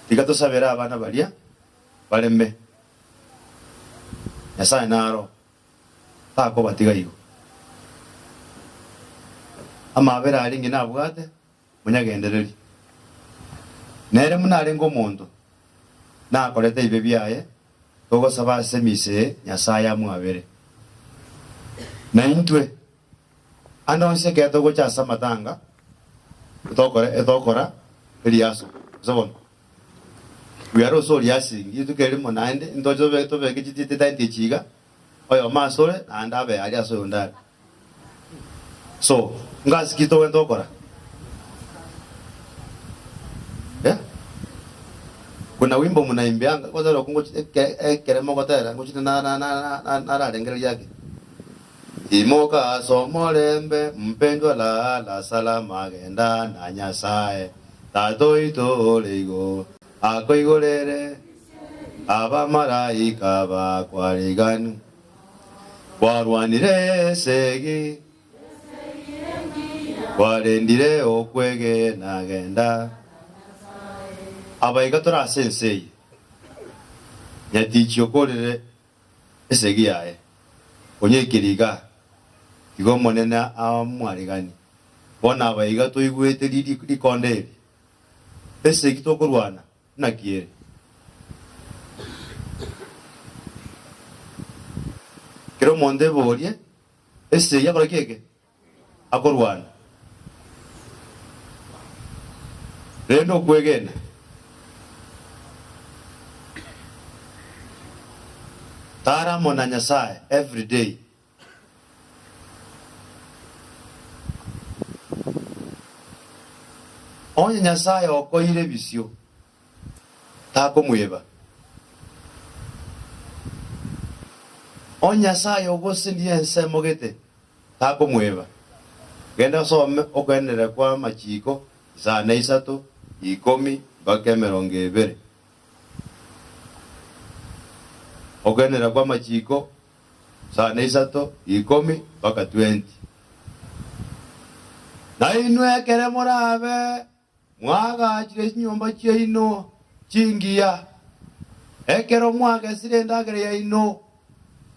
Tiga tosabere abana baria bareme. Nyasae naro takobatiga igo. Amabera aria ng'ina abwate, monyagendererie. Nere buna arenge omonto, nakorete ebibe biaye, togosaba ase emisa eye Nyasae amwabere. Na intwe, ande onsi ekero togocha ase amatanga, etokora etokora eriaso, gose bono? We are also rehearsing, rituko erimo naende ntoche tobe tobeke chitenti echi iga, oyomo asore naende abe aria ase oyonde are. So, ngasi ki togwenta gokora? Eh? Kuna wimbo munaimbianga, kwanza ero ngochi eke ekere mogotera ngochire na na na na nararengereria ake. Imoka ase omorembe, mpendwa lala salama genda na Nyasae, Tata oito ore igoro akoigorere abamalaika bakwariganu. Kwarwanire esegi, kwarendire okwegena genda. Abaiga tore ase ense eye, nyatichi okorire esegi yaye, onyeikire igaa, tiga Omonene amwareganie. Bono abaiga toigwete rikonde eri, esegi tokorwana Naki ere? Kera omonto eborie, Esegi akore ki eke? Akorwana. Rende okwegena. Tara amo na Nyasae every day. Onye Nyasae okoire ebisio, takomweba. Onye Nyasae ogosenirie ensemo gete, takomweba. Genda osome okoenderera kwa amachiko isano na isato, ikomi mpaka emerongo ebere. Okoenderera kwa amachiko Sana isato, ikomi mpaka twenti. Na inwe ekere morabe mwaagachire chinyomba chiaino chingiya, ekero mwagesire endagera yaino,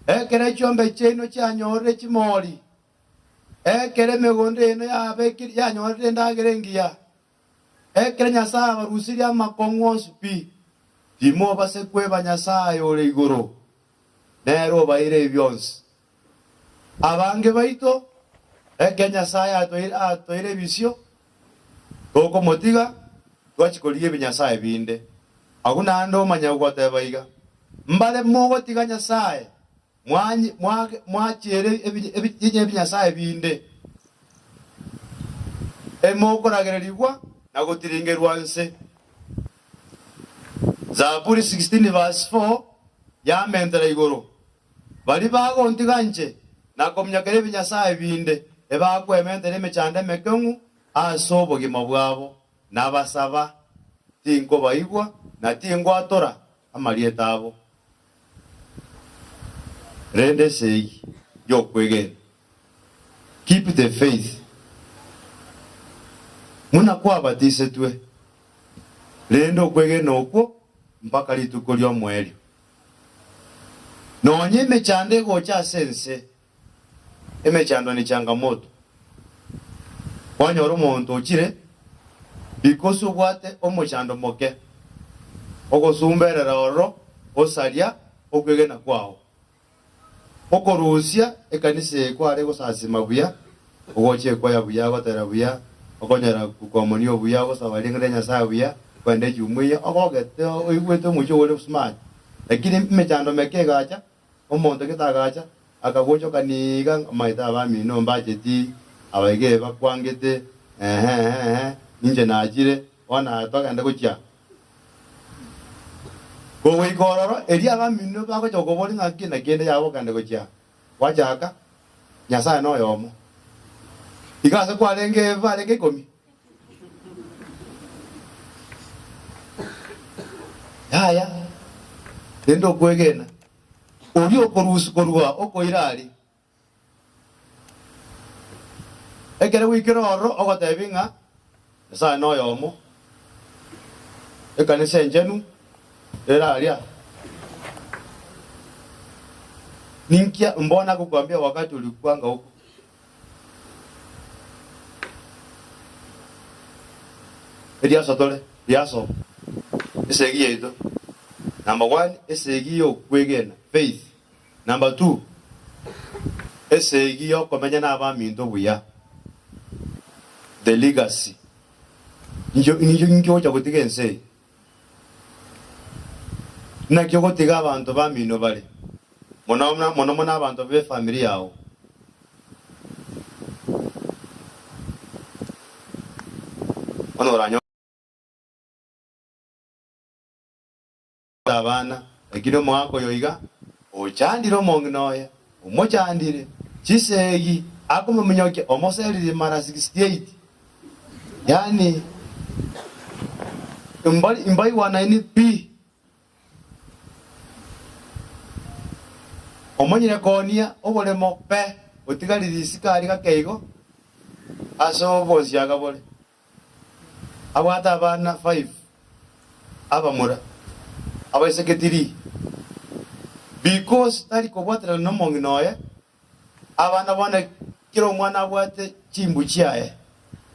ekero chiombe chiaino chianyorire chimori, ekero emegondo yaino yabekire yanyorire endagera engiya, ekero Nyasae abarusirie amakong'u onsi pi, timobase kweba Nyasae ore igoro. Nere obaeire ebi bionsi. Abange baito, ekero Nyasae atoire ebisio, tokomotiga, twachia korigia ebinyasae binde. Agwo naende omanye goteba iga, Mbare mogotiga Nyasae, mwachiera ebinyasae binde, emokoragererigwa na gotiringerwa nse. Zaburi 16 verse 4 yamentera igoro, Baria bagontiga inche na kominyokera ebinyasae binde, ebakwementera emechando emekong'u ase obogima bwabo, nabasaba, tinkobaigwa na tingwatora amarieta abo. Rende esegi y'okwegena, keep the faith, buna kwabatisetwe, rende okwegena okwo mpaka rituko ri'omoerio. Nonya emechando egocha ase ense, emechando ne changamoto, kwanyora omonto ochire because obwate omochando moke, ogosumberera ororo osaria okwegena kwao. Okorusia ekanisa eye kware gosasima buya, ogocha ekwaya buya, gotera buya, okonyora komonia obuya, ogosaba ring'ana ria Nyasae buya, kwenda ejumuiya, ogogete oigwete omochie ore smart. Lakini emechando meke egacha, omonto gete agacha, akagochokania iga omanyete abamino mbacheti, abaiga bakwangete, ehe ehe ehe, ninche nachire, bono aye togende gochia. Kogoika ororo, erio abamino bagocha gokoboria ng'a ki naki ende yabo okende gochia gwachaka, Nyasae noyomo. Iga ase kwarenge barenge ikomi. Yaya, rende okwegena, oria okorusia korwa okoira aria. Ekero gwaikire ororo ogotebi ng'a Nyasae noyomo, ekanisa enchenu ere aria. Ninki mbona agokwambia wakati ulikuwanga huko? Eriaso tore, riaso, esegi yaito. Number one, esegi y'okwegena, faith. Number two, esegi y'okomenya n'abaminto buya, the legacy. Inki inki ogocha gotiga ense eye? Naki ogotiga abanto bamino bare, mono mono mono abanto b'efamiri yao? Bono oranyore abana, lakini omogaka oyo iga ochandire omong'ina oye, omochandire chisegi, akomominyokia omoseriri mara 68, yaani mbari mbaigwanaini pi. Omonyene koonia oboremo pe, otigarie risiko aria gake igo ase obonsiaga bore. Abwate abana 5 abamura, abaiseke 3. Because tari kobwaterana nomong'ina oye, abana bono kera omwana abwate chimbu chiaye,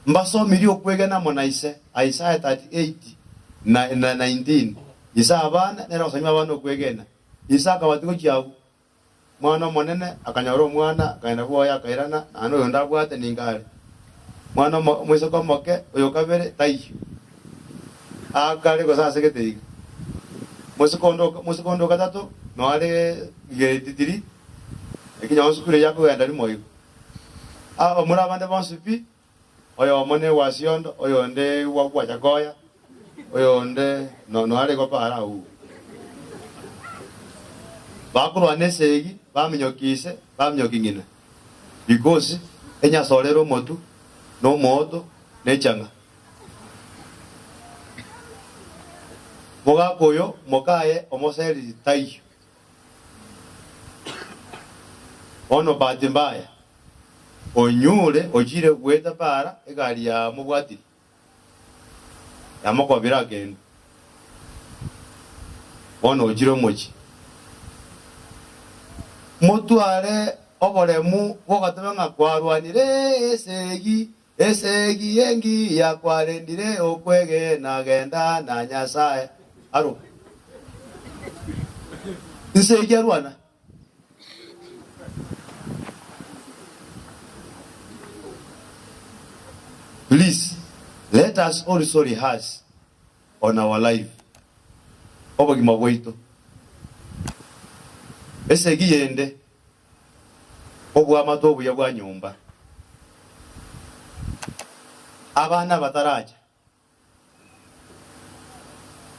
mbasomirie okwegena amo na ise, Isaiah 38 na 19. Ise abana nere ogosomia abana okwegena. Ise akabatia gochia agwo. Omwana omonene akanyora omwana, akagenda bwoye akairana, naende oyonde abwate ninga are. Omwana omoiseke omoke, oyo kabere, taiyo. Aakare gose ase gete iga. Moiseke onde moiseke onde o gatato, noo are grade three, lakini nonye sukuru eyio akogenda rimo igo. Abamura abande bonsi pi, oyomo ne gwasiondo, oyonde gwachakoya, oyonde no are igo para agwo. Bakorwana esegi, baminyokia ise, baminyokia ng'ina, because enyasore ere omotu, na omooto, na echang'a. Mogaka oyo mokaye omoseriri taiyo. Bono bahati mbaya, onyure ochire goeta para egari yamobwatire, yamokobire akende. Bono ochire omochie. Motware oboremu bw'ogateba ng'a kwarwanire esegi, esegi engiya kwarendire okwegena genda na Nyasae. Aro. Nsegi arwana. Please let us also rehearse on our life, obogima bwaito. Esegi yende, obwamate obuya bwa nyomba. Abana bataracha,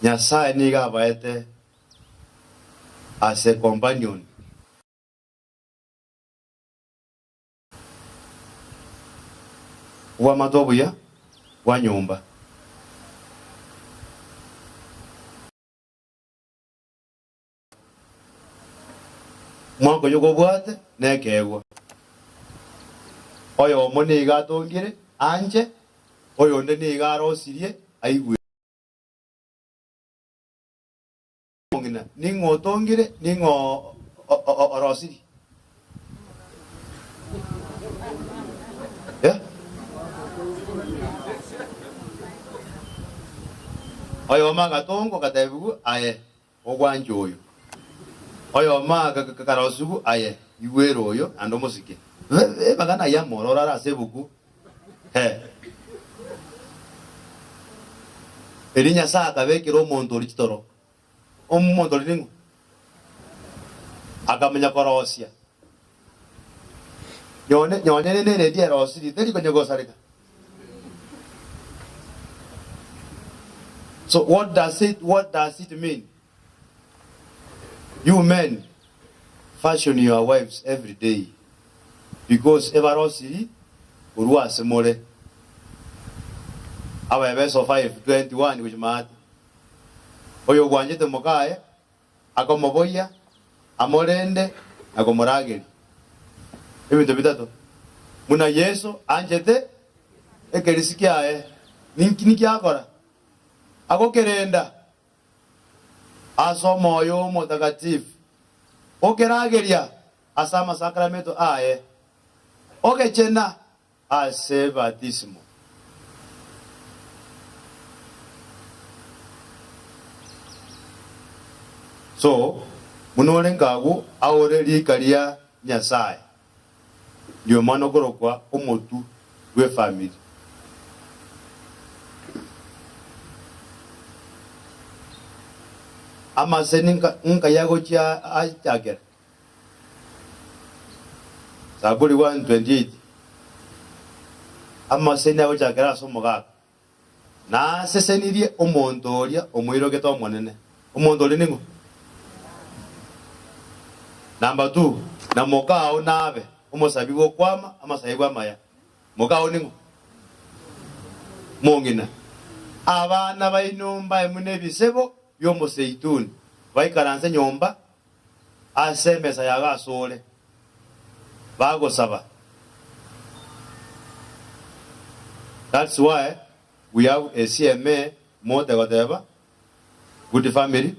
Nyasae nigo abaete as a companion. Obwamate obuya bwa nyomba. Omwaka oyio kobwate nekeegwa. Oyomo nigo atongire anche, oyonde nigo arosirie aigwe. Omong'ina, ning'o otongire, ning'o orosirie? Eh? Oyomo agatongwa agatebigwa, Aye, ogwancha oyo. Oyomo akarosiwa, Aye, igwera oyo, naende omosike. Amang'ana ayio amororo are ase ebuku. Eh. Erio Nyasae akabekera omonto oria chitoro. Omonto oria ning'o? Akamanya korosia. Nyone, nyonye rende eredio erosirie, teri konya gosareka. So what does it, what does it mean? You men fashion your wives every day because ebarosiri korwa ase more. Abaefeso 5:21 gochia maate. Oyobwanchete mokaye akomoboyia, amorende na komorageria. Ebinto bitato. Buna Yeso anchete ekerisi kiaye, ninki niki akora? Agokerenda. Ase omoyo omotakatifu, okerageria ase amasakramento aye, ogechena ase ebatisimo. So, buna ore nkagwo aore riika ria Nyasae, ndiomana okorokwa omotu bw'efamiri. Amaseni nkai agochia achakera? Zaburi 128 Amaseni agochakera ase omogaka. Nasesenirie omonto oria omoirogete Omonene. Omonto oria ning'o? Number two, na mokao nabe omosabibu okwama amasabibu amaya. Mokao ning'o? Mong'ina. Abana baino mbae buna ebisebo bi'omoseituni, baikaranse nyomba ase emesa yago asore, bagosaba. That's why we have a CMA mote goteba good family,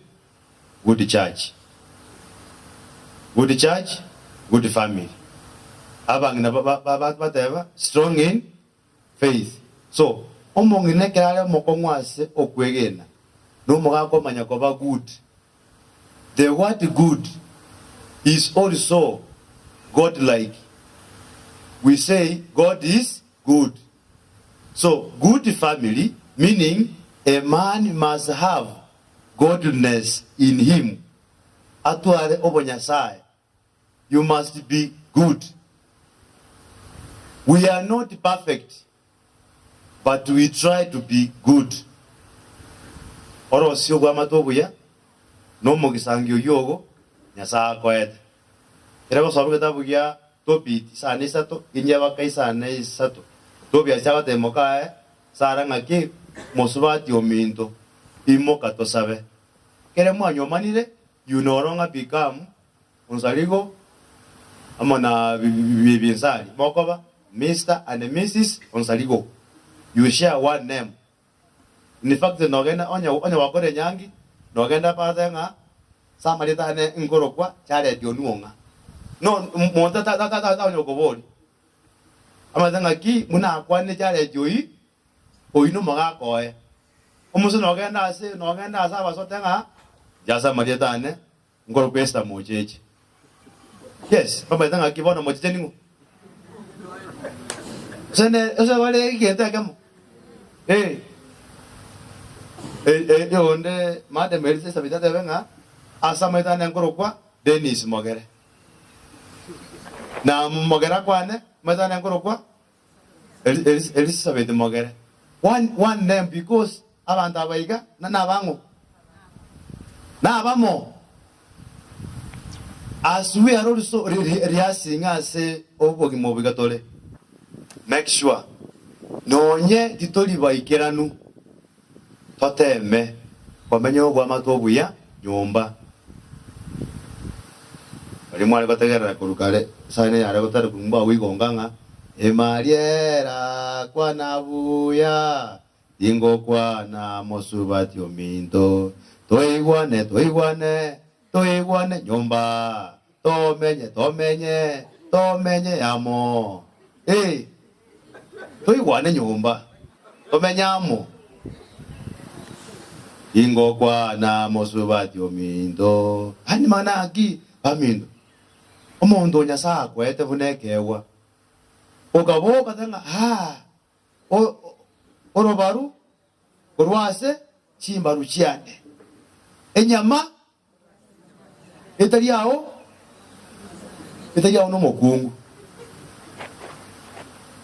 good church. Good church, good family. Abang'ina bateba strong in faith. So, omong'ina ekero are omokong'u ase okwegena, nomogaka omanya koba good. The word good is also God like. We say God is good. So good family meaning a man must have godliness in him. Atware obonyasae. You must be good. We are not perfect but we try to be good. Orosie obwamate obuya na omogisangio oyio ogo Nyasae akoete. Kera gosoma egetabu gia Tobiti isano isato, inye baka isano isato, Tobiasi agatebia mokaye Sara ng'aki, Mosubati ominto, imoka tosabe. Kere mwanyomanire, you no longer become Onsarigo amo na Binsari mokoba Mister and Missus Onsarigo. You share one name. In fact nogenda onye onye gwakora enyangi nogenda batebe ng'a ase amarieta ane nkorokwa Jared Onuong'a. No monto takonya gokoboria amanyete ng'aki buna akwanire Jared oyio, oyio nomogaka oye. Omose nogenda ase nogenda ase abasote ng'a inche ase amarieta ane Nkorokwa Esther Mocheche. Yes, bamaete ng'aki bono Mocheche ning'o? Ase ne ase bare egento ekemo. Eh. Eh, eh, onde Madam Elizabeth atebe ng'a ase amaete ane nkorokwa Dennis Mogere. Na Mogere akwane, amaete ane nkorokwa Elizabeth Mogere. One, one name because abanto aba iga na nabang'o? Nabamo. As we are also rehearsing ase obogima obo iga tore, make sure nonye titori baikeranu toteme komenya obwamate obuya nyomba. Baria mware gotegerera korwa kare, Nyasae neyare gotari korwa mbagoigonga ng'a Emariera kwana buya, tingokwana mosubati ominto. Toigwane, toigwane, toigwane nyomba, tomenye, tomenye, tomenye amo. Ee, toigwane nyomba, tomenye amo. Tingokwana mosubati ominto. Yaani mang'ana aki, baminto? Omonto o Nyasae akoete buna ekeegwa, okaboka tari ng'a aa, orobaru korwa ase chimbaru chiane, enyama etari ao, etari ao nomokungu.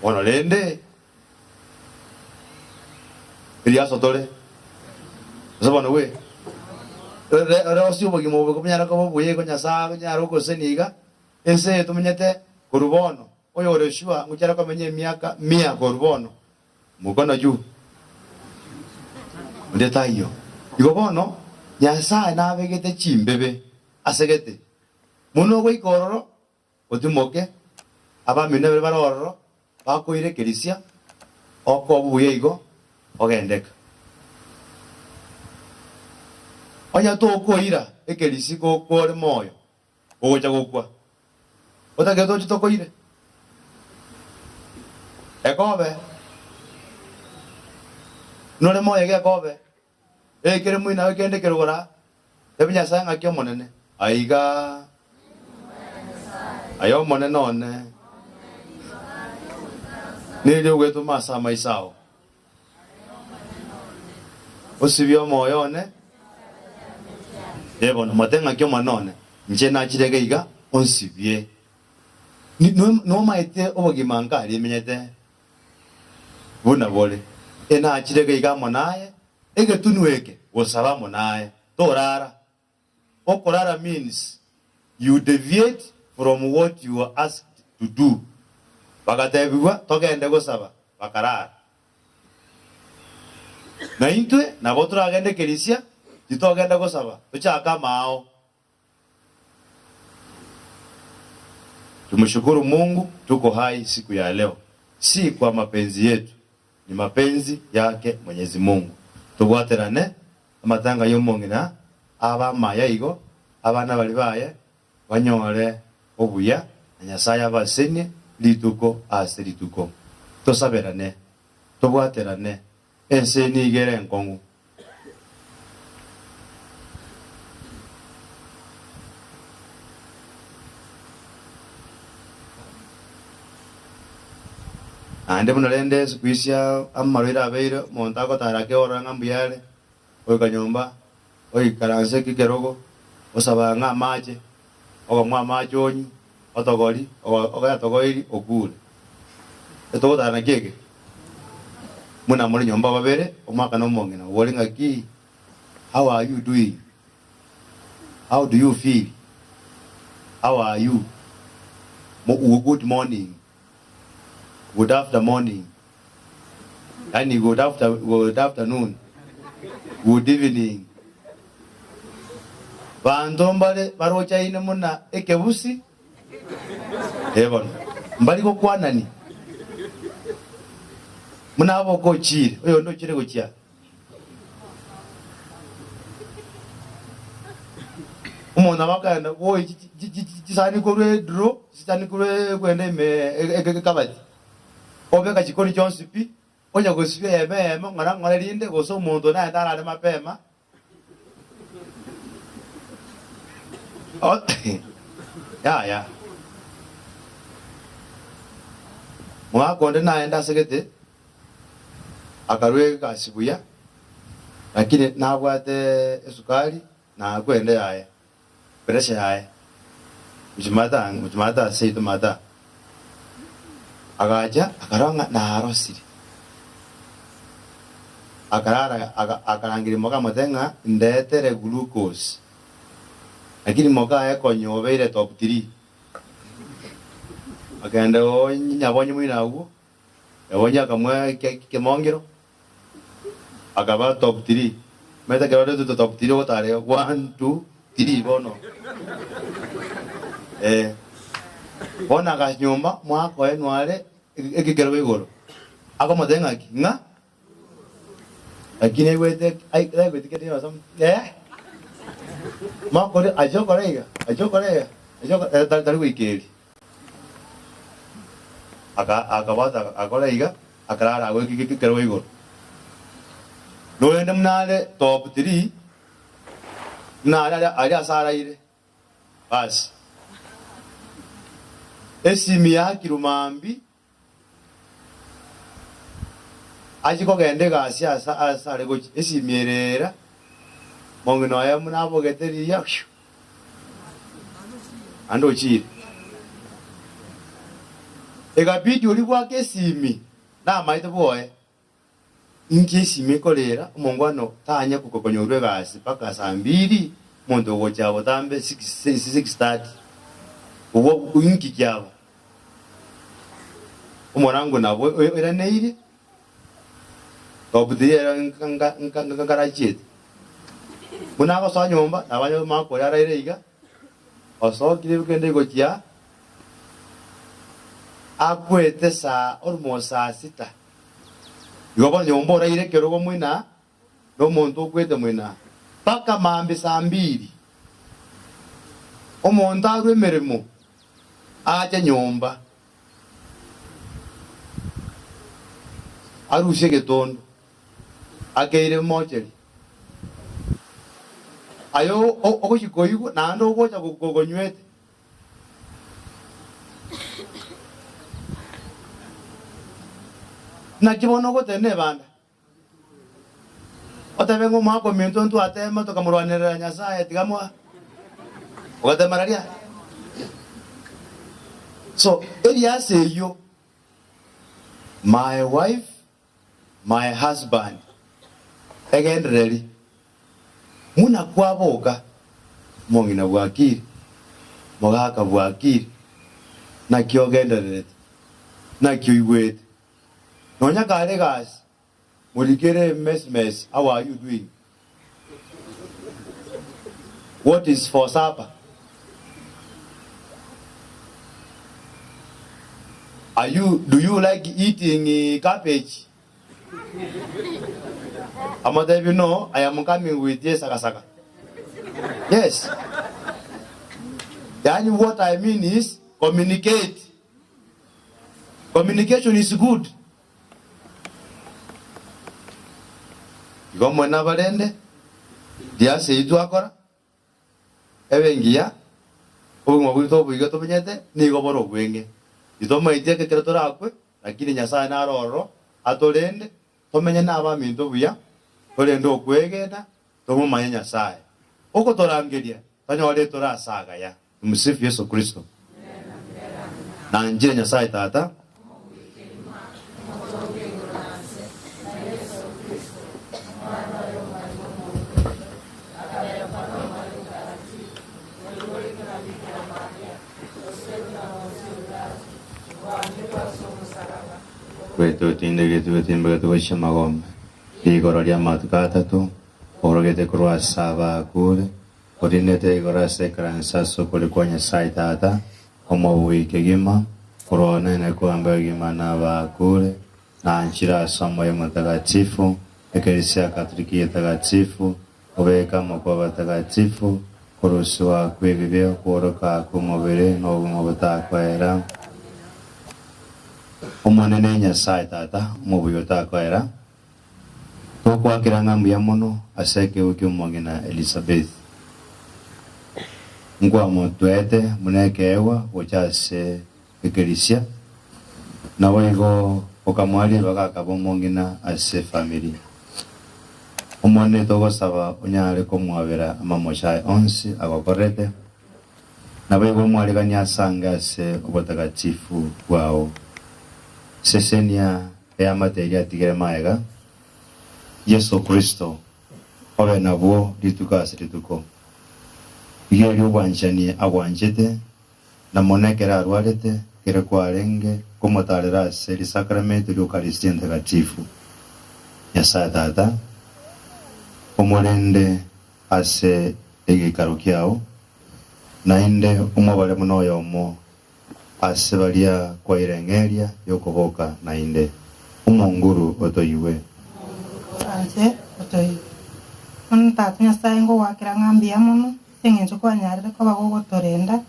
Bono rende, eriaso tore, gose bono bwe, ore ase obogima obo konyara koba obuya igo Nyasae akonyara gokosesenia iga, ense eye tomenyete korwa bono, oyore sure ngochia are komenya emiaka mia korwa bono, mokono juu, onde taiyo. Igo bono, Nyasae nabegete chimbebe ase gete, buna ogoika ororo Otimoke, abamino baria bare ororo bakoire ekerisia, okoba buya igo, ogendeka. Onye tokoira ekerisi gokwa ore moyo, ogocha gokwa, otagete oche tokoire? Ekobe, nore moyo iga ekobe, ekere moino kende kerogora. Tebia Nyasae ng'aki Omonene, Aiga aye Omonene one, neri ogwetoma ase amaiso ao. Osibie omoyo one, ee bono, mote ng'aki Omonene one, inche nachire iga iga, onsibie. Nomaete obogima nkare menyete buna bore, enachire iga iga amo naye, egetunwa eke gosaba amo naye, torara. Okorara means you deviate from what you were asked to do. Bagatebigwa togende gosaba, bakarara. Na intwe nabo toragende kerisia, titogenda gosaba, tochake amaao. Tumshukuru Mungu tuko hai siku ya leo, si kwa mapenzi yetu, ni mapenzi yake Mwenyezi Mungu. Tobwaterane amatanga y'omong'ina abe amaya igo, abana baria baye banyore obuya, na Nyasae abasenie rituko ase rituko. Tosaberane, tobwaterane, ense nigo ere enkong'u. Naende buna rende esikuisi amarwaire abeire, omonto agotara ake orore ng'a mbuya are, oika nyomba, oikaranse ekerogo, osaba ng'a amache, okomwa amache onywe, otogori, oyatogoiri okure. Etogotara naki eke? Buna more nyomba babere, omwaka na omong'ina, obore ng'aki, how are you doing? How do you feel? How are you? Good morning. Good after morning. Yani good after, good afternoon. Good evening. Banto mbare barochaine muna ekebusi eh bono mbari gokwanani muna aboka ochire oyonde ochire gochia Omonto nabo akagenda bwoyia chisani korwa ediro, chisani korwa ekwenda ime ekabati, obeka chikoni chionsi pi, onya gosibia eyemo eyemo ng'ora ng'ora erinde gose omonto onde naende arare mapema. Yaya. Omogaka onde naende asegete. Akarua egasi buya, lakini nabwate esukari na akwende yaye, pressure yaye, gochimata gochimata seito mata. Agacha akarora ng'a narosire. Akarara aka akarangeria moka akamotebia ng'a ndetere glucose, lakini moka aye konya obeire top three. Akagenda oo nyabonye moino agwo. Yabonye akamoa ekemongero, akaba top three. Omanyete ekero ore top three ogotara iga one, two, three bono. Eh. Bono agacha nyomba, omwaka oye nware ekekerogo igoro. Akomotebia ng'aki? Ng'a lakini aigwete aigwete kende gose eh. Omwaka oria achia okora iga, achia okora iga, achia okora tari goikeria. Akabwata agakora iga, akarara agwo ekerogo igoro. Norende buna are top three, buna are aria ase araire, basi. Esimi yakirwe mambia, achie kogenda egasi ase ase are gochia, esimi ere era, mong'ina oye buna abogete riya, phew! Naende ochiire. Egabidi oria bwake esimi namaete bwoye. Inki esimi ekorera omongwana tanya kokonyorwa egasi mpaka saa mbiri omonto ogocha botambe 6:30 obwo inki kiaba? Omorango nabo oiraneirie top three ere nkarachiete. Buna agosoa nyomba nabo omwaka oria araire iga, osokire kende gochia akwete saa almost saa sita. Igo bono nyomba oraire ekerogo moina na omonto okwete moina mpaka mambia saa mbiri. Omonto arwe emeremo ache nyomba arusie egetondo. Akeire mocheri. Aye ogochia koigwa naende ogocha gokonywete. Naki bono ogotenena ebanda, otebe ng'a omwaka ominto ntwatema tokamorwanerera Nyasaye tiga moa ogatema raria are. So eriase eyio my wife my husband egendereri muna kwaboka omong'ina bwakire mogaka bwakire naki ogendererete naki oigwete nonya kare egasi morikere mess how are you doing what is for supper Are you, do you like eating cabbage? Amotebi no, I am coming with esakasaka. Yes. Yani what I mean is communicate. Communication is good. Igo mwene abarende, riase eyio twakora, ebe engiya, obogima bwaito oboiga tomenyete nigo bore obweng'e. Titomaeti ekero torakwe, lakini Nyasae nare ororo atorende, tomenye nabaminto buya, torende okwegena, tomomanye Nyasae. Ogotorangeria, tonyore tore ase agaya. Tumsifu Yesu Kristo. Nanchire Nyasae Tata. Gwetotindegete gotimbegete gochia magombe, rigoro ri'amatuko atato, orogete korwa ase abakure, Orinete igoro ase ekaranso ase okoria kwa Nyasae Tata, Omobui kegima, korwa onene kwamba egima na abakure, na anchire ase Omoyo Omotagatifu, Ekeresia Katoliki Getagatifu, obeke amo kw'abatagatifu, korusigwa kw'ebibe, okworoka kw'omobere, na obogima botakoera. Omonene Nyasae Tata, Omobui otakoera, Togoakera ng'a mbuya mono ase ekeegwa ki'omong'ina Elisabeti. Nkwamotoete buna ekeegwa gocha ase ekerisia, naboigo okamoa ribaga akaba omong'ina ase efamiri. Omonene togosaba onyare komwabera amamocho aye onsi agokorerete, naboigo omwariganie asange ase obotagatifu bwao. Sesenia Eamate eria atigere magega, Yeso Kristo, obe nabwo rituko ase rituko. Iga erio obwanchani agwanchete, na mono ekero arwarete, kere kwarenge komotaarera ase risakramento ri'Eukaristia Entagatifu. Nyasae Tata, omorende ase egeikaro kiao, naende omobare buna oyomo Ase baria kwaireng'eria y'okoboka naende, Omonguru otoigwe. Oranche otoigwe. Bono Tata Nyasae ngogoakera ng'a mbuya mono ase engencho kwanyarire koba gogotorenda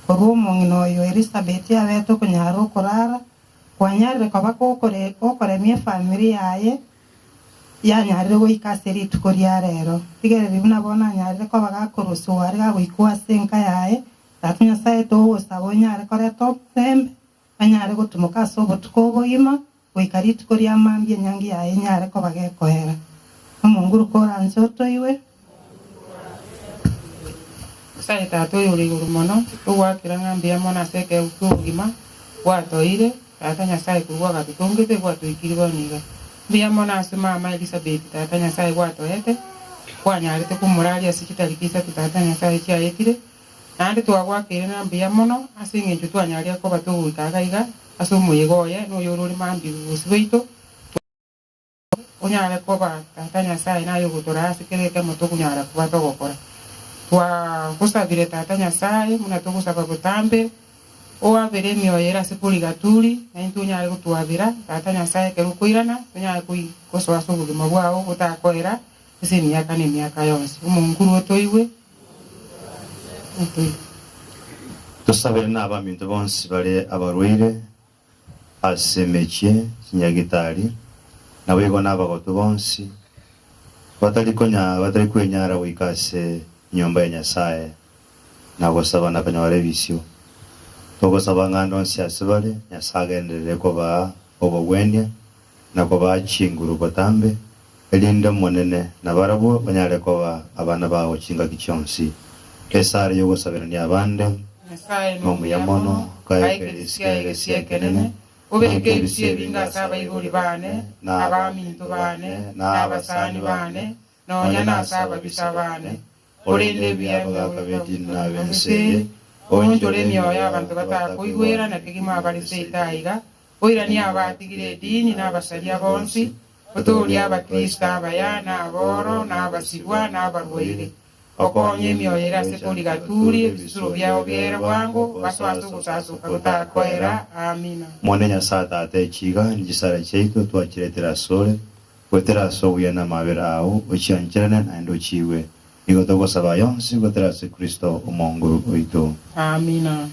korwa omong'ina oyo Elisabeti abete okonyara okorara, kwanyarire koba gokoremia efamiri yaye yanyarire goika ase rituko ria rero. Rigereria buna bono anyarire koba gakorusigwa are gagoikwa ase enka yaye, Tata Nyasae, togosaba onyare koreta oborembe, anyare gotumoka ase obotuko obogima, goika rituko ria mambia enyangi yaye enyare koba gekoera. Omonguru koranche otoigwe. Nyasae Tata oyore igoro mono, togoakera ng'a mbuya mono ase ekeegwa ki'obogima gwatoeire, Tata Nyasae korwa gwatotongete gwatoikirie bono iga. Mbuya mono ase mama Elisabeti Tata Nyasae gwatoete, kwanyarete komoraria ase chitariki isato Tata Nyasae chiaetire, Naende twagwakeire ng'a mbuya mono ase engencho twanyarire koba togoika iga iga ase omoyega oye na oyore ore mambia bobosio bwaito, onyare koba Tata Nyasae naye ogotoraa ase kera ekemo tokonyara koba togokora. Twagosabire Tata Nyasae, buna togosaba botambe, oabere emioyo ere ase purigaturi, na intwe onyare gotwabera, Tata Nyasae, ekero okoirana, tonyare gosoa ase obogima bwao botakoera ase emiaka na emiaka yonsi. Omonguru otoigwe. Tosabere nabaminto bonsi bare abarwaire ase emechie, chinyagitari, naboigo nabagotu bonsi batari konya batari kwenyara goika ase. enyomba ya Nyasae na gosaba na konyora ebisio. Togosaba ng'a ande onsi ase bare, Nyasae agenderere kobaa obogwenia na kobaa chinguru botambe, erinde Omonene na barabwo banyare koba abana bao chingaki chionsi. Esara y'ogosaberania abande Nyasae nomuya nomuya mono, mono, kae kae ekerisio ekerisio kiaye egesia gesia ekenene, ekenene, obeke ebisio ebinge ase abaibori baane, na abaminto baane, na abasani baane, nonya nase ababisa baane, Korende ebiya abagaaka b'edini na ab'ense eye, Oonchore emioyo y'abanto batakoigwera na kegima abare seito aiga, oiranie abatigire edini na abasaria bonsi, otoorie Abakristo abaya, na aboro, na abasibwa, na abarwaire. Okonye emioyo ere ase purigaturi, ebisusuro biao biere bwango, basoe ase ogosasoka gotakoera. Amina. Mone Nyasae Tata echiga nchisara chiaito twachiretire asore, Goetera ase obuya na amabera ao, ochiancherane naende ochiigwe. Nigo togosaba aya onsi goetera ase Kristo Omonguru oito. Amina.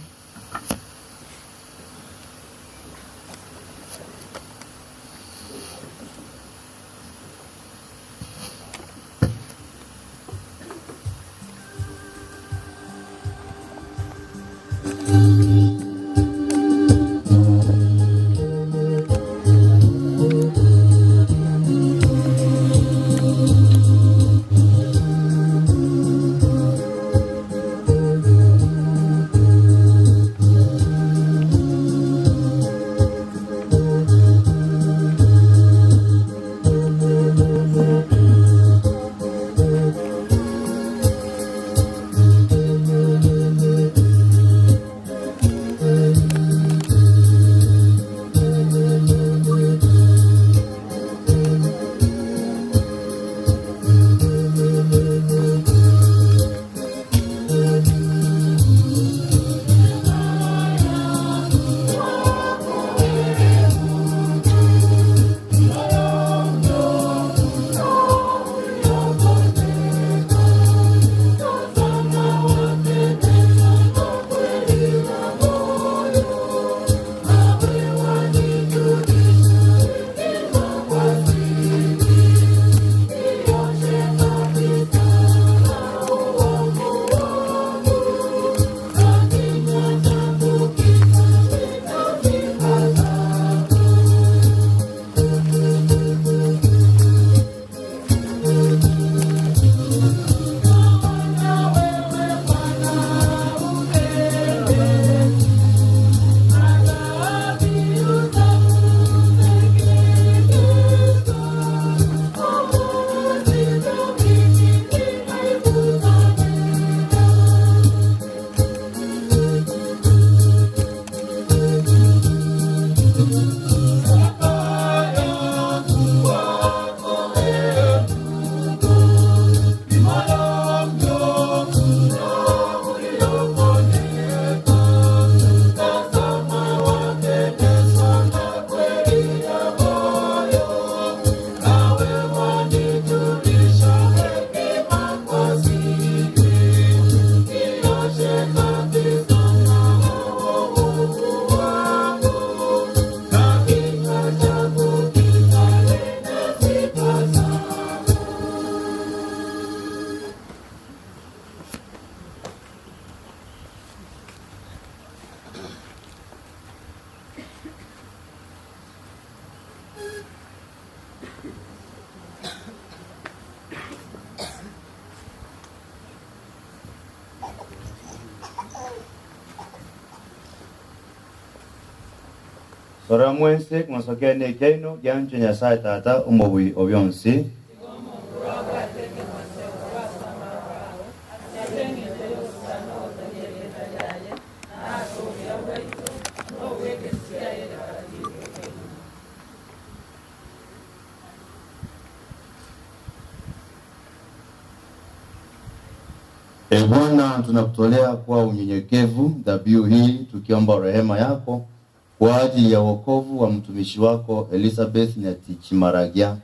Sora mwensi mosokenie ekiaino gianchwe Nyasae Tata Omobui o bionsi. E Bwana, tunakutolea kwa unyenyekevu dhabihu hii tukiomba rehema yako kwa ajili ya wokovu wa mtumishi wako Elizabeth Nyatichimaragia,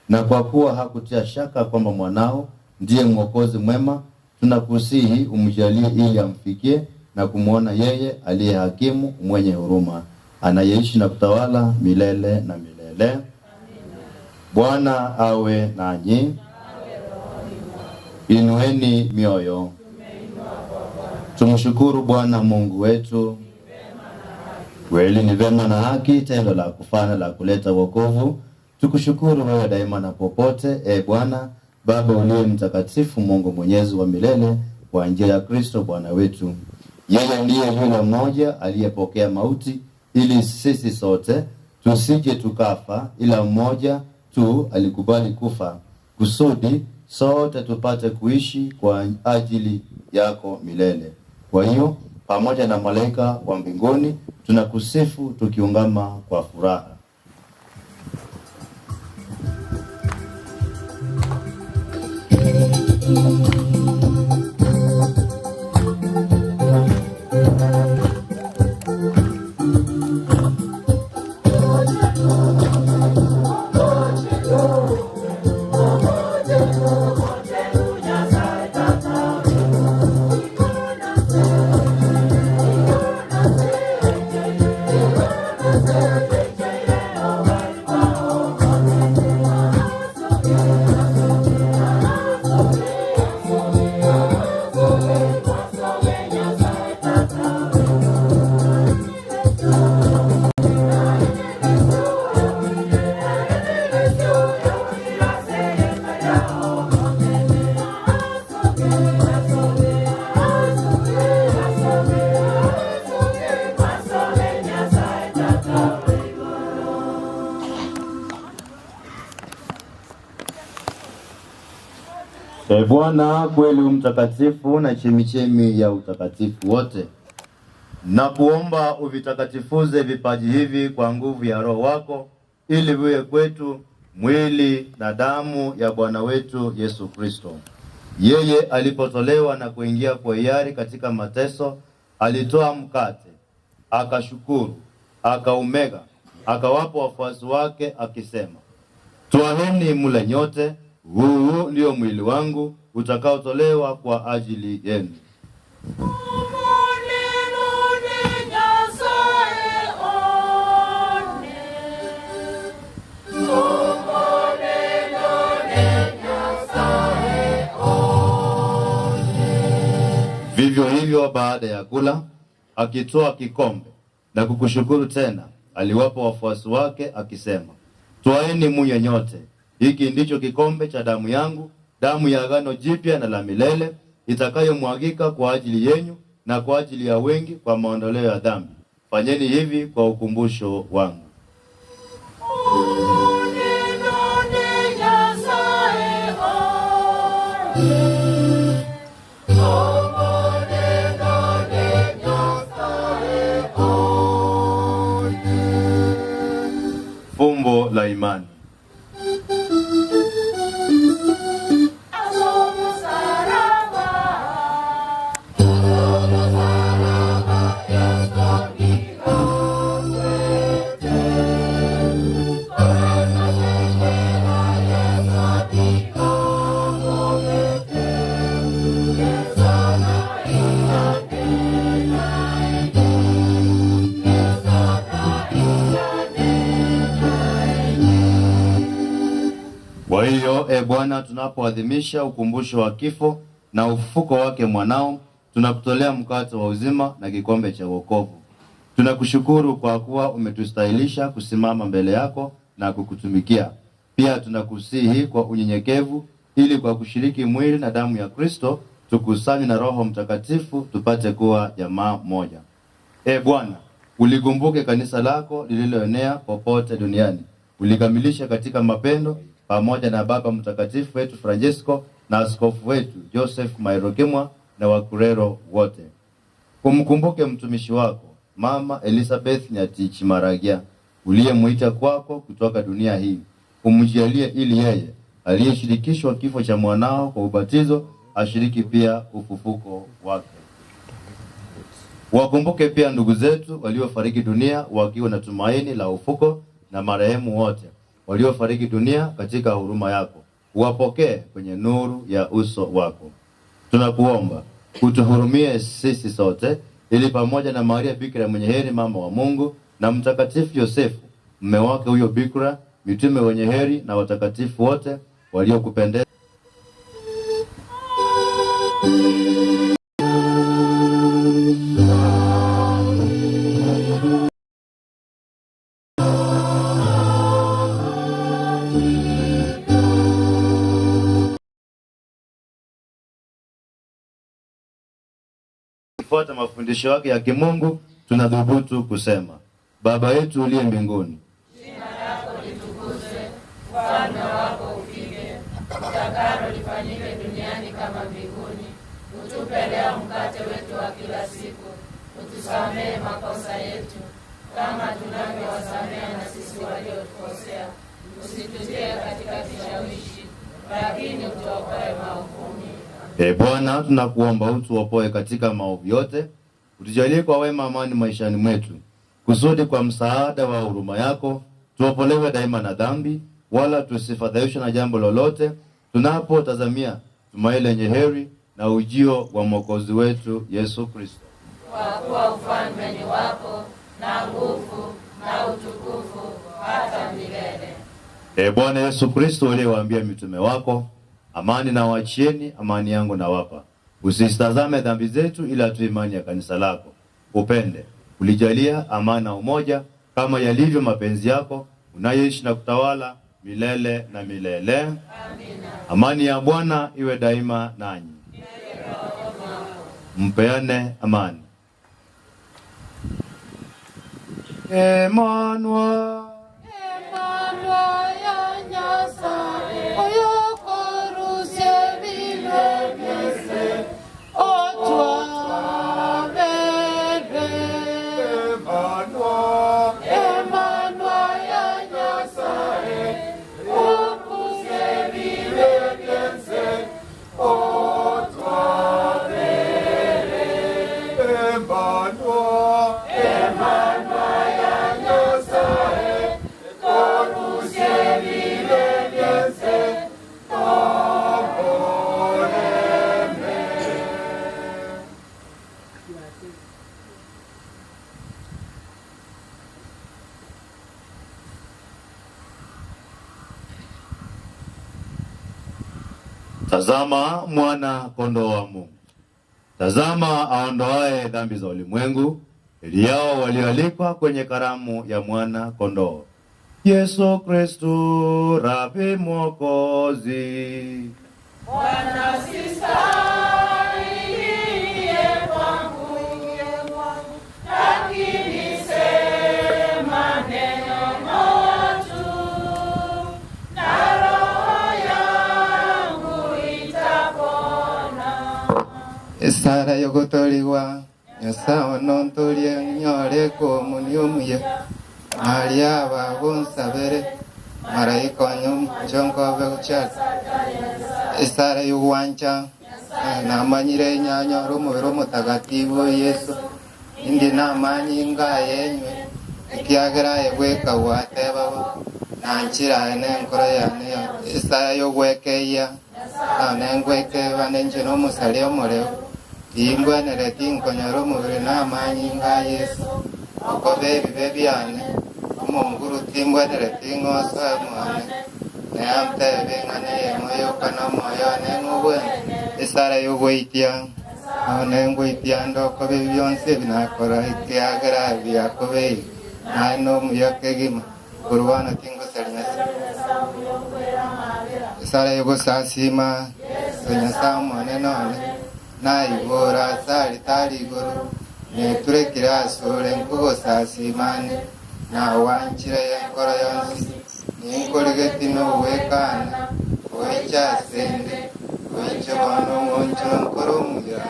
na kwa kuwa hakutia shaka kwamba mwanao ndiye mwokozi mwema, tunakusihi umjalie ili amfikie na kumwona yeye aliye hakimu mwenye huruma, anayeishi na kutawala milele na milele. Bwana awe nanyi. Inueni mioyo. Tumshukuru Bwana Mungu wetu. Kweli ni vema na haki, tendo la kufana la kuleta wokovu. Tukushukuru wewe daima na popote, e Bwana Baba uliye mtakatifu, Mungu mwenyezi wa milele, kwa njia ya Kristo Bwana wetu. Yeye ndiye yule mmoja aliyepokea mauti ili sisi sote tusije tukafa, ila mmoja tu alikubali kufa kusudi sote tupate kuishi kwa ajili yako milele. Kwa hiyo pamoja na malaika wa mbinguni tunakusifu tukiungama kwa furaha. E Bwana, kweli u mtakatifu na chemichemi ya utakatifu wote, na kuomba uvitakatifuze vipaji hivi kwa nguvu ya Roho wako, ili viwe kwetu mwili na damu ya Bwana wetu Yesu Kristo. Yeye alipotolewa na kuingia kwa hiari katika mateso, alitoa mkate, akashukuru, akaumega, akawapa wafuasi wake akisema, Twaheni mle nyote, huu ndio mwili wangu utakaotolewa kwa ajili yenu. Vivyo hivyo baada ya kula, akitoa kikombe na kukushukuru tena, aliwapa wafuasi wake akisema, Twaeni munywe nyote, hiki ndicho kikombe cha damu yangu, damu ya agano jipya na la milele, itakayomwagika kwa ajili yenyu na kwa ajili ya wengi kwa maondoleo ya dhambi. Fanyeni hivi kwa ukumbusho wangu. Fumbo la imani. Kwa hiyo e Bwana, tunapoadhimisha ukumbusho wa kifo na ufufuko wake mwanao, tunakutolea mkate wa uzima na kikombe cha wokovu. Tunakushukuru kwa kuwa umetustahilisha kusimama mbele yako na kukutumikia. Pia tunakusihi kwa unyenyekevu, ili kwa kushiriki mwili na damu ya Kristo tukusanywe na Roho Mtakatifu tupate kuwa jamaa moja. E Bwana, ulikumbuke kanisa lako lililoenea popote duniani, ulikamilisha katika mapendo pamoja na Baba Mtakatifu wetu Francisco na askofu wetu Joseph Mairokimwa na Wakurero wote. Umkumbuke mtumishi wako Mama Elizabeth Nyatichi Maragia uliyemwita kwako kutoka dunia hii, umjalie ili yeye aliyeshirikishwa kifo cha mwanao kwa ubatizo ashiriki pia ufufuko wake. Wakumbuke pia ndugu zetu waliofariki dunia wakiwa na tumaini la ufuko na marehemu wote waliofariki dunia katika huruma yako, uwapokee kwenye nuru ya uso wako. Tunakuomba utuhurumie sisi sote, ili pamoja na Maria Bikira mwenye heri, mama wa Mungu, na Mtakatifu Yosefu mume wake huyo bikira, mitume wenye heri na watakatifu wote waliokupendeza. tukifuata mafundisho yake ya kimungu, tunadhubutu kusema: Baba yetu uliye mbinguni, Jina lako litukuzwe, ufalme wako ufike, utakalo lifanyike duniani kama mbinguni. Utupe leo mkate wetu wa kila siku, utusamehe makosa yetu kama tunavyowasamehe na sisi waliotukosea, usitutie katika kishawishi, lakini utuokoe maovuni. E Bwana, tunakuomba utuopoe katika maovu yote, utujalie kwa wema amani maishani mwetu, kusudi kwa msaada wa huruma yako tuopolewe daima na dhambi, wala tusifadhaishwe na jambo lolote, tunapotazamia tumaini lenye heri na ujio wa Mwokozi wetu Yesu Kristo. Kwa kuwa ufalme ni wako na nguvu na utukufu hata milele. E Bwana Yesu Kristo, uliyewaambia mitume wako, amani na waachieni, amani yangu nawapa, usisitazame dhambi zetu, ila tu imani ya kanisa lako. Upende ulijalia amani na umoja, kama yalivyo mapenzi yako, unayeishi na kutawala milele na milele. Amina. Amani ya Bwana iwe daima nanyi. Mpeane amani. Emmanuel. Tazama mwana kondoo wa Mungu, tazama aondoaye dhambi za ulimwengu. Heri yao walioalikwa kwenye karamu ya mwana kondoo. Yesu Kristu, Rabi Mwokozi. Bwana sistahili kwangu, lakini sema neno moja tu, na roho yangu itapona. Esara yogotorigwa nyasaye nontorie nyore komuni omuya maria bagunsabere maraika onyo gochara esara yogwancha namanyire nyanyora omobere omotagatifu Yesu indi namanyi ngayenywe ekiagera egweka gwatebabo nanchirae nenkoro yane esara yogwekeia nengwekeba nenche nomusari omoreu timbwenere tinkonyora omobere namanyi nga Yesu okoba ebibe biane omonguru timbwenere ting'osoe mwane neantebe ng'ane yemoyoka nomoyo one ng'obwene esara yogweitia aho nengweitia ndokoba ebi bionsi ebi nakora ekiagera biakobei naye nomuya kegima korwana tingosari Nyasaye esara yogosasima Nyasaye omone none naibora asari tari igoro neturekire asure nkugosasimane nawanchire yenkoro yonsi ninkorigeti nowekana oichasende oiche bono ng'onchoro nkoro omuya.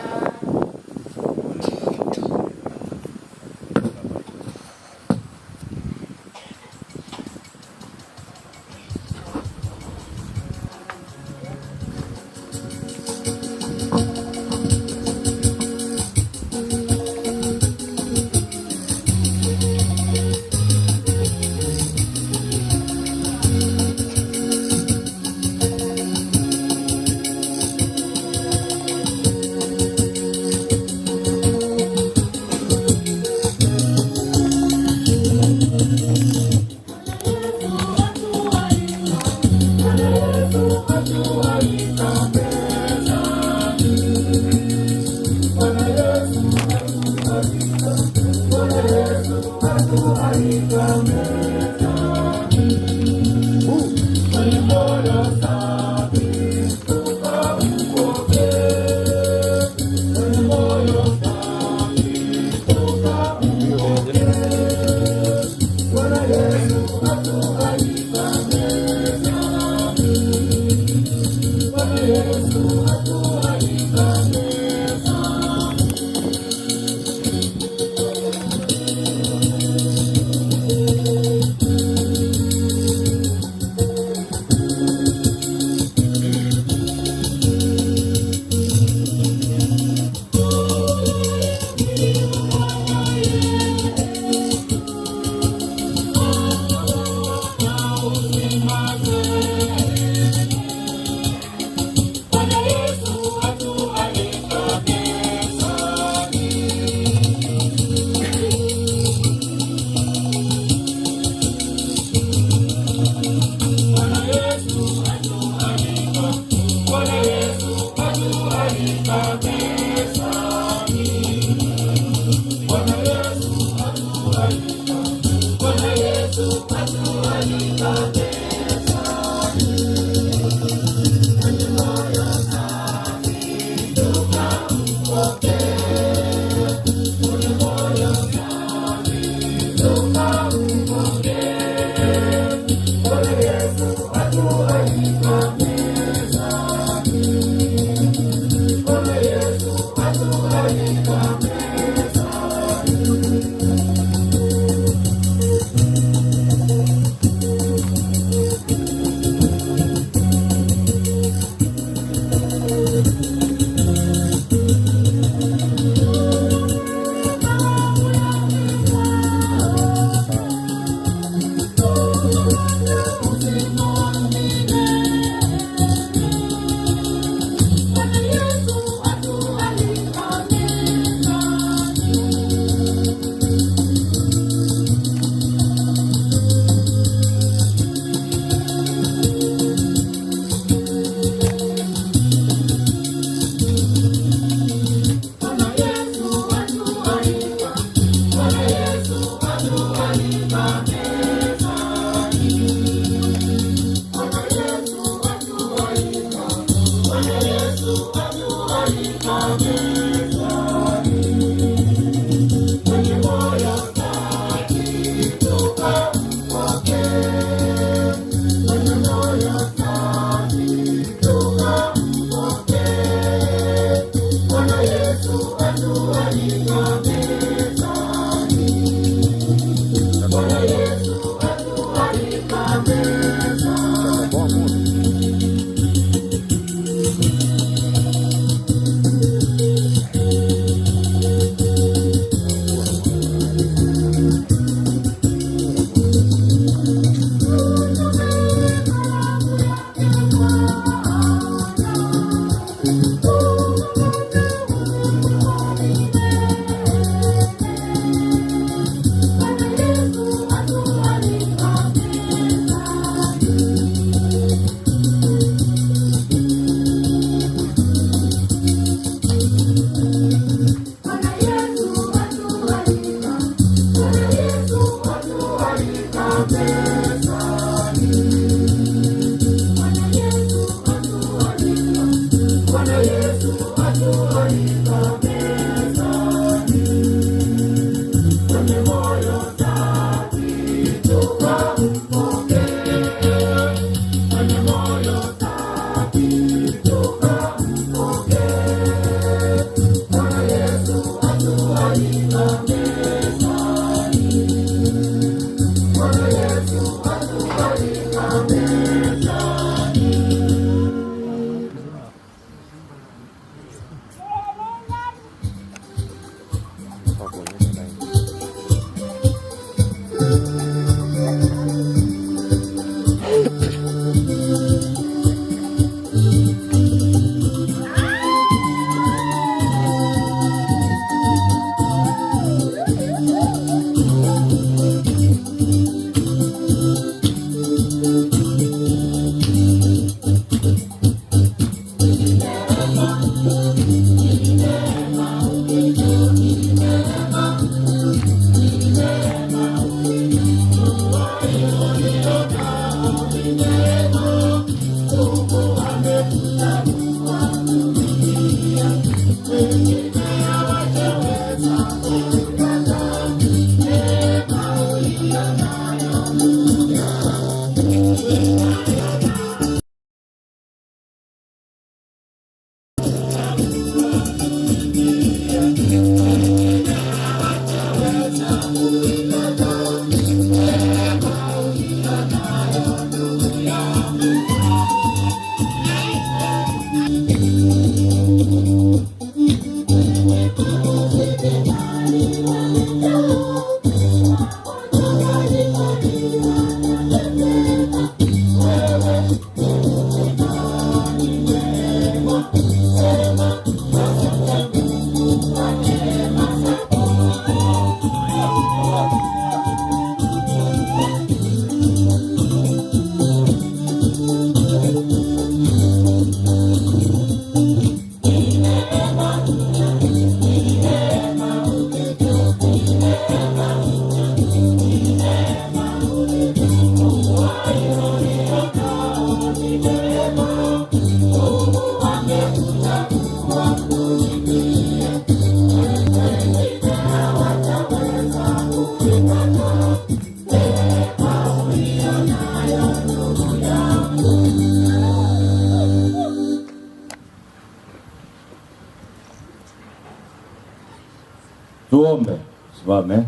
Tuombe. Simame.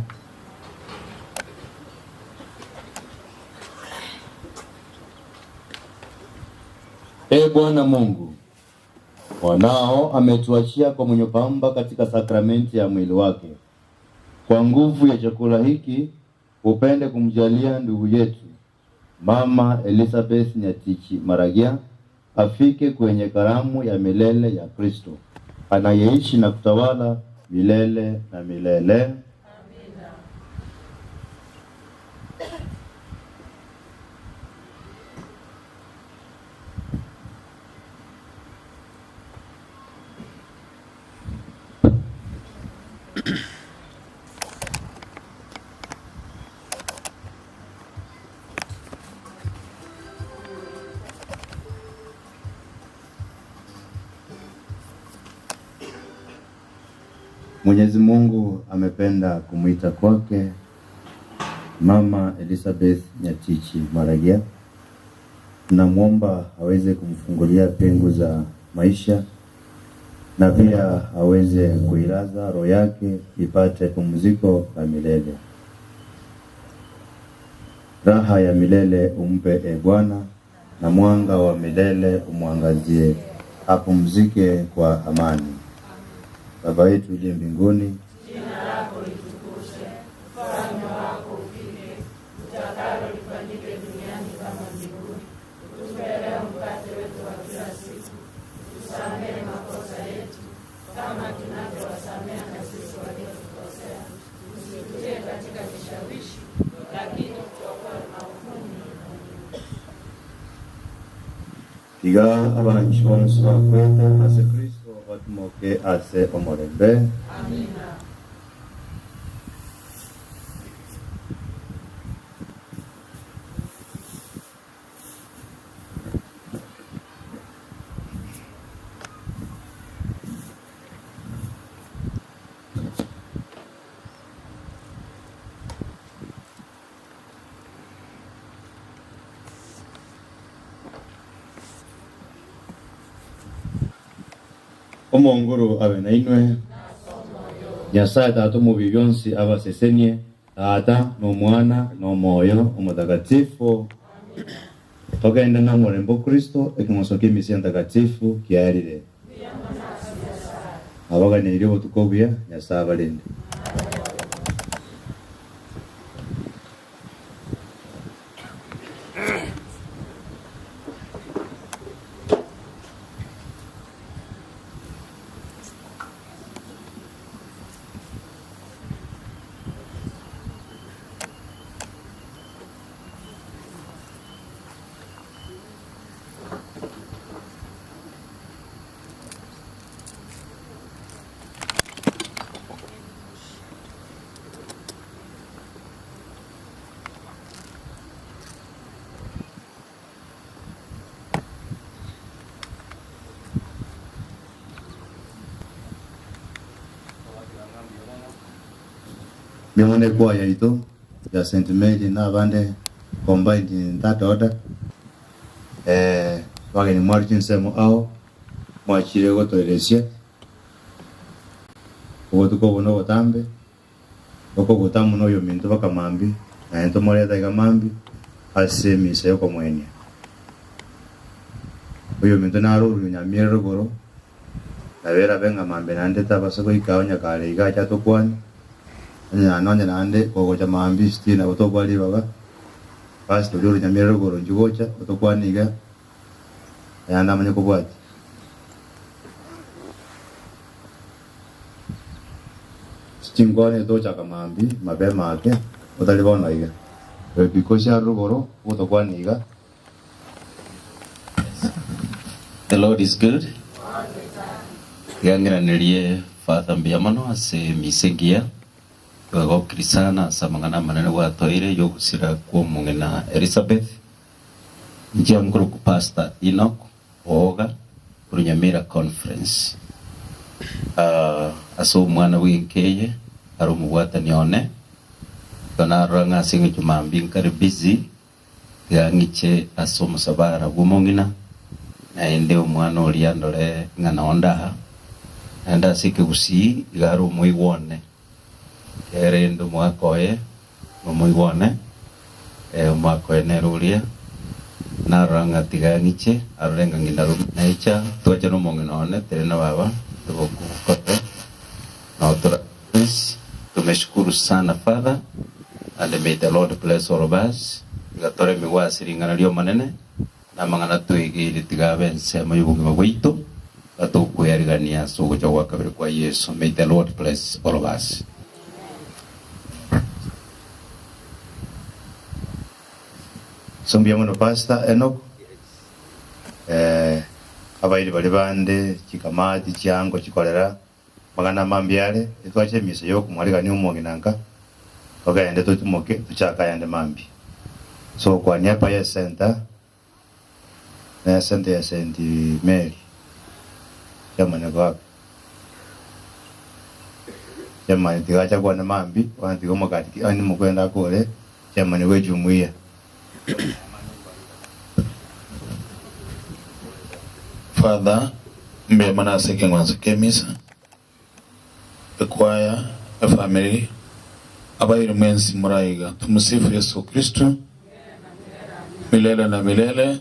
Ee Bwana Mungu, mwanao ametuachia kwa mwenye pamba katika sakramenti ya mwili wake. Kwa nguvu ya chakula hiki upende kumjalia ndugu yetu Mama Elizabeth Nyatichi Maragia afike kwenye karamu ya milele ya Kristo anayeishi na kutawala milele na milele. Mwenyezi Mungu amependa kumwita kwake Mama Elizabeth Nyatichi Maragia. Tunamwomba aweze kumfungulia pengo za maisha na pia aweze kuilaza roho yake ipate pumziko la milele. Raha ya milele umpe e Bwana, na mwanga wa milele umwangazie, apumzike kwa amani. Baba yetu uliye mbinguni, Jina lako litukuzwe, ufalme wako ufike, utakalo lifanyike duniani kama mbinguni. Utupe leo mkate wetu wa kila siku, utusamehe makosa yetu kama tunavyowasamehe na sisi waliotukosea, usitutie katika kishawishi, lakini utuokoe maovuni. tiga abananchi bonsi bakwete ase Kristo batumoke ase omorembe. Amina. Omonguru abe nainwe. Nyasae Tata omobuya bionsi abasesenie, Tata, na Omwana, na Omoyo Omotakatifu. Togende nomorembe o Kristo, ekeng'wanso ki'emisa entakatifu kiarire. Abaganeirie obotuko obuya, Nyasae abarende. Ming'ana ekwaya yaito ya St. Mary na abande combined in that order. Eh, bageni mwari chinsemo ao mwachire gotoeresia obotuko obo nobotambe okoguta amo noyominto baka mambi naye ntomoreta iga mambi ase emisa yokomoenia. Oyominto naro orunywa nyamira rogoro Nabo erabe ng'a mambia naende tabasa goika onye kare iga ache atokwane, onye nonye naende kogocha mambia isitini nabo tokwa ribaga, basi toria orunyamire rogoro inchuo gocha otokwane iga, ayande amanye kobwatia. Chinkwana echi togochaka mambia mapema ake, otari bono iga. Ebikosi are rogoro ogotokwana iga. The Lord is good. Tiga ng'iranerie Father mbuya mono ase emisa engiya. Twegokiri sana ase amang'ana amanene gwatoire y'ogosira kw'omong'ina Elizabeth. Inche nkorokwa Pastor Enoch Ooga korwa Nyamira Conference. Ah, ase omwana bw'enka eye are omobwatani one. Igo narora ng'a ase eng'encho mambia nkare busy, Tiga ng'iche ase omosabara bw'omong'ina, naende omwana oria ndore ng'a nao ndaha, naende ase ekegusii iga are omoigwa one. Kerende omogaka oye nomoigwa one, omogaka oye nere oria, narora ng'a tiga ng'iche arore ng'a ng'ina rome. Naicha twacha nomong'ina one, tere na baba, togokote, nao tora. Tumeshukuru sana Father and may the Lord bless all of us. Tiga toremigwe ase ring'ana ri'Omonene, na amang'ana twegeire tiga abe ensemo y'obogima bwaito, gatokweyarigania ase ogocha gwa kabere kwa Yeso. May the Lord bless all of us. So mbuya mono Pastor Enock. Abairi baria bande chikamati chiango chikorera Amang'ana mambia are, etwache emisa y'okomwarigania omong'ina nka, togende totimoke tochake ayande mambia. So kwa niaba ye center, ne center ya St. Mary, chairman ako wapi? Chairman tiga acha kwane mambia, bono tiga omogati ki onye mokwenda akore, chairman bwe jumuiya. Father, mbuya mono ase ekeng'wanso ki'emisa, ekwaya, efamiri, abairi mwensi moraiga. Tumusifu Yesu Kristo milele na milele.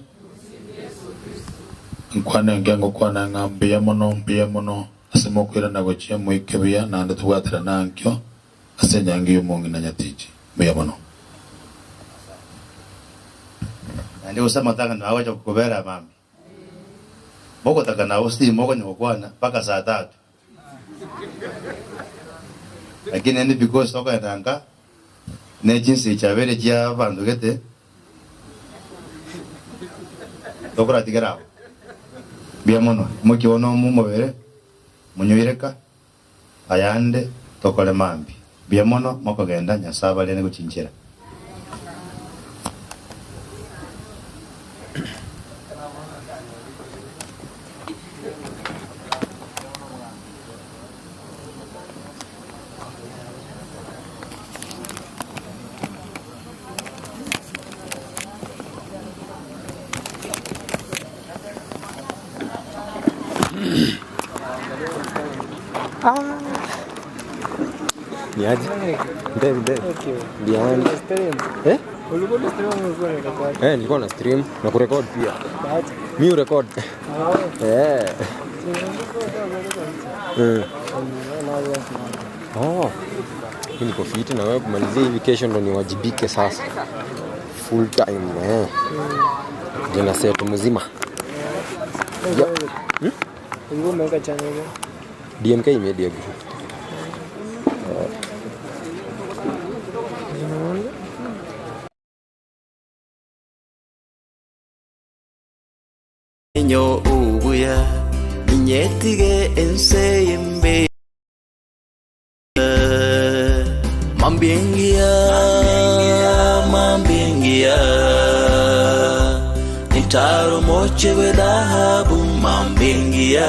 Nkwane enke ngokwana ng'a mbuya mono, mbuya mono ase mokoirana gochia moike buya naende tobwaterane ankio ase enyangi y'omong'ina nyatichi. Mbuya mono. Naende gose amatang'ani agocha kobera mambia. Mogotaka nabo still mokonya gokwana mpaka saa tatu. Lakini naende because tokogenda nka ne chinsa chiabeire chia abanto gete tokoratigera abwo. Mbuya mono, imokia bono omobere monyoire ka ayande tokore mambia. Mbuya mono mokogenda Nyasae abarende gochinchera. Ni aje? Ndevi ndevi. Behind. Eh? Eh, nilikuwa na stream na kurekod pia. Mi urekod. Eh. Oh. Mi niko fiti na wewe kumalizia hivi kesho ndo niwajibike sasa. Full time eh. Jina set mzima. Yep. Hmm? DMK Media Group. Nyo ubuya inyetige enseyembe mambiengia mambiengia intaro mochewe dhahabu mambiengia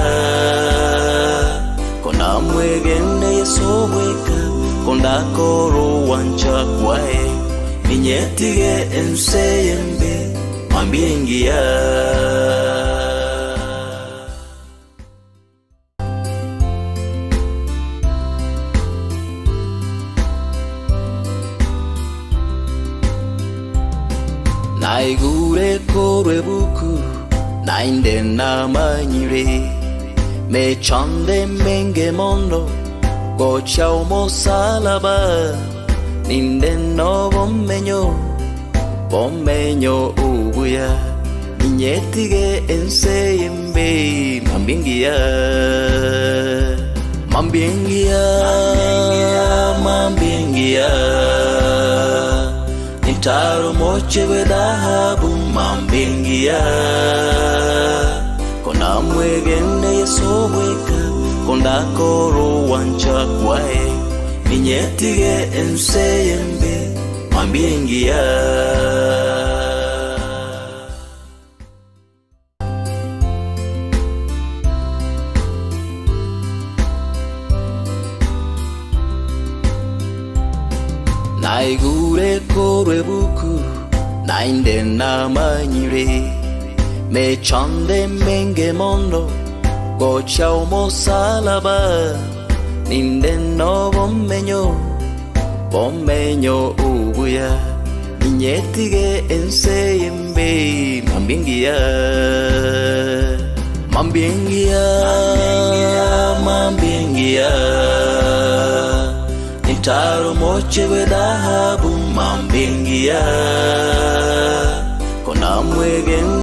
kona mwegene yesobweka kondakoro wancha kwae ninyetige enseyembe mambiengia. Naigure korwe buku nainde namanyire mechande menge mondo gocha omosalaba ninde no bomenyo bomenyo ubuya inyetige enseyembe mambingia mambingia mambingia intaro mochewe dhahabu mambingia kona mwegene yesobweka kondakoro wancha kwae ninyetige enseyembe mambingia. Naigure korwe buku nainde namanyire mechande menge mondo gocha omosalaba ninde no bomenyo bomenyo ubuya inyetige enseyembe mambingia mambingia mambingia intaro mochewe dhahabu mambingia kona mwegen.